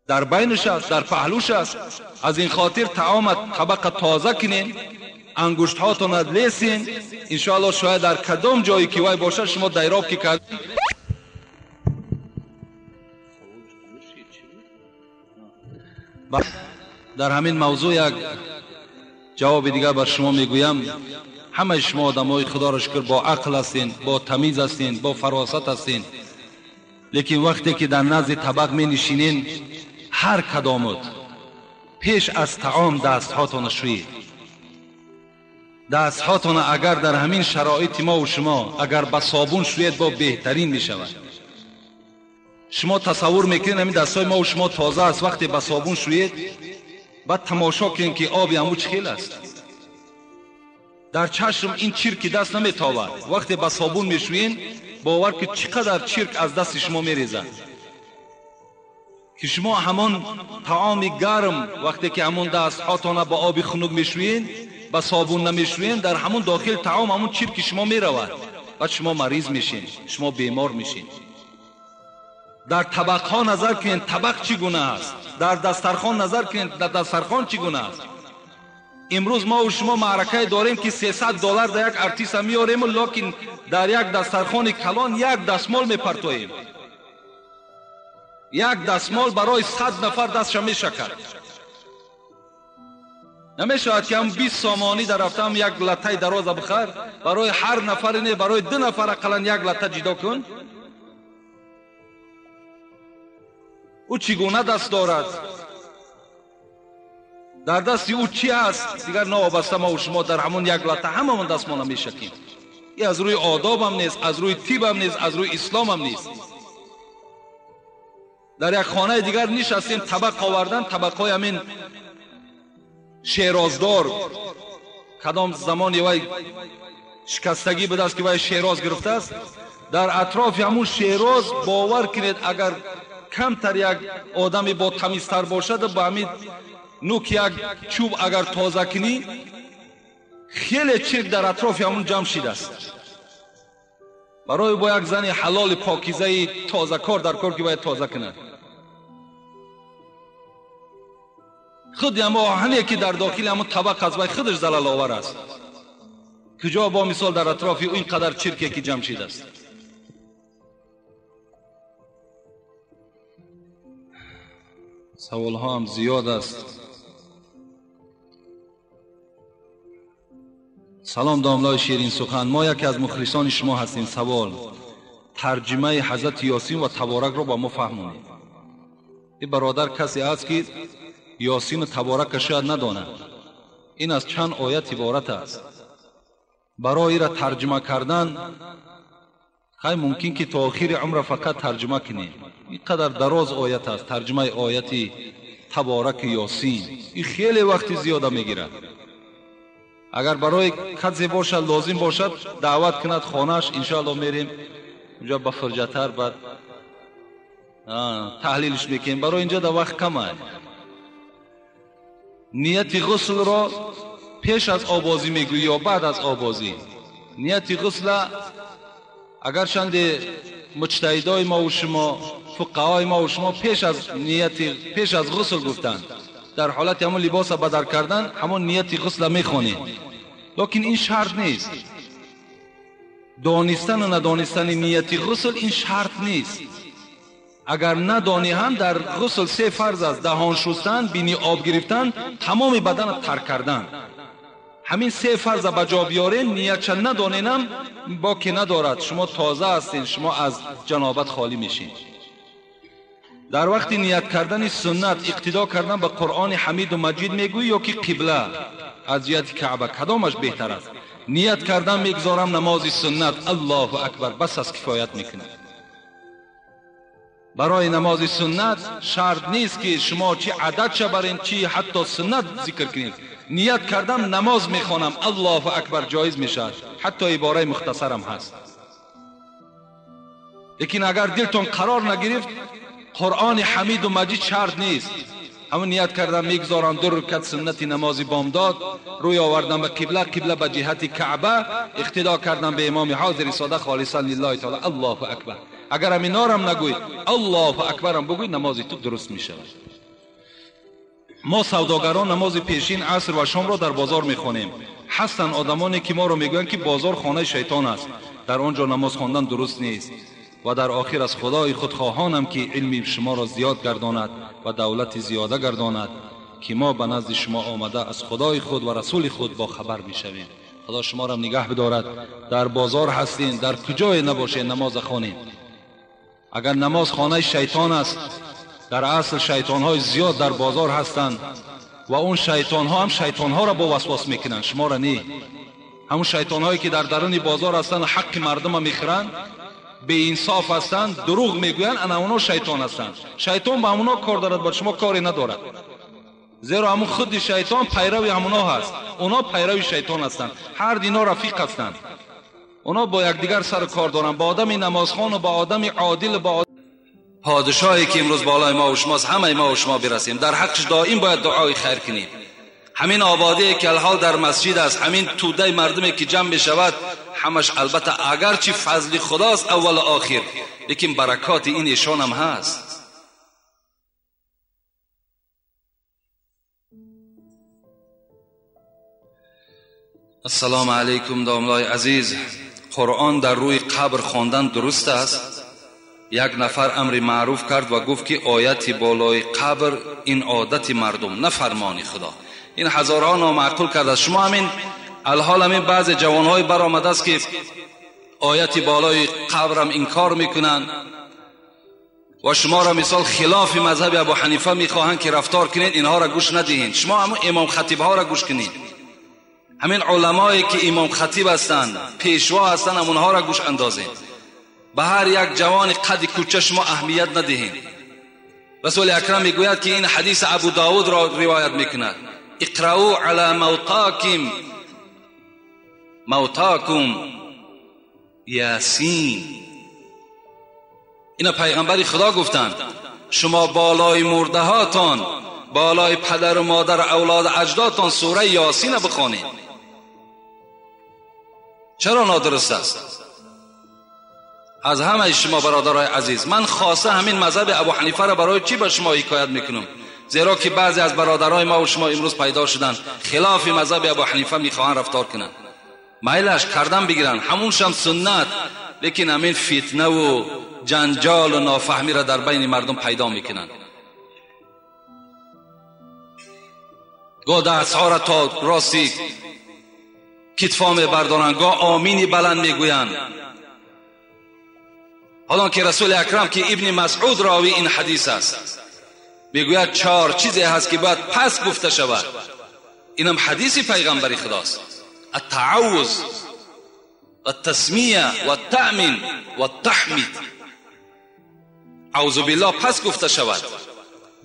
дар байнаш аст, дар паҳлӯш аст. Аз ин хотир таома табақа тоза кунед, ангуштҳотонро лесен, иншоаллоҳ шояд дар кадом ҷое ки вай бошад шумо дайроб ки кардед. Дар ҳамин мавзӯъ як ҷавоби дигар бар шумо мегӯям. Ҳамаи шумо одамои Худоро шукр бо ақл ҳастен, бо тамиз ҳастен, бо фаросат ҳастен, лекин вақте ки дар назди табақ менишинен, ҳар кадомут пеш аз таом дастҳотонро шӯед. Дастҳотонро агар дар ҳамин шароити мову шумо агар ба собун шӯед, бо беҳтарин мешавад. Шумо тасаввур мекунед ҳамин дастҳои мову шумо тоза аст, вақте ба собун шӯед, баъд тамошо кунед ки оби ҳамун чӣ хел аст. Дар чашм ин чирки даст наметобад. Вақте ба собун мешӯен, бовар ки чӣ қадар чирк аз дасти шумо мерезад, ки шумо ҳамон таоми гарм вақте ки ҳамон дастҳотонро ба оби хунук мешӯен, ба собун намешӯен, дар ҳамон дохил таом ҳамон чирки шумо меравад, баъд шумо мариз мешен, шумо бемор мешен. Дар табақҳо назар кунед, табақ чӣ гуна аст, дар дастархон назар кунед, дар дастархон чӣ гуна аст. Имрӯз мо шумо маъракае дорем ки $300 дар як артиста меорему, лекин дар як дастархони калон як дастмол мепартоем. Як дастмол барои 100 нафар дастша мешакад. Намешавад ки ҳам 20 сомонӣ дар рафтаам як латтаи дароза бихар, барои ҳар нафаре не, барои 2 нафар ақаллан як латта ҷидо кун. Ӯ чӣ гуна даст дорад? Дар дасти ӯ чӣ ҳаст? Дигар новобаста мо шумо дар ҳамон як латта ҳамамон дастмона мешакем. И аз рӯи одобам нест, аз рӯи тибам нест, аз рӯи исломам нест. Дар як хонаи дигар нишастем, табақ овардан, табақҳои ҳамин шероздор, кадом замоне вай шикастагӣ будааст ки вай шероз гирифтааст. Дар атрофи ҳамун шероз бовар кунед, агар камтар як одаме бо тамизтар бошад, ба ҳамин нук як чӯб агар тоза кунӣ, хеле чирк дар атрофи ҳамун ҷамъ шидааст. Барои бо як зани ҳалоли покизаи тозакор дар кор ки бояд тоза кунад. Худи ҳамо оҳане ки дар дохили ҳамун табақ аст, вай худаш залаловар аст. Куҷо бо мисол дар атрофи ӯ ин қадар чирке ки ҷамъ шидааст. Саволҳо ҳам зиёд аст. Салом домлаи ширин сухан, мо яке аз мухлисони шумо ҳастем. Савол: тарҷимаи ҳазрати Ёсин ва Таборакро ба мо фаҳмонед. Ин бародар касе аст ки Ёсину Таборакро шояд надонад. Ин аз чанд оят иборат аст. Барои ира тарҷима кардан хай мумкин ки то охири умра фақат тарҷима кунем. Ин қадар дароз оят аст тарҷимаи ояти Табораки Ёсин. Ин хеле вақти зиёда мегирад. Агар барои касе бошад, лозим бошад, даъват кунад хонаш, иншоалло мерем унҷа ба фурҷатар баъд таҳлилш мекунем. Барои инҷа да вақт кам аст. Нияти ғуслро пеш аз обозӣ мегӯӣ ё баъд аз обозӣ? Нияти ғусла агарчанде муҷтаҳидои мо ва шумо, фуқаҳои мо ва шумо пеш аз нияти пеш аз ғусл гуфтанд. Дар ҳолати ҳамон либоса бадар кардан ҳамон нияти ғусла мехонед. Лекин ин шарт нест. Донистан ва надонистани нияти ғусл ин шарт нест. Агар надонӣ ҳам дар ғусл се фарз аст: даҳон шустан, бини об гирифтан, тамоми баданро тар кардан. Ҳамин се фарза ба ҷо биёрем, ниятша надоненам боке надорад. Шумо тоза ҳастед, шумо аз ҷанобат холӣ мешед. Дар вақти ният кардани суннат иқтидо кардан ба Қуръони Ҳамиду Маҷид мегӯӣ ё ки қибла аз ҷиҳати Каъба кадомаш беҳтар аст? Ният кардан мегузорам намози суннат, Аллоҳу акбар, бас аз кифоят мекунад. Барои намози суннат шарт нест ки шумо чи ададша барен, чи ҳатто суннат зикр кунед. Ният кардам намоз мехонам, Аллоҳу акбар, ҷоиз мешавад. Ҳатто ибораи мухтасарам ҳаст. Лекин агар дилтон қарор нагирифт, Қуръони Ҳамиду Маҷид шарт нест. Ҳамон ният кардам мегузорам ду рукат суннати намози бомдод, рӯй овардам ба қибла, қибла ба ҷиҳати Каъба, иқтидо кардам ба имоми ҳозири сода холисан лиллаҳи таъола, Аллоҳу акбар. Агар ҳаминорам нагӯй, Аллоҳу акбарам бигӯй, намози ту дуруст мешавад. Мо савдогарон намози пешин, аср ва шомро дар бозор мехонем. Ҳастанд одамоне ки моро мегӯянд ки бозор хонаи шайтон аст, дар он ҷо намоз хондан дуруст нест. Ва дар охир аз Худои худ хоҳонам ки илми шуморо зиёд гардонад ва давлати зиёда гардонад, ки мо ба назди шумо омада аз Худои худ ва расули худ бохабар мешавем. Худо шуморо нигаҳ бидорад. Дар бозор ҳастем, дар куҷое набошед, намоз хонем. Агар намоз хонаи шайтон аст, дар асл шайтонҳои зиёд дар бозор ҳастанд ва он шайтонҳо ҳам шайтонҳоро бо васвас мекунанд, шуморо не. Ҳамон шайтонҳое ки дар даруни бозор ҳастанд, ҳаққи мардумро мехӯранд, беинсоф ҳастанд, дурӯғ мегӯянд, ана онҳо шайтон ҳастанд. Шайтон ба ҳамонҳо кор дорад, ба шумо коре надорад. Зеро ҳамон худи шайтон пайрави ҳамонҳо ҳаст, онҳо пайрави шайтон ҳастанд. Ҳар дино рафиқ ҳастанд, онҳо бо якдигар сару кор доранд, ба одами намозхон ва ба одами одил, ба подшоҳе ки имрӯз болои мо ва шумост, ҳамаи мо ва шумо бирасем. Дар ҳаққаш доим бояд дуои хайр кунем. Ҳамин ободие ки алҳол дар масҷид аст, ҳамин тӯдаи мардуме ки ҷамъ мешавад, ҳамаш албатта агарчи фазли худост аввал ва охир, лекин баракоти ин эшонам ҳаст. Ассалому алайкум домлаи азиз. Қуръон дар рӯи қабр хондан дуруст аст? Як нафар амри маъруф кард ва гуфт ки ояти болои қабр ин одати мардум, на фармони Худо. Ин ҳазорҳо номаъқул кардааст. Шумо ҳамин алҳол ҳамин баъзе ҷавонҳое баромадааст ки ояти болои қабрам инкор мекунанд ва шуморо мисол хилофи мазҳаби Абу Ҳанифа мехоҳанд ки рафтор кунед, инҳоро гӯш надиҳед. Шумо ҳамон имом хатибҳоро гӯш кунед. Ҳамин уламое ки имом хатиб ҳастанд, пешво ҳастанд, ҳамонҳоро гӯш андозед. Ба ҳар як ҷавони қади кӯча шумо аҳамият надиҳед. Расули акрам мегӯяд ки ин ҳадиси Абу Довудро ривоят мекунад: иқраъу ала мавтакум Ясин. Ина пайғамбари Худо гуфтанд: шумо болои мурдаҳотон, болои падару модар, авлоду аҷдодтон сураи Ясинро бихонед. Чаро нодуруст аст? Аз ҳамаи шумо бародарои азиз, ман хоса ҳамин мазҳаби Абу Ҳанифаро барои чӣ ба шумо ҳикоят мекунам? Зеро ки баъзе аз бародарои мо ва шумо имрӯз пайдо шуданд, хилофи мазҳаби Абу Ҳанифа мехоҳанд рафтор кунанд. майлаш кардан бигиранд, ҳамуншам суннат, лекин ҳамин фитнаву ҷанҷолу нофаҳмиро дар байни мардум пайдо мекунанд. گاه دستها را تا راستی کتفا میبردارند، گاه آمینی بلند میگویند. حالا که رسول اکرم که ابن مسعود راوی این حدیث است میگوید 4 چیزی هست که باید پس گفته شود. اینم حدیث پیغمبر خداست: التعوذ و التسمیه و التأمین و التحمید. اعوذ بالله پس گفته شود،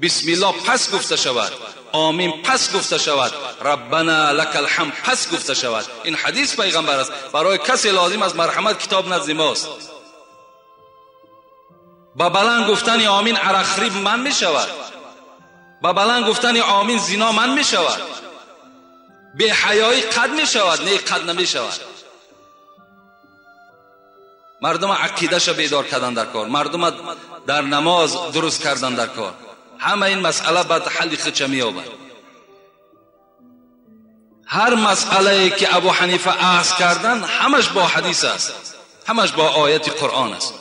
بسم الله پس گفته شود، آمین پس گفته شود، ربنا لک الحمد پس گفته شود. این حدیث پیغمبر است. برای کسی لازم از مرحمت کتاب نزد ماست. با بلند گفتن آمین عرقخوری من می شود، با بلند گفتن آمین زنا من می شود، بی حیایی قد می شود، نه قد نمی شود. مردم عقیده‌ش بیدار کردن در کار، مردم در نماز درست کردن در کار. همه این مسئله بعد حل خودش می‌یابد. هر مسئله که ابو حنیفه اخذ کردن همش با حدیث است، همش با آیت قرآن است.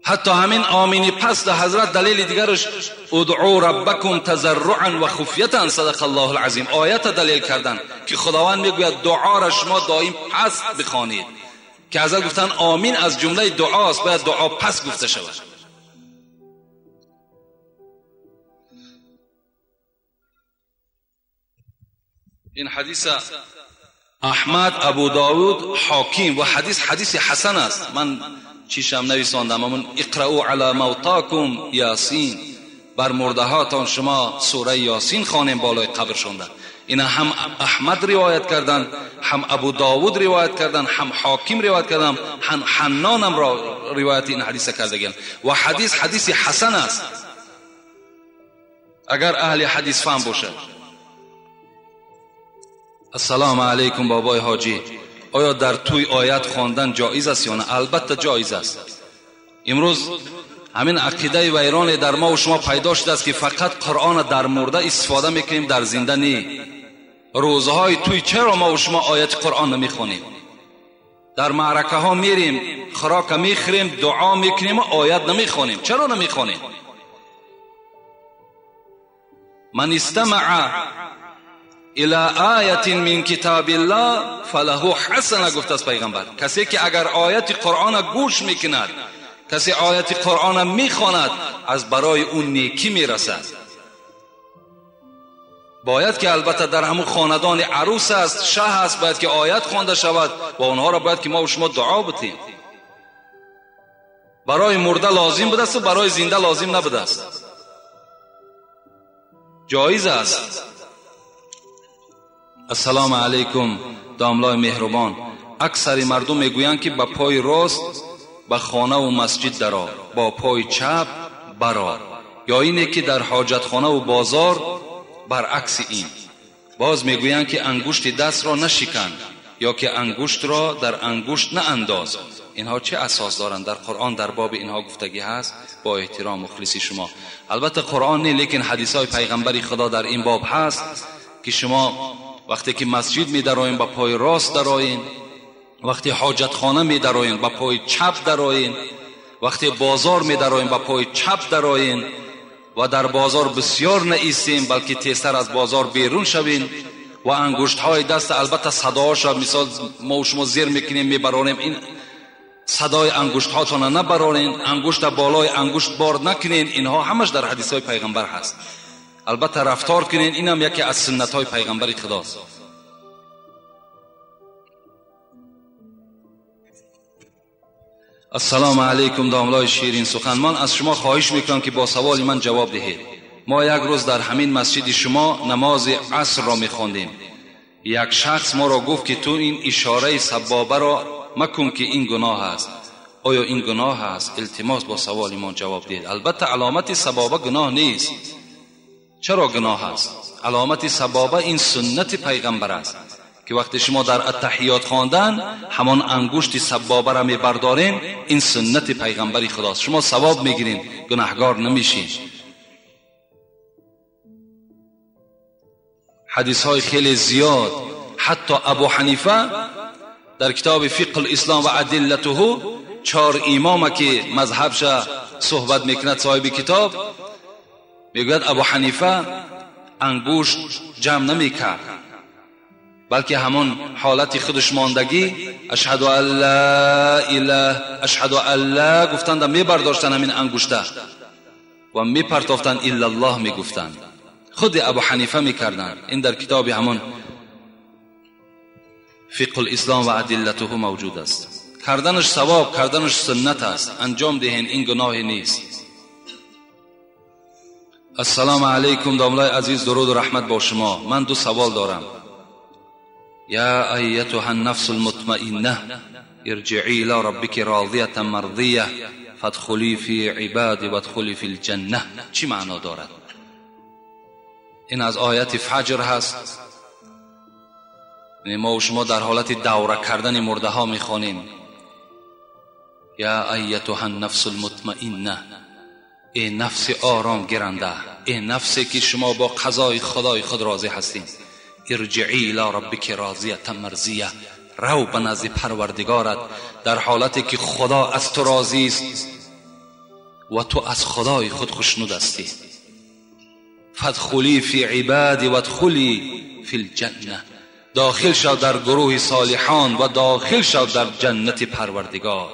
حتی همین آمینی پس در حضرت دلیل دیگرش ادعو ربکم تضرعا و خفیتا صدق الله العظیم، آیت دلیل کردن که خداوند میگوید دعا را شما دائم پس بخوانید، که حضرت گفتن آمین از جمله دعاست، باید دعا پس گفته شود. این حدیث احمد، ابو داود، حاکم و حدیث حدیث حسن است. من چیشم نویساندم، همون اقرأوا علی موتاکم یاسین، بر مرده هاتان شما سوره یاسین خوانیم بالای قبر شونده. اینا هم احمد روایت کردن، هم ابو داود روایت کردن، هم حاکم روایت کردن، هم حنان هم روایت این حدیث کردن و حدیث حدیث حسن است اگر اهل حدیث فهم باشد. السلام علیکم بابای حاجی، آیا در توی آیت خواندن جایز است یا نه؟ البته جایز است. امروز همین عقیده ویران در ما و شما پیدا شده است که فقط قرآن در مرده استفاده میکنیم، در زنده نی. روزهای توی چرا ما و شما آیت قرآن نمیخونیم؟ در معرکه ها میریم، خوراک میخوریم، دعا میکنیم و آیت نمیخونیم. چرا نمیخونیم؟ من استمع الى آیت من کتاب الله فله حسنه، گفت از پیغمبر، کسی که اگر آیت قرآن گوش میکند، کسی آیت قرآن میخواند، از برای اون نیکی میرسد. باید که البته در همون خاندان عروس است، شه است، باید که آیت خوانده شود و اونها را باید که ما و شما دعا بتیم. برای مرده لازم بوده است و برای زنده لازم نبوده است. جایز است. السلام علیکم داملای مهربان، اکثر مردم میگویند که با پای راست به خانه و مسجد درآ، با پای چپ برآ، یا اینه که در حاجتخانه و بازار برعکس این. باز میگویند که انگشت دست را نشکن یا که انگشت را در انگشت نانداز. اینها چه اساس دارند؟ در قرآن در باب اینها گفتگی هست؟ با احترام مخلصی شما. البته قرآن نه، لیکن حدیث های پیغمبری خدا در این باب هست که شما وقتی که مسجد می درآیین با پای راست درآیین، وقتی حاجتخانه می درآیین با پای چپ درآیین، وقتی بازار می درآیین با پای چپ درآیین و در بازار بسیار نایستیم بلکه تیزتر از بازار بیرون شوین و انگشت های دست، البته صداهاش مثال ما و شما زیر میکنیم میبرانیم، این صدای انگشت هاتون نبرانین، انگشت بالای انگشت بار نکنین، اینها همش در حدیث های پیغمبر هست. البته رفتار کنین، اینم یکی از سنت های پیغمبر خداست. السلام علیکم داملای شیرین سخن، من از شما خواهش میکنم که با سوال من جواب دهید. ما یک روز در همین مسجد شما نماز عصر را میخواندیم. یک شخص ما را گفت که تو این اشاره سبابه را مکن که این گناه است. آیا این گناه است؟ التماس با سوال من جواب دهید. البته علامت سبابه گناه نیست. چرا گناه است؟ علامت سبابه این سنت پیغمبر است که وقتی شما در التحیات خواندن همان انگشت سبابه را میبردارین، این سنت پیغمبری خداست. شما ثواب میگیرین، گناهگار نمیشین. حدیث های خیلی زیاد، حتی ابو حنیفه در کتاب فقه الاسلام و ادلته، 4 امام که مذهبش صحبت میکند صاحب کتاب، میگوید ابو حنیفه انگوشت جمع نمیکرد، بلکه همون حالت خودش ماندگی اشهد ان لا اله اشهد ان لا گفتند و میبرداشتن همین انگشته و میپرتافتن الا الله میگفتند. خود ابو حنیفه میکردند. این در کتاب همون فقه الاسلام و ادلته موجود است. کردنش ثواب، کردنش سنت است، انجام دهین، این گناهی نیست. السلام علیکم داملای عزیز، درود و رحمت با شما. من دو سوال دارم. یا ایتها النفس المطمئنه ارجعی الى ربک راضیه مرضیه فادخلی فی عبادی وادخلی فی الجنه چی معنا دارد؟ این از آیت فجر هست. ما و شما در حالت دوره کردن مرده ها میخوانیم. یا ایتها النفس المطمئنه، ای نفس آرام گیرنده، ای نفسی که شما با قضای خدای خود راضی هستین، ارجعی الی ربک راضیه مرضیه، رو به نزد پروردگارت در حالتی که خدا از تو راضی است و تو از خدای خود خوشنود هستی. فادخلی فی عبادی وادخلی فی الجنه، داخل شو در گروه صالحان و داخل شو در جنت پروردگار.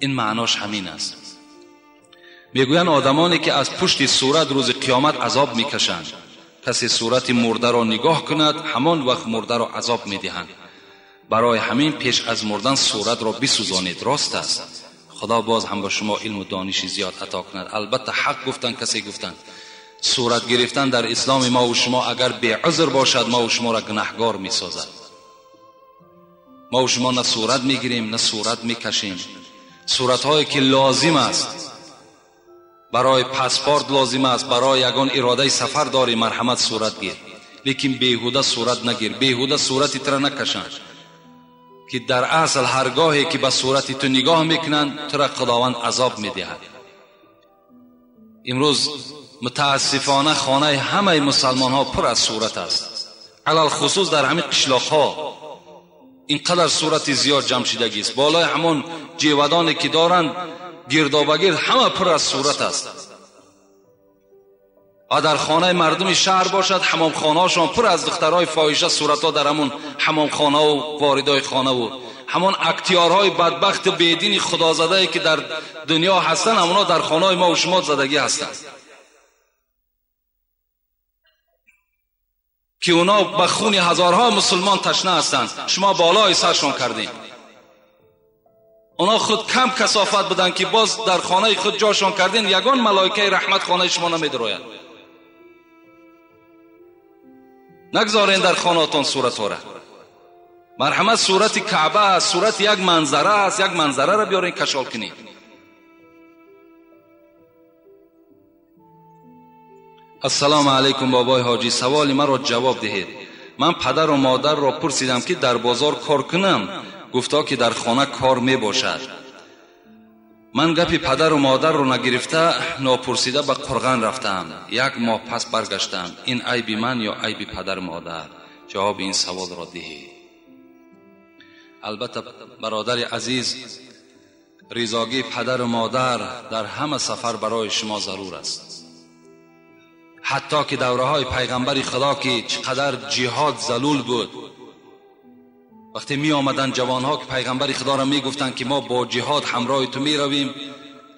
این معناش همین است. میگویند آدمانی که از پشت صورت روز قیامت عذاب میکشند، کسی صورت مرده را نگاه کند همان وقت مرده را عذاب میدهند. برای همین پیش از مردن صورت را بسوزانید. راست است. خدا باز هم به شما علم و دانش زیاد عطا کند. البته حق گفتن کسی گفتن صورت گرفتن در اسلام ما و شما اگر بی عذر باشد ما و شما را گناهگار می سازد. ما و شما نه صورت می گیریم نه صورت می کشیم. صورت هایی که لازم است، برای پاسپورت لازم است، برای یگان اراده سفر داری، مرحمت صورت گیر، لیکن بیهوده صورت نگیر، بیهوده صورت تر نکشند که در اصل هرگاهی که به صورت تو نگاه میکنند تو را خداوند عذاب میدهد. امروز متاسفانه خانه همه مسلمان ها پر از صورت است، علال خصوص در همین قشلاق ها اینقدر صورت زیاد جمع شدگی است. بالای همون جیودانی که دارند گردابگرد همه پر از صورت است. و در خانه مردم شهر باشد حمام خانه هاشون پر از دخترهای فاحشه، صورت ها در همون حمام خانه و واردای خانه و همون اکتیارهای بدبخت بیدین خدازده که در دنیا هستن، همونا در خانه ما و شما زدگی هستن که اونا به خون هزارها مسلمان تشنه هستند. شما بالای سرشون کردین. اونا خود کم کثافت بدن که باز در خانه خود جاشون کردین، یگان ملائکه رحمت خانه شما نمیدروید. نگذارین در خانه‌تان صورت ها را. مرحمت صورت کعبه است، صورت یک منظره است، یک منظره را بیارین کشال کنین. السلام علیکم بابای حاجی، سوال مرا جواب دهید. من پدر و مادر را پرسیدم که در بازار کار کنم، گفتا که در خانه کار می باشد. من گپی پدر و مادر رو نگرفته ناپرسیده به قرغان رفتم. یک ماه پس برگشتم. این عیب من یا عیب پدر و مادر؟ جواب این سوال را دهید. البته برادر عزیز، رضاگی پدر و مادر در همه سفر برای شما ضرور است. حتی که دوره های پیغمبر خدا که چقدر جهاد ذلول بود، وقتی می آمدن جوان ها که پیغمبر خدا را می گفتند که ما با جهاد همراه تو می رویم،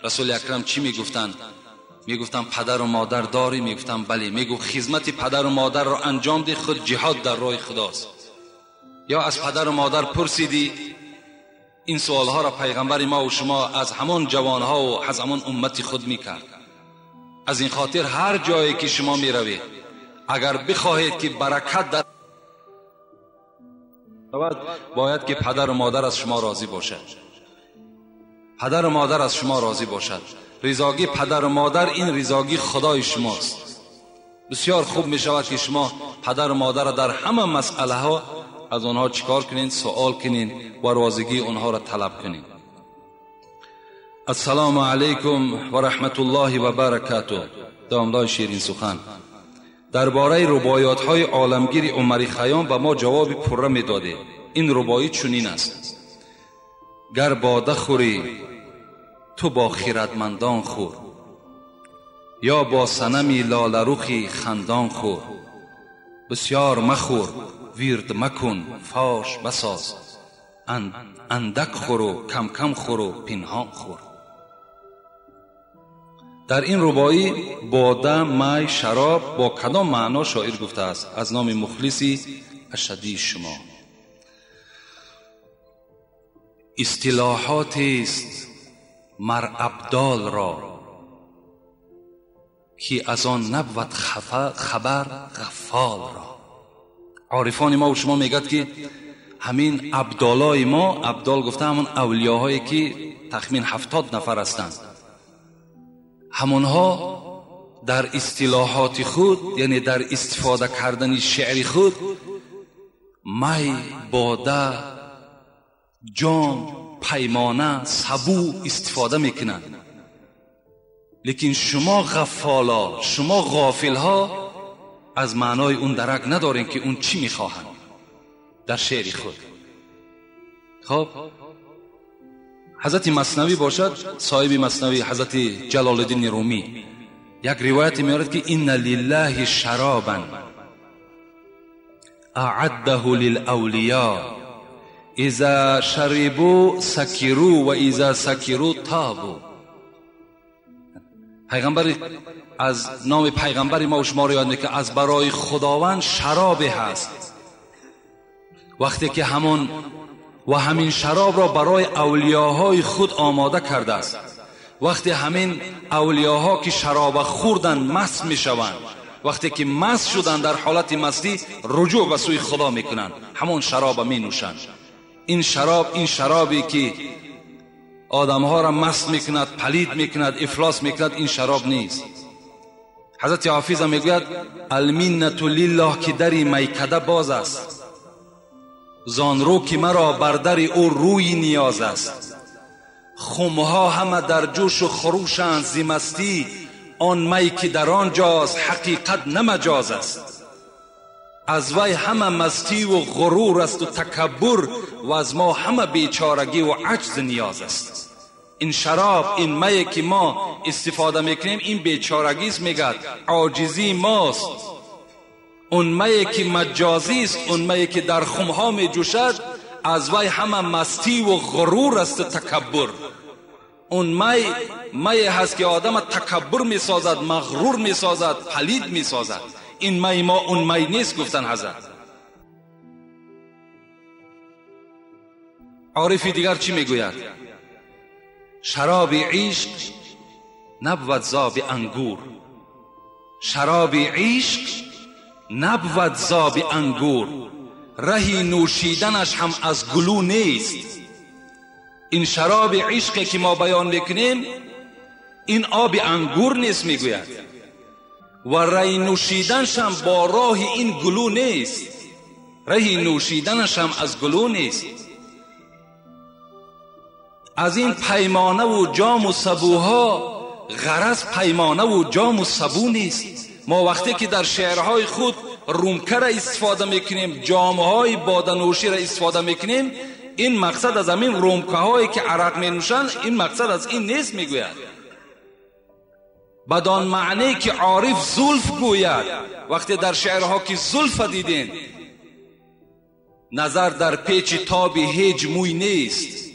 رسول اکرم چی می گفتند؟ می گفتند پدر و مادر داری؟ می گفتند بله. می گفت خدمت پدر و مادر را انجام ده، خود جهاد در راه خداست. یا از پدر و مادر پرسیدی؟ این سوال ها را پیغمبر ما و شما از همان جوان ها و از همان امت خود می کرد. از این خاطر هر جایی که شما می روید اگر بخواهید که برکت در باید که پدر و مادر از شما راضی باشد. پدر و مادر از شما راضی باشد. رضاگی پدر و مادر این رضاگی خدای شماست. بسیار خوب می شود که شما پدر و مادر را در همه مسئله ها از آنها چیکار کنین؟ سوال کنین و راضیگی آنها را طلب کنین. السلام علیکم و رحمت الله و برکاته. داملای شیرین سخن درباره رباعیات های عالمگیر عمر خیام به ما جواب پره میداده. این رباعی چنین است: گر باده خوری تو با خیرتمندان خور، یا با صنمی لاله‌رخی خندان خور. بسیار مخور، ویرد مکن، فاش بساز، اندک خور و کم کم خور و پنهان خور. در این رباعی باده، می، شراب با کدام معنا شاعر گفته است؟ از نام مخلصی اشدی شما. اصطلاحات است مر ابدال را، که از آن نبود خبر غفال را. عارفان ما و شما میگد که همین ابدالای ما، ابدال گفته همون اولیاهایی که تخمین 70 نفر هستند، همونها در اصطلاحات خود، یعنی در استفاده کردن شعر خود، می، باده، جام، پیمانه، سبو استفاده میکنند. لیکن شما غفالا، شما غافلها از معنای اون درک ندارین که اون چی میخواهند در شعر خود. خب حضرت مثنوی باشد، صاحب مثنوی حضرت جلال الدین رومی یک روایت میارد که ان لله شرابا اعده للاولیاء اذا شربوا سکروا و اذا سکروا تابوا. پیغمبر از نام پیغمبر ما و شما رو یاد میکنه که از برای خداوند شراب هست، وقتی که همون و همین شراب را برای اولیاهای خود آماده کرده است. وقتی همین اولیاها که شراب خوردن مست میشوند، وقتی که مست شدن در حالت مستی رجوع به سوی خدا میکنند، همون شراب می نوشند. این شراب، این شرابی که آدمها را مست میکند، پلید میکند، افلاس میکند، این شراب نیست. حضرت حافظ میگوید المنت لله که دری میکده باز است، زان رو که مرا بر در او روی نیاز است. خمها همه در جوش و خروشند ز مستی، آن می که در آنجاست حقیقت نه مجاز است. از وی همه مستی و غرور است و تکبر، و از ما همه بیچارگی و عجز نیاز است. این شراب، این می که ما استفاده میکنیم، این بیچارگی است، میگد عاجزی ماست. اون می که مجازی است، اون می که در خمها می جوشد، از وی همه مستی و غرور است و تکبر. اون می می هست که آدم تکبر می سازد، مغرور می سازد، پلید می سازد. این می ما اون می نیست، گفتن حضرت. عارفی دیگر چی میگوید؟ شراب عشق نبود زاب انگور، شراب عشق نبود زاب انگور، رهی نوشیدنش هم از گلو نیست. این شراب عشقی که ما بیان میکنیم این آب انگور نیست، میگوید، و رهی نوشیدنش هم با راه این گلو نیست، رهی نوشیدنش هم از گلو نیست. از این پیمانه و جام و سبوها غرض پیمانه و جام و سبو نیست. ما وقتی که در شعرهای خود رومکه را استفاده میکنیم، جامهای بادنوشی را استفاده میکنیم، این مقصد از همین رومکه هایی که عرق می نوشند، این مقصد از این نیست، میگوید. بدان معنی که عارف زلف گوید، وقتی در شعرها که زلف دیدین، نظر در پیچ تاب هیچ موی نیست.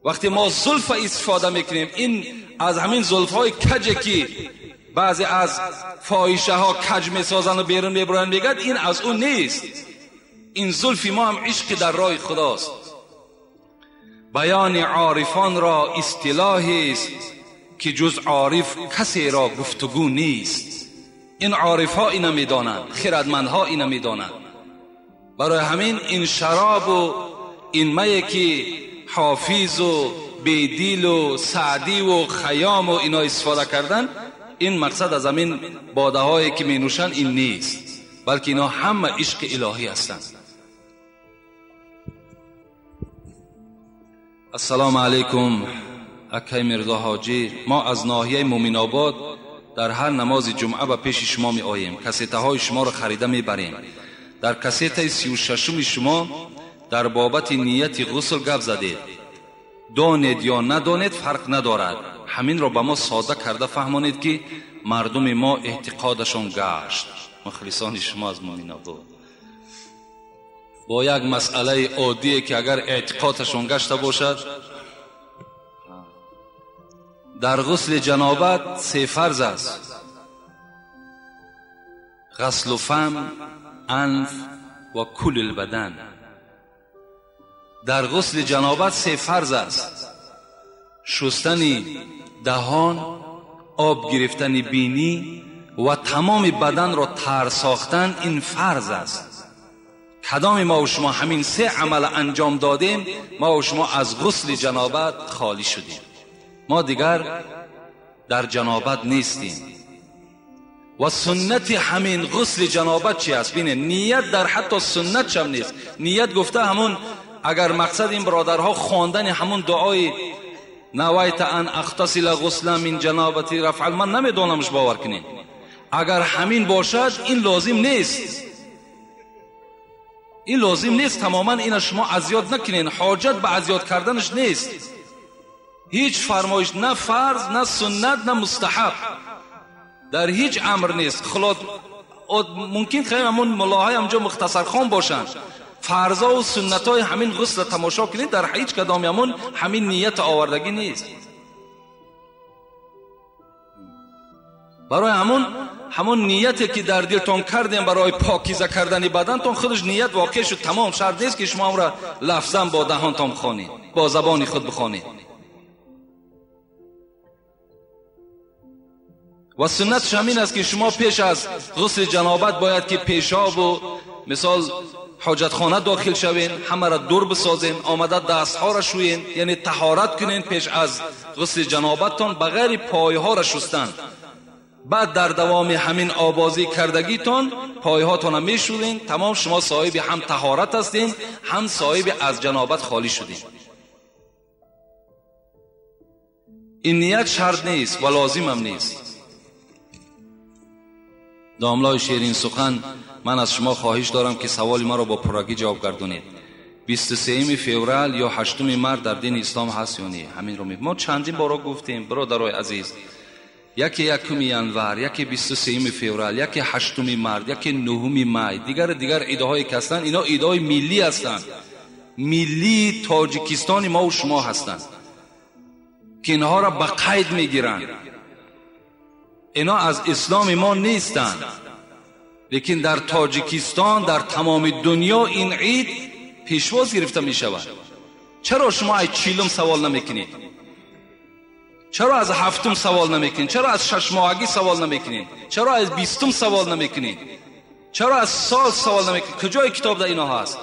وقتی ما زلف استفاده میکنیم، این از همین زلف های کجه که بعضی از فاحشه ها کج میسازن و بیرون میبرن، میگد این از اون نیست. این زلفی ما هم عشق در راه خداست. بیان عارفان را اصطلاحی است که جز عارف کسی را گفتگو نیست. این عارف ها اینو میدانند، خردمندها اینو میدانند. برای همین این شراب و این می که حافظ و بیدیل و سعدی و خیام و اینا استفاده کردن، این مقصد از همین باده هایی که می نوشند این نیست، بلکه اینا همه عشق الهی هستند. السلام علیکم اکای میرزا حاجی، ما از ناحیه مومن آباد در هر نماز جمعه به پیش شما می آییم، کسیته های شما را خریده می بریم. در کسیته 36 شما در بابت نیت غسل گپ زدید، دانید یا ندانید فرق ندارد، Ҳаминро ба мо сода карда фаҳмонед, ки мардуми мо эътиқодашон гашт. Мухлисони шумо аз Муъминобод бо як масъалаи оддие ки агар эътиқодашон гашта бошад. Дар ғусли ҷанобат се фарз аст: ғаслу фам, анф ва кулли бадан. Дар ғусли ҷанобат се фарз аст: шустани даҳон, об гирифтани бинӣ ва тамоми баданро тар сохтан. Ин фарз аст. Кадоми мо ва шумо ҳамин се амал анҷом додем, мо ва шумо аз ғусли ҷанобат холӣ шудем. Мо дигар дар ҷанобат нестем. Ва суннати ҳамин ғусли ҷанобат чи аст? Бинед, ният дар ҳатто суннат чам нест. Ният гуфта ҳамун, агар мақсад ин бародарҳо хондани ҳамун дуои навайта ан ахтасила ғусла мин ҷанобати рафъал, ман намедонамш, бовар кунед. Агар ҳамин бошад, ин лозим нест. Ин лозим нест тамоман. Ина шумо азёд накунед, ҳоҷат ба азёд карданаш нест. Ҳеҷ фармоиш, на фарз, на суннат, на мустаҳаб, дар ҳеҷ амр нест. Хулос, мумкин хеле ҳамун муллоҳои ҳамҷо мухтасархон бошанд. Фарзо ва суннатҳои ҳамин ғусла тамошо кунед, дар ҳеҷ кадоми ҳамун ҳамин ният овардагӣ нест. Барои ҳамун нияте ки дар дилтон кардем барои покиза кардани бадантон, худаш ният воқеъ шуд, тамом. Шарт нест ки шумо ҳамра лафзан бо даҳонтон бихонед, бо забони худ бихонед. Ва суннатш ҳамин аст ки шумо пеш аз ғусли ҷанобат бояд ки пешобу мисол ҳоҷатхона дохил шавен, ҳамаро дур бисозен, омада дастҳоро шӯен, яъне таҳорат кунен пеш аз ғусли ҷанобаттон, ба ғайри пойҳоро шустан. Баъд дар давоми ҳамин обозӣ кардагитон пойҳотонро мешӯрен, тамом. Шумо соҳиби ҳам таҳорат ҳастен, ҳам соҳиби аз ҷанобат холӣ шудем. Ин ният шарт нест ва лозимам нест. Домлои ширин сухан, ман аз шумо хоҳиш дорам ки саволи маро бо пуррагӣ ҷавоб гардонед. 23 феврал ё 8 март дар дини ислом ҳаст ё не? Ҳаминро мо чандин боро гуфтем, бародарои азиз. Яке 1 январ, яке 23 феврал, яке 8 март, яке 9 май, дигар идҳое ки ҳастанд, ино идҳои миллӣ ҳастанд. Миллии Тоҷикистони мо ва шумо ҳастанд ки инҳоро ба қайд мегиранд. Ино аз исломи мо нестанд, лекин дар Тоҷикистон, дар тамоми дунё ин ид пешвоз гирифта мешавад. Чаро шумо аз 40 савол намекунед? Чаро аз 7 савол намекунед? Чаро аз 6 моҳагӣ савол намекунед? Чаро аз 20 савол намекунед? Чаро аз сол савол намекунед? Куҷои китоб дар ино ҳаст?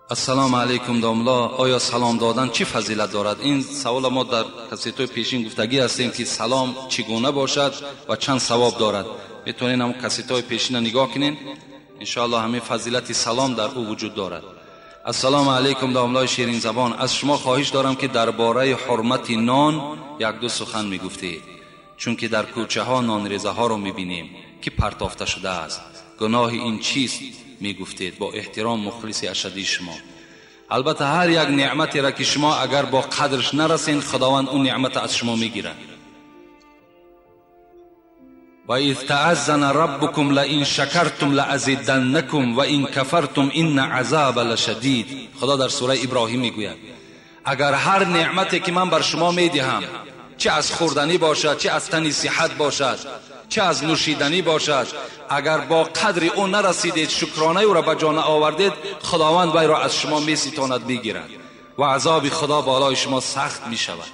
Ассалому алайкум домла, оё салом додан чӣ фазилат дорад? Ин савол мо дар кассетҳои пешин гуфтагӣ ҳастем ки салом чӣ гуна бошад ва чанд савоб дорад. Метавонед ҳам кассетҳои пешина нигоҳ кунед, иншоаллоҳ ҳамин фазилати салом дар ӯ вуҷуд дорад. Ассалому алайкум домлаи ширинзабон, аз шумо хоҳиш дорам ки дар бораи ҳурмати нон як-ду сухан мегуфтед, чунки дар кӯчаҳо нонрезаҳоро мебинем ки партофта шудааст. Гуноҳи ин чист мегуфтед? Бо эҳтиром, мухлиси ашадии шумо. Албатта ҳар як неъматеро ки шумо агар бо қадрш нарасед, худованд он неъматро аз шумо мегирад. Ва из тааззана раббукум лаин шакартум лаазиданнакум ва ин кафартум инна азаба лашадид. Худо дар сураи Иброҳим мегӯяд: агар ҳар неъмате ки ман бар шумо медиҳам, чӣ аз хӯрданӣ бошад, чӣ аз тани сиҳат бошад, чӣ аз нӯшиданӣ бошад, агар бо қадри ӯ нарасидед, шукронаи ӯро ба ҷо наовардед, худованд вайро аз шумо меситонад, мегирад ва азоби худо болои шумо сахт мешавад.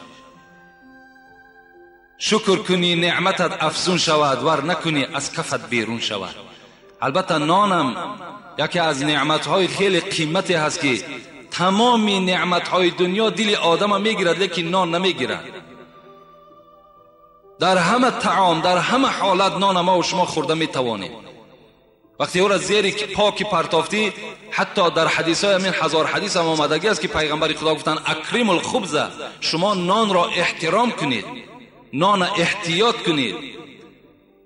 Шукр кунӣ неъматат афзун шавад, вар накунӣ аз кафат берун шавад. Албатта нонам яке аз неъматҳои хеле қимате ҳаст ки тамоми неъматҳои дунё дили одама мегирад, лекин нон намегирад. Дар ҳама таом, дар ҳама ҳолат нон мо ва шумо хӯрда метавонем. Вақте ӯро зери поки партофтӣ, ҳатто дар ҳадисҳои ҳамин 1000 ҳадис ҳам омадагӣ аст ки пайғамбари худо гуфтанд: акримул хубза, шумо нонро эҳтиром кунед, нонро эҳтиёт кунед.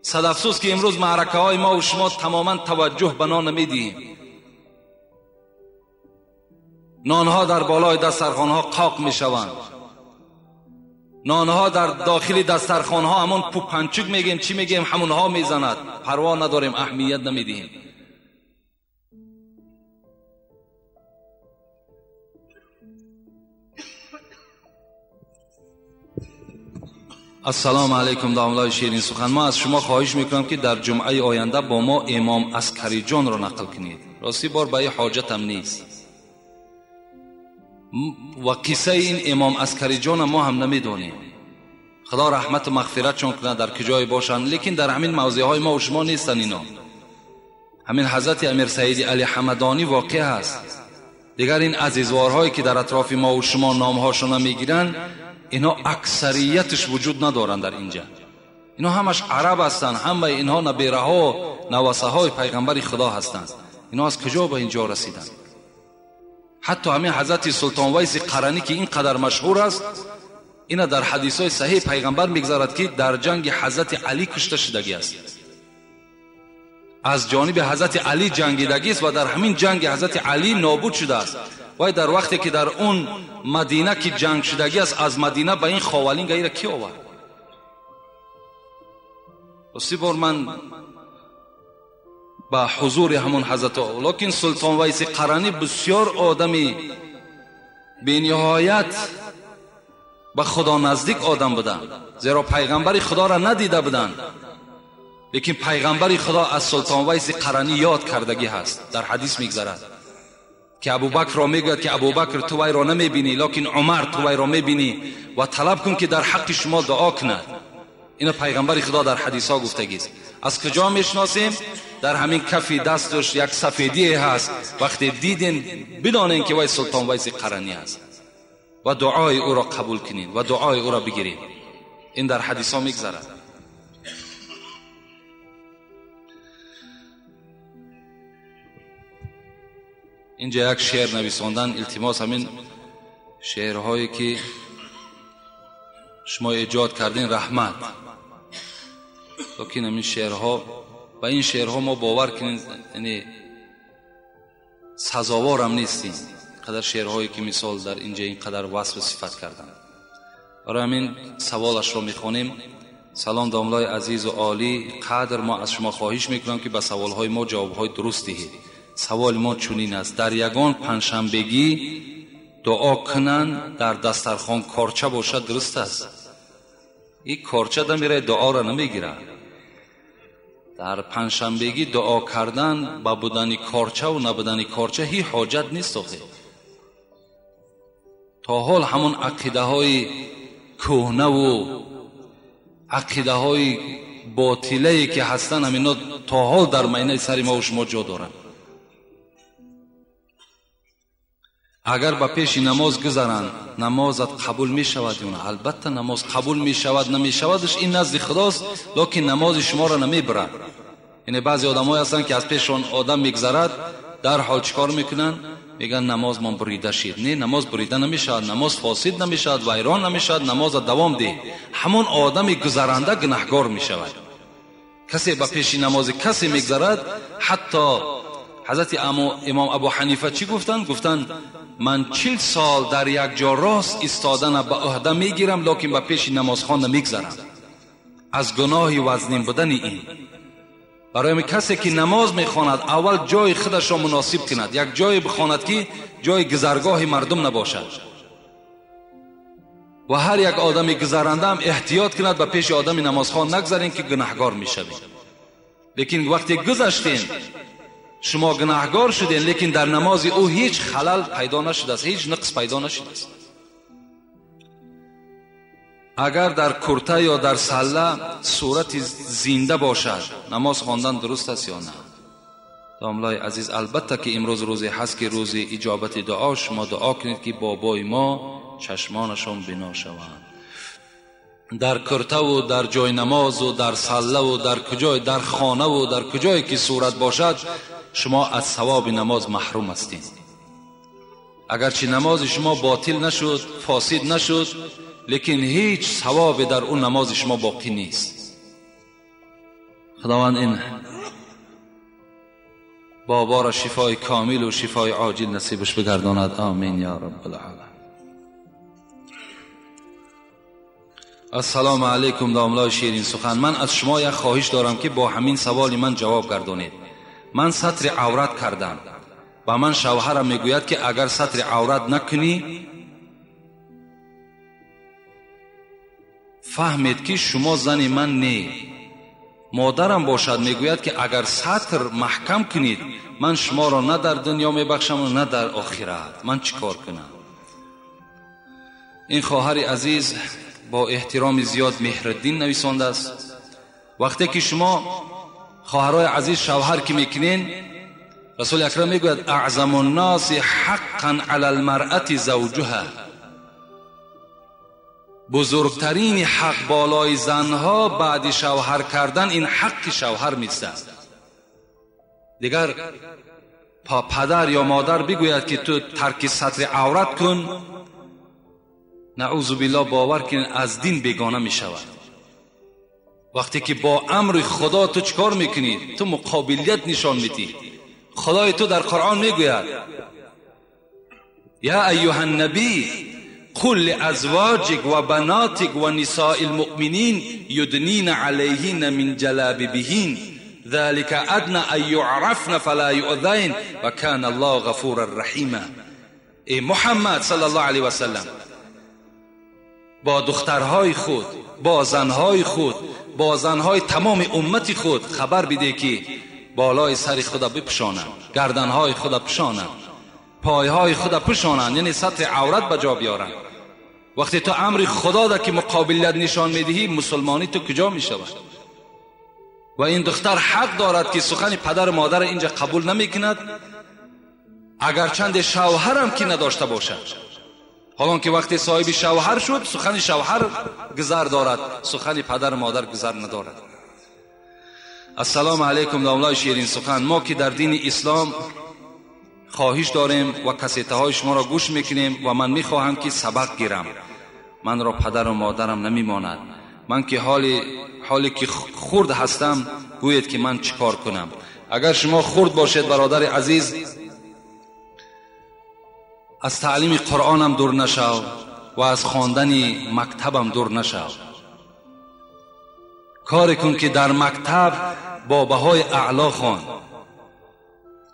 صد افسوس که امروز معرکه های ما و شما تماما توجه به نان نمیدیم. نانها در بالای دسترخوانها قاق میشوند، نانها در داخل دسترخوانها همون پوپنچک میگیم چی میگیم همونها میزند، پروا نداریم، اهمیت نمیدیم. السلام علیکم داملای شیرین سخن. ما از شما خواهش میکنم که در جمعه آینده با ما امام عسکری جان را نقل کنید. راستی بار به حاجتم نیست و قصه این امام عسکری جان ما هم نمیدونیم. خدا رحمت و مغفرت چون کنه در کجای باشن، لیکن در همین موضع های ما و شما نیستن اینا. همین حضرت امیر سعید علی حمدانی واقع هست. دیگر این عزیزوارهایی که در اطراف ما و شما نامهاشون میگیرن، اینا اکثریتش وجود ندارن در اینجا. اینا همش عرب هستن، همه اینها نبیره ها نواسه های پیغمبر خدا هستند. اینا از کجا به اینجا رسیدن؟ حتی همین حضرت سلطان ویس قرنی که اینقدر مشهور است، اینا در حدیث های صحیح پیغمبر میگذارد که در جنگ حضرت علی کشته شدگی است، از جانب حضرت علی جنگیدگی است و در همین جنگ حضرت علی نابود شده است. وای در وقتی که در اون مدینه که جنگ شدگی است، از مدینه به این خاولینگ ایره کی آورد؟ اسی بار من به حضور همون حضرت، لیکن سلطان ویس قرنی بسیار آدمی به نهایت به خدا نزدیک آدم بودن، زیرا پیغمبر خدا را ندیده بودند، لیکن پیغمبر خدا از سلطان ویس قرنی یاد کردگی هست. در حدیث میگذرد که ابوبکر را میگوید که ابوبکر تو وی را نمیبینی، لیکن عمر تو وی را میبینی و طلب کن که در حق شما دعا کند. اینو پیغمبر خدا در حدیث ها گفتگی است. از کجا میشناسیم؟ در همین کفی دستش یک سفیدی هست، وقتی دیدین بدانین که وی سلطان ویس قرنی است و دعای او را قبول کنین و دعای او را بگیرین. این در حدیث ها میگذرد. اینجا یک شعر نویساندن، التماس همین شعرهایی که شما ایجاد کردین رحمت، لیکن همین شعرها و این شعرها ما باور کنین یعنی سزاوار هم نیستیم. قدر شعرهایی که مثال در اینجا اینقدر وصف و صفت کردن. برای همین سوالش رو میخوانیم. سلام داملای عزیز و عالی قدر، ما از شما خواهش میکنم که به سوالهای ما جوابهای درست دهید. سوال ما چنین است: در یگان پنجشنبگی دعا کنند در دسترخوان کارچه باشد درست است؟ این کارچه دمیره دعا را نمیگیره. در پنجشنبگی دعا کردن با بودن کارچه و نبودن کارچه هیچ حاجت نیست. آخه تا حال همون عقیده های کهنه و عقیده های باطله که هستن همینا تا حال در مینه سر ما و شما جا دارن. اگر به پیش نماز گذرند نمازت قبول می شود یا نه؟ البته نماز قبول می شود نمی شودش این نزد خداست، لیکن نماز شما را نمی برد. یعنی بعضی آدمایی هستند که از پیششان آدم میگذرد در حال چیکار میکنن؟ میگن نماز من بریده شد. نه، نماز بریده نمی شود، نماز فاسد نمی شود، ویران نمی شود، نماز دوام ده. همون آدم گذرنده گناهگار می شود. کسی به پیش نماز کسی میگذرد، حتی حضرت امام ابو حنیفه چی گفتن؟ گفتن من 40 سال در یک جا راست ایستادن به عهده میگیرم، لیکن به پیش نمازخوان نمیگذرم از گناه وزنین بودن این. برای کسی که نماز میخواند اول جای خودش را مناسب کند، یک جای بخواند که جای گذرگاه مردم نباشد و هر یک آدم گذرنده هم احتیاط کند به پیش آدم نمازخوان نگذرین که گناهگار میشوید. لیکن وقتی گذشتین شما گناهگار شدین، لیکن در نماز او هیچ خلل پیدا نشده است، هیچ نقص پیدا نشده است. اگر در کرته یا در سله صورت زنده باشد نماز خواندن درست است یا نه؟ داملای عزیز، البته که امروز روزی هست که روز اجابت دعا، شما دعا کنید که بابای ما چشمانشان بنا شوند. در کرته و در جای نماز و در سله و در کجای در خانه و در کجایی که صورت باشد شما از ثواب نماز محروم هستید. اگرچه نماز شما باطل نشد، فاسد نشد، لیکن هیچ ثواب در اون نماز شما باقی نیست. خداوند این بابا را شفای کامل و شفای عاجل نصیبش بگرداند. آمین یا رب العالمین. السلام علیکم داملای شیرین سخن. من از شما یک خواهش دارم که با همین سوال من جواب گردانید. من ستر عورت کردم و من شوهرم میگوید که اگر ستر عورت نکنی فهمید که شما زن من نه. مادرم باشد میگوید که اگر ستر محکم کنید من شما را نه در دنیا میبخشم و نه در آخرت. من چیکار کنم؟ این خواهر عزیز با احترام زیاد مهردین نویسانده است. وقتی که شما خواهرای عزیز شوهر که میکنین، رسول اکرم میگوید اعظم الناس حقا علی المرأة زوجها، بزرگترین حق بالای زنها بعد شوهر کردن این حق شوهر میست. دیگر پدر یا مادر بگوید که تو ترک ستر عورت کن، نعوذ بالله باور کن از دین بیگانه می شود. وقتی که با امر خدا تو چکار میکنی؟ تو مقابلیت نشان میدی. خدای تو در قرآن میگوید یا ایها النبی قل لازواجك وبناتك ونساء المؤمنین یدنین علیهن من جلابیبهن ذلك ادنى ان يعرفن فلا يؤذین وكان الله غفورا رحیما. ای محمد صلی الله علیه و سلم، با دخترهای خود، با زنهای خود، با زنهای تمام امت خود خبر بده که بالای سر خود بپوشانند، گردنهای خود پوشانند، پایهای خود پوشانند، یعنی سطح عورت به جا بیارند. وقتی تو امر خدا ده که مقابلیت نشان میدهی، مسلمانی تو کجا میشود؟ و این دختر حق دارد که سخن پدر و مادر اینجا قبول نمیکند، اگرچند شوهرم که نداشته باشد. حالان که وقتی صاحب شوهر شد، سخن شوهر گذر دارد، سخن پدر و مادر گذر ندارد. السلام علیکم داملای شیرین سخن. ما که در دین اسلام خواهش داریم و کسیته های شما را گوش میکنیم و من میخواهم که سبق گیرم، من را پدر و مادرم نمیماند، من که حالی که خرد هستم گوید که من چیکار کنم. اگر شما خرد باشید برادر عزیز، از تعلیم قرآنم دور نشو و از خواندن مکتبم دور نشو. کار کن که در مکتب با بهای اعلا خوان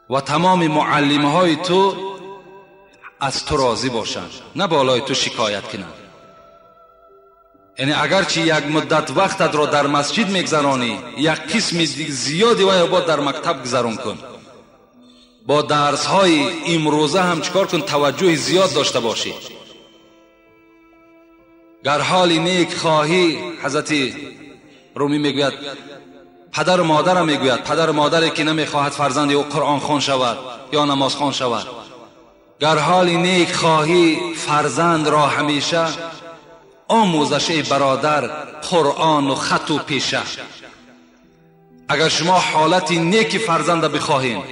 و تمام معلمهای تو از تو راضی باشند، نه بالای تو شکایت کنند. یعنی اگرچه یک مدت وقتت را در مسجد میگذرانی، یک قسم زیادی وای باید در مکتب گذران کن. با درس های امروزه هم چکار کن؟ توجه زیاد داشته باشی. گر حال نیک خواهی، حضرت رومی میگوید، پدر و مادرم میگوید، پدر و مادری که نمیخواهد فرزند او قرآن خوان شود یا نماز خوان شود، گر حال نیک خواهی فرزند را همیشه آموزش ای برادر قرآن و خط و پیشه. اگر شما حالت نیک فرزند بخواهین،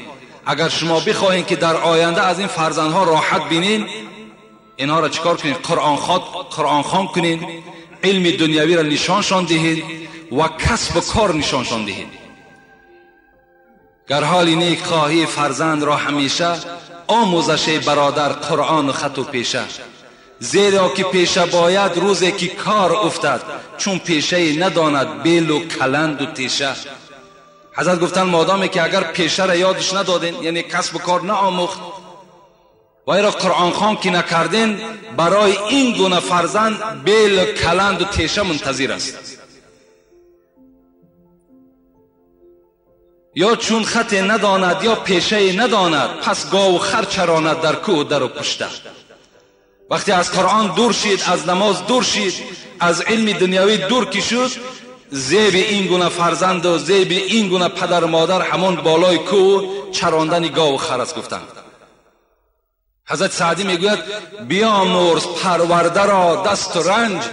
اگر شما بخواهین که در آینده از این فرزندها راحت بینین، اینها را چیکار کنین؟ قرآن خوان کنین، علم دنیوی را نشانشان دهید و کسب و کار نشانشان دهید. گر حال نیک خواهی فرزند را همیشه آموزش برادر قرآن و خط و پیشه. زیرا که پیشه باید روزی که کار افتد، چون پیشه نداند بیل و کلند و تیشه. حضرت گفتن مادامی که اگر پیشه را یادش ندادین، یعنی کسب و کار نآموخت و ایرا قرآن خوان که نکردین، برای این گونه فرزند بیل و کلند و تیشه منتظر است. یا چون خط نداند یا پیشه نداند، پس گاو و خر چراند در کوه در و پشته. وقتی از قرآن دور شید، از نماز دور شید، از علم دنیوی دور که شد، زیب این گونه فرزند و زیب این گونه پدر و مادر همون بالای کوه چراندن گاو و خر است. گفتند حضرت سعدی میگوید بیامرز پرورده را دست و رنج.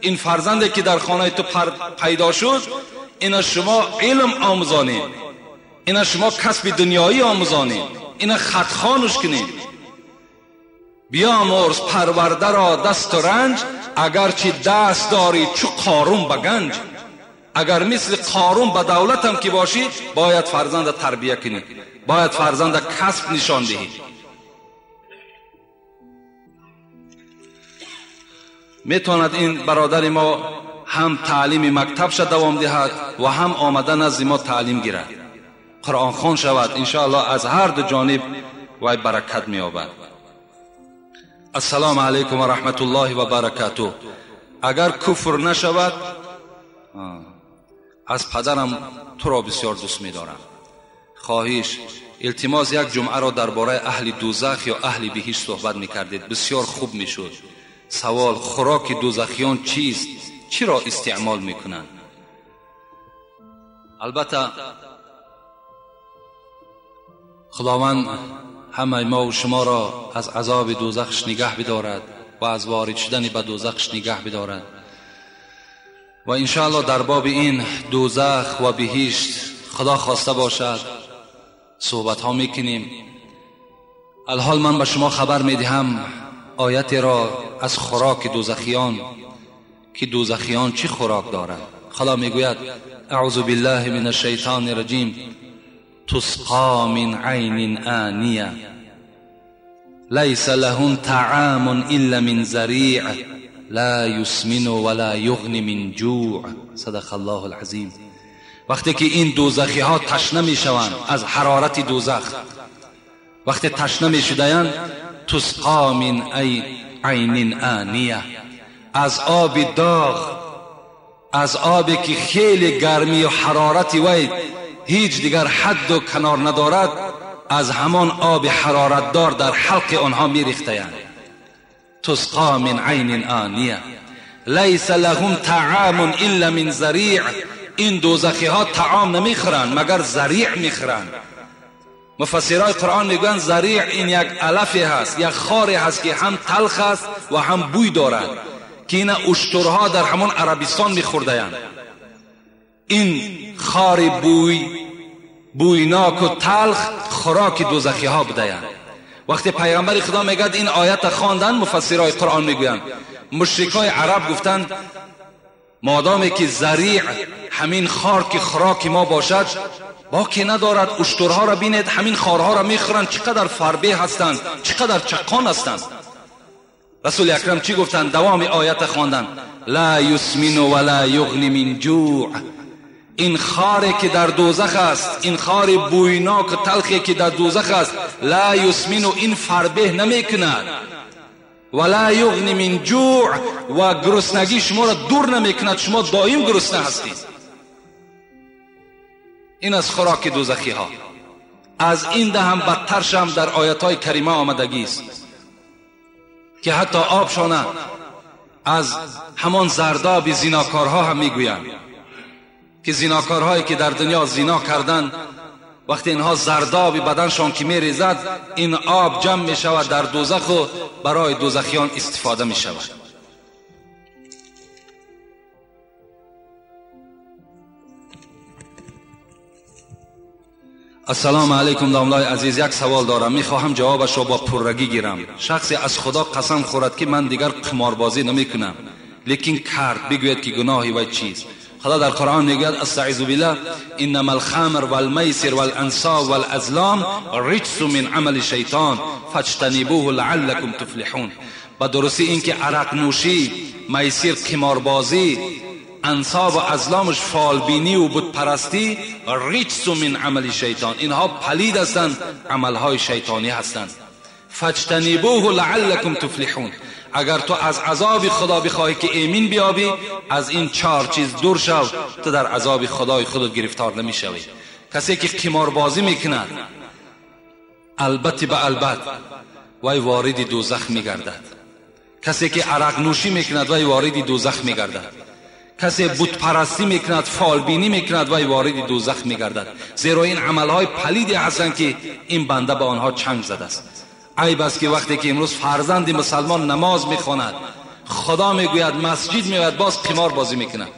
این فرزندی که در خانه تو پیدا شد، اینا شما علم آموزانید، اینا شما کسب دنیایی آموزانید، اینا خط خوانش کنید. بیامرز پرورده را دست و رنج، اگرچه دست داری چو قارون به گنج. Агар мисли Қорун ба давлат ҳам ки бошӣ, бояд фарзанда тарбия кунӣ, бояд фарзанда касб нишон диҳӣ. Метавонад ин бародари мо ҳам таълими мактабша давом диҳад ва ҳам омада назди мо таълим гирад, қуръонхон шавад. Иншоаллоҳ аз ҳар ду ҷониб вай баракат меёбад. Ассалому алайкум ва раҳматуллоҳи ва баракатуҳ. Агар куфр нашавад, аз падарам туро бисёр дӯст медорам. Хоҳиш, илтимос, як ҷумъаро дар бораи аҳли дӯзах ё аҳли биҳишт суҳбат мекардед, бисёр хуб мешуд. Савол: хӯроки дӯзахиён чист? Чиро истеъмол мекунанд? Албатта худованд ҳамаи мо ва шуморо аз азоби дӯзахш нигаҳ бидорад ва аз ворид шудани ба дӯзахш нигаҳ бидорад. Ва иншоаллоҳ дар боби ин дӯзах ва биҳишт худо хоста бошад суҳбатҳо мекунем. Алҳол ман ба шумо хабар медиҳам оятеро аз хӯроки дӯзахиён, ки дӯзахиён чӣ хӯрок доранд. Худо мегӯяд: аъузу биллаҳи мин ашшайтони раҷим, тусқо мин айнин ония лайса лаҳум таъомун илла мин зариъ ла юсмину ва ла юғни мин ҷӯъ. Садақа Аллоҳу алазим. Вақте ки ин дӯзахиҳо ташна мешаванд аз ҳарорати дӯзах, вақте ташна мешудаянд, тусқо мин айнин ония, аз оби доғ, аз обе ки хеле гармӣ ва ҳарорати вай ҳеҷ дигар ҳадду канор надорад, аз ҳамон оби ҳароратдор дар ҳалқи онҳо мерехтаянд. Тусқо мин айнин ония лайса лаҳум таъомун илла мин зариъ. Ин дӯзахиҳо таом намехӯранд, магар зариъ мехӯранд. Муфассирои Қуръон мегӯянд зариъ ин як алафе ҳаст, як хоре ҳаст ки ҳам талх аст ва ҳам бӯй дорад, ки ина уштурҳо дар ҳамон Арабистон мехӯрдаянд. Ин хори бӯйноку талх хӯроки дӯзахиҳо будаянд. Вақте пайғамбари Худо мегӯяд ин оята хонданд, муфассирои Қуръон мегӯянд мушрикои араб гуфтанд модоме ки зариъ ҳамин хор ки хӯроки мо бошад, боке надорад. Уштурҳоро бинед, ҳамин хорҳоро мехӯранд, чӣ қадар фарбе ҳастанд, чӣ қадар чаққон ҳастанд. Расули акрам чӣ гуфтанд? Давоми оята хонданд: ла юсмину ва ла юғни мин ҷӯъ. Ин хоре ки дар дӯзах аст, ин хори бӯйноку талхе ки дар дӯзах аст, ла юсмину, ин фарбеҳ намекунад, ва ла юғни мин ҷӯъ, ва гуруснагӣ шуморо дур намекунад, шумо доим гурусна ҳастед. Ин аз хӯроки дӯзахиҳо. Аз ин даҳам бадтаршам дар оятҳои карима омадагист ки ҳатто обшона аз ҳамон зардоби зинокорҳо ҳам мегӯянд ки зинокорҳое ки дар дунё зино карданд, вақте инҳо зардоби баданшон ки мерезад, ин об ҷамъ мешавад дар дӯзаху барои дӯзахиён истифода мешавад. Ассалому алайкум домлаи азиз, як савол дорам, мехоҳам ҷавобашро бо пуррагӣ гирам. Шахсе аз Худо қасам хӯрад ки ман дигар қиморбозӣ намекунам, лекин кард, бигӯяд ки гуноҳи вай чист? Худо дар Қуръон мегӯяд: астаъизу биллаҳ, иннама алхамр валмайсир валансоб валазлом риҷсу мин амали шайтон фаҷтанибуҳу лааллакум туфлиҳун. Ба дурустӣ ин ки арақнӯшӣ, майсир, қиморбозӣ, ансоб ва азломаш фолбинӣ ва бутпарастӣ риҷсу мин амали шайтон, инҳо палид ҳастанд, амалҳои шайтонӣ ҳастанд. фаҷтанибуҳу лааллакум туфлиҳун. Агар ту аз азоби Худо бихоҳӣ ки эмин биёбӣ, аз ин чор чиз дур шав, ту дар азоби Худои худат гирифтор намешавӣ. Касе ки қиморбозӣ мекунад, албатта ба албат вай вориди дӯзах мегардад. Касе ки арақнӯшӣ мекунад, вай вориди дӯзах мегардад. Касе бутпарастӣ мекунад, фолбинӣ мекунад, вай вориди дӯзах мегардад. Зеро ин амалҳои палиде ҳастанд ки ин банда ба онҳо чанг задааст. Айб аст ки вақте ки имрӯз фарзанди мусалмон намоз мехонад, Худо мегӯяд, масҷид меояд, боз қимор бозӣ мекунад.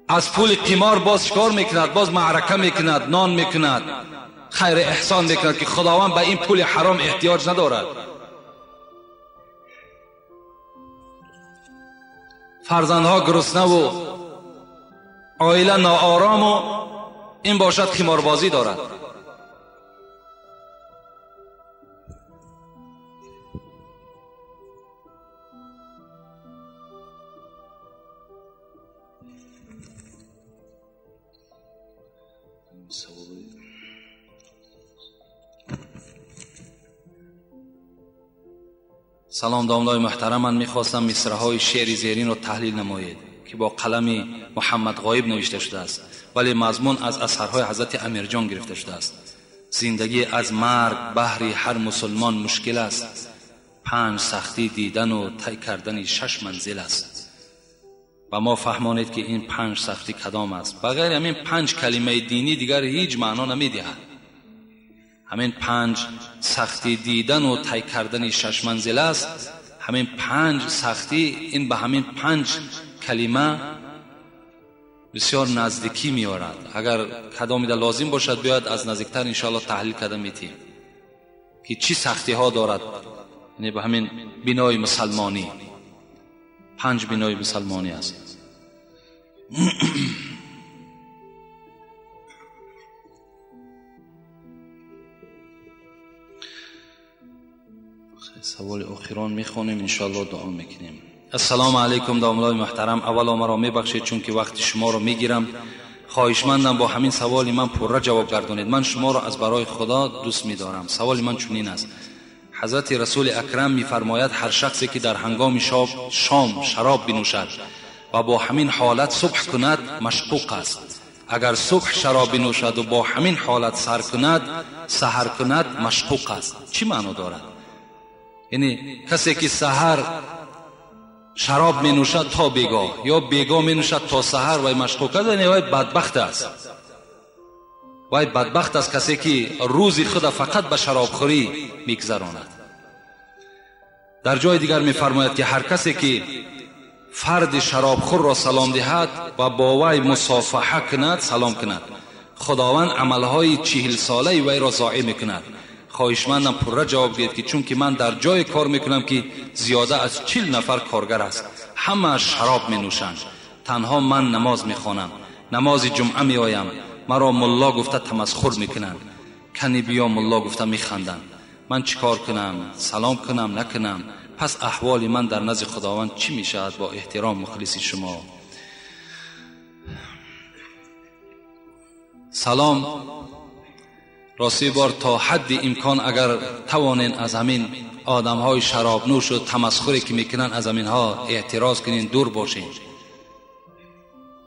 Аз пули қимор боз чикор мекунад? Боз маърака мекунад, нон мекунад, хайр эҳсон мекунад ки Худованд ба ин пули ҳаром эҳтиёҷ надорад. Фарзандҳо гуруснаву оила ноорому ин бошад қиморбозӣ дорад. Салом домлаи муҳтарам, ман мехостам мисраҳои шеъри зеринро таҳлил намоед ки бо қалами Муҳаммад Ғоиб навишта шудааст, вале мазмун аз асарҳои ҳазрати Амирҷон гирифта шудааст. Зиндагӣ аз марг баҳри ҳар мусулмон мушкил аст, 5 сахтӣ дидану тай кардани 6 манзил аст. Ба мо фаҳмонед ки ин 5 сахтӣ кадом аст. Ба ғайри ҳамин 5 калимаи динӣ дигар ҳеҷ маъно намедиҳад. Ҳамин 5 сахтӣ дидану тай кардани 6 манзил аст. Ҳамин 5 сахтӣ ин ба ҳамин 5 калима бисёр наздикӣ меорад. Агар кадомида лозим бошад, биёяд аз наздиктар иншоаллоҳ таҳлил карда метиҳем ки чӣ сахтиҳо дорад. Яъне ба ҳамин бинои мусалмонӣ 5 бинои мусалмонӣ аст. Саволи охирон мехонем, иншоаллоҳ дуо мекунем. Ассалому алайкум домлаи муҳтарам, аввало маро мебахшед чунки вақти шуморо мегирам. Хоҳишмандам бо ҳамин саволи ман пурра ҷавоб гардонед. Ман шуморо аз барои Худо дӯст медорам. Саволи ман чунин аст: ҳазрати Расули Акрам мефармояд ҳар шахсе ки дар ҳангоми шом шароб бинӯшад ва бо ҳамин ҳолат субҳ кунад машқуқ аст. Агар субҳ шароб бинӯшад ва бо ҳамин ҳолат сар кунад, саҳар кунад, машқуқ аст. Чӣ маъно дорад? Яъне касе ки саҳар шароб менӯшад то бегоҳ ё бегоҳ менӯшад то саҳар, вай машқуқ аст, яъне вай бадбахт аст. Вай бадбахт аст касе ки рӯзи худа фақат ба шаробхӯрӣ мегузаронад. Дар ҷои дигар мефармояд ки ҳар касе ки фарди шаробхӯрро салом диҳад ва бо вай мусофаҳа кунад, салом кунад, Худованд амалҳои 40 солаи вайро зоеъ мекунад. Хоҳишмандам пурра ҷавоб диҳед ки чунки ман дар ҷое кор мекунам ки зиёда аз 40 нафар коргар аст, ҳама шароб менӯшанд, танҳо ман намоз мехонам, намози ҷумъа меоям, маро мулло гуфта тамасхур мекунанд, кани биё мулло гуфта механданд. Ман чӣ кор кунам? Салом кунам, накунам? Пас аҳволи ман дар назди Худованд чӣ мешавад? Бо эҳтиром, мухлиси шумо. Салом рости бор то ҳадди имкон агар тавонен аз ҳамин одамҳои шаробнӯшу тамасхуре ки мекунанд аз ҳаминҳо эътироз кунен, дур бошен.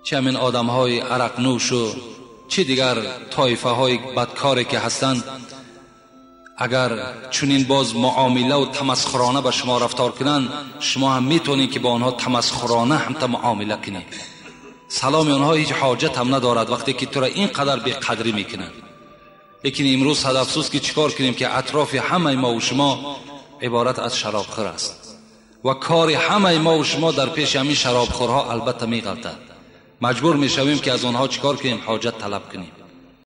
Чӣ ҳамин одамҳои арақнӯшу чӣ дигар тоифаҳои бадкоре ки ҳастанд, агар чунин боз муомилаву тамасхурона ба шумо рафтор кунанд, шумо ҳам метавонед ки бо онҳо тамасхурона ҳамта муомила кунед. Саломи онҳо ҳеҷ ҳоҷат ҳам надорад вақте ки тура ин қадар беқадрӣ мекунанд. Лекин имрӯз сад афсӯс ки чӣ кор кунем ки атрофи ҳамаи мо ва шумо иборат аз шаробхӯр аст ва кори ҳамаи мо ва шумо дар пеши ҳамин шаробхӯрҳо албатта меғалтад. Маҷбур мешавем ки аз онҳо чӣ кор кунем? Ҳоҷат талаб кунем.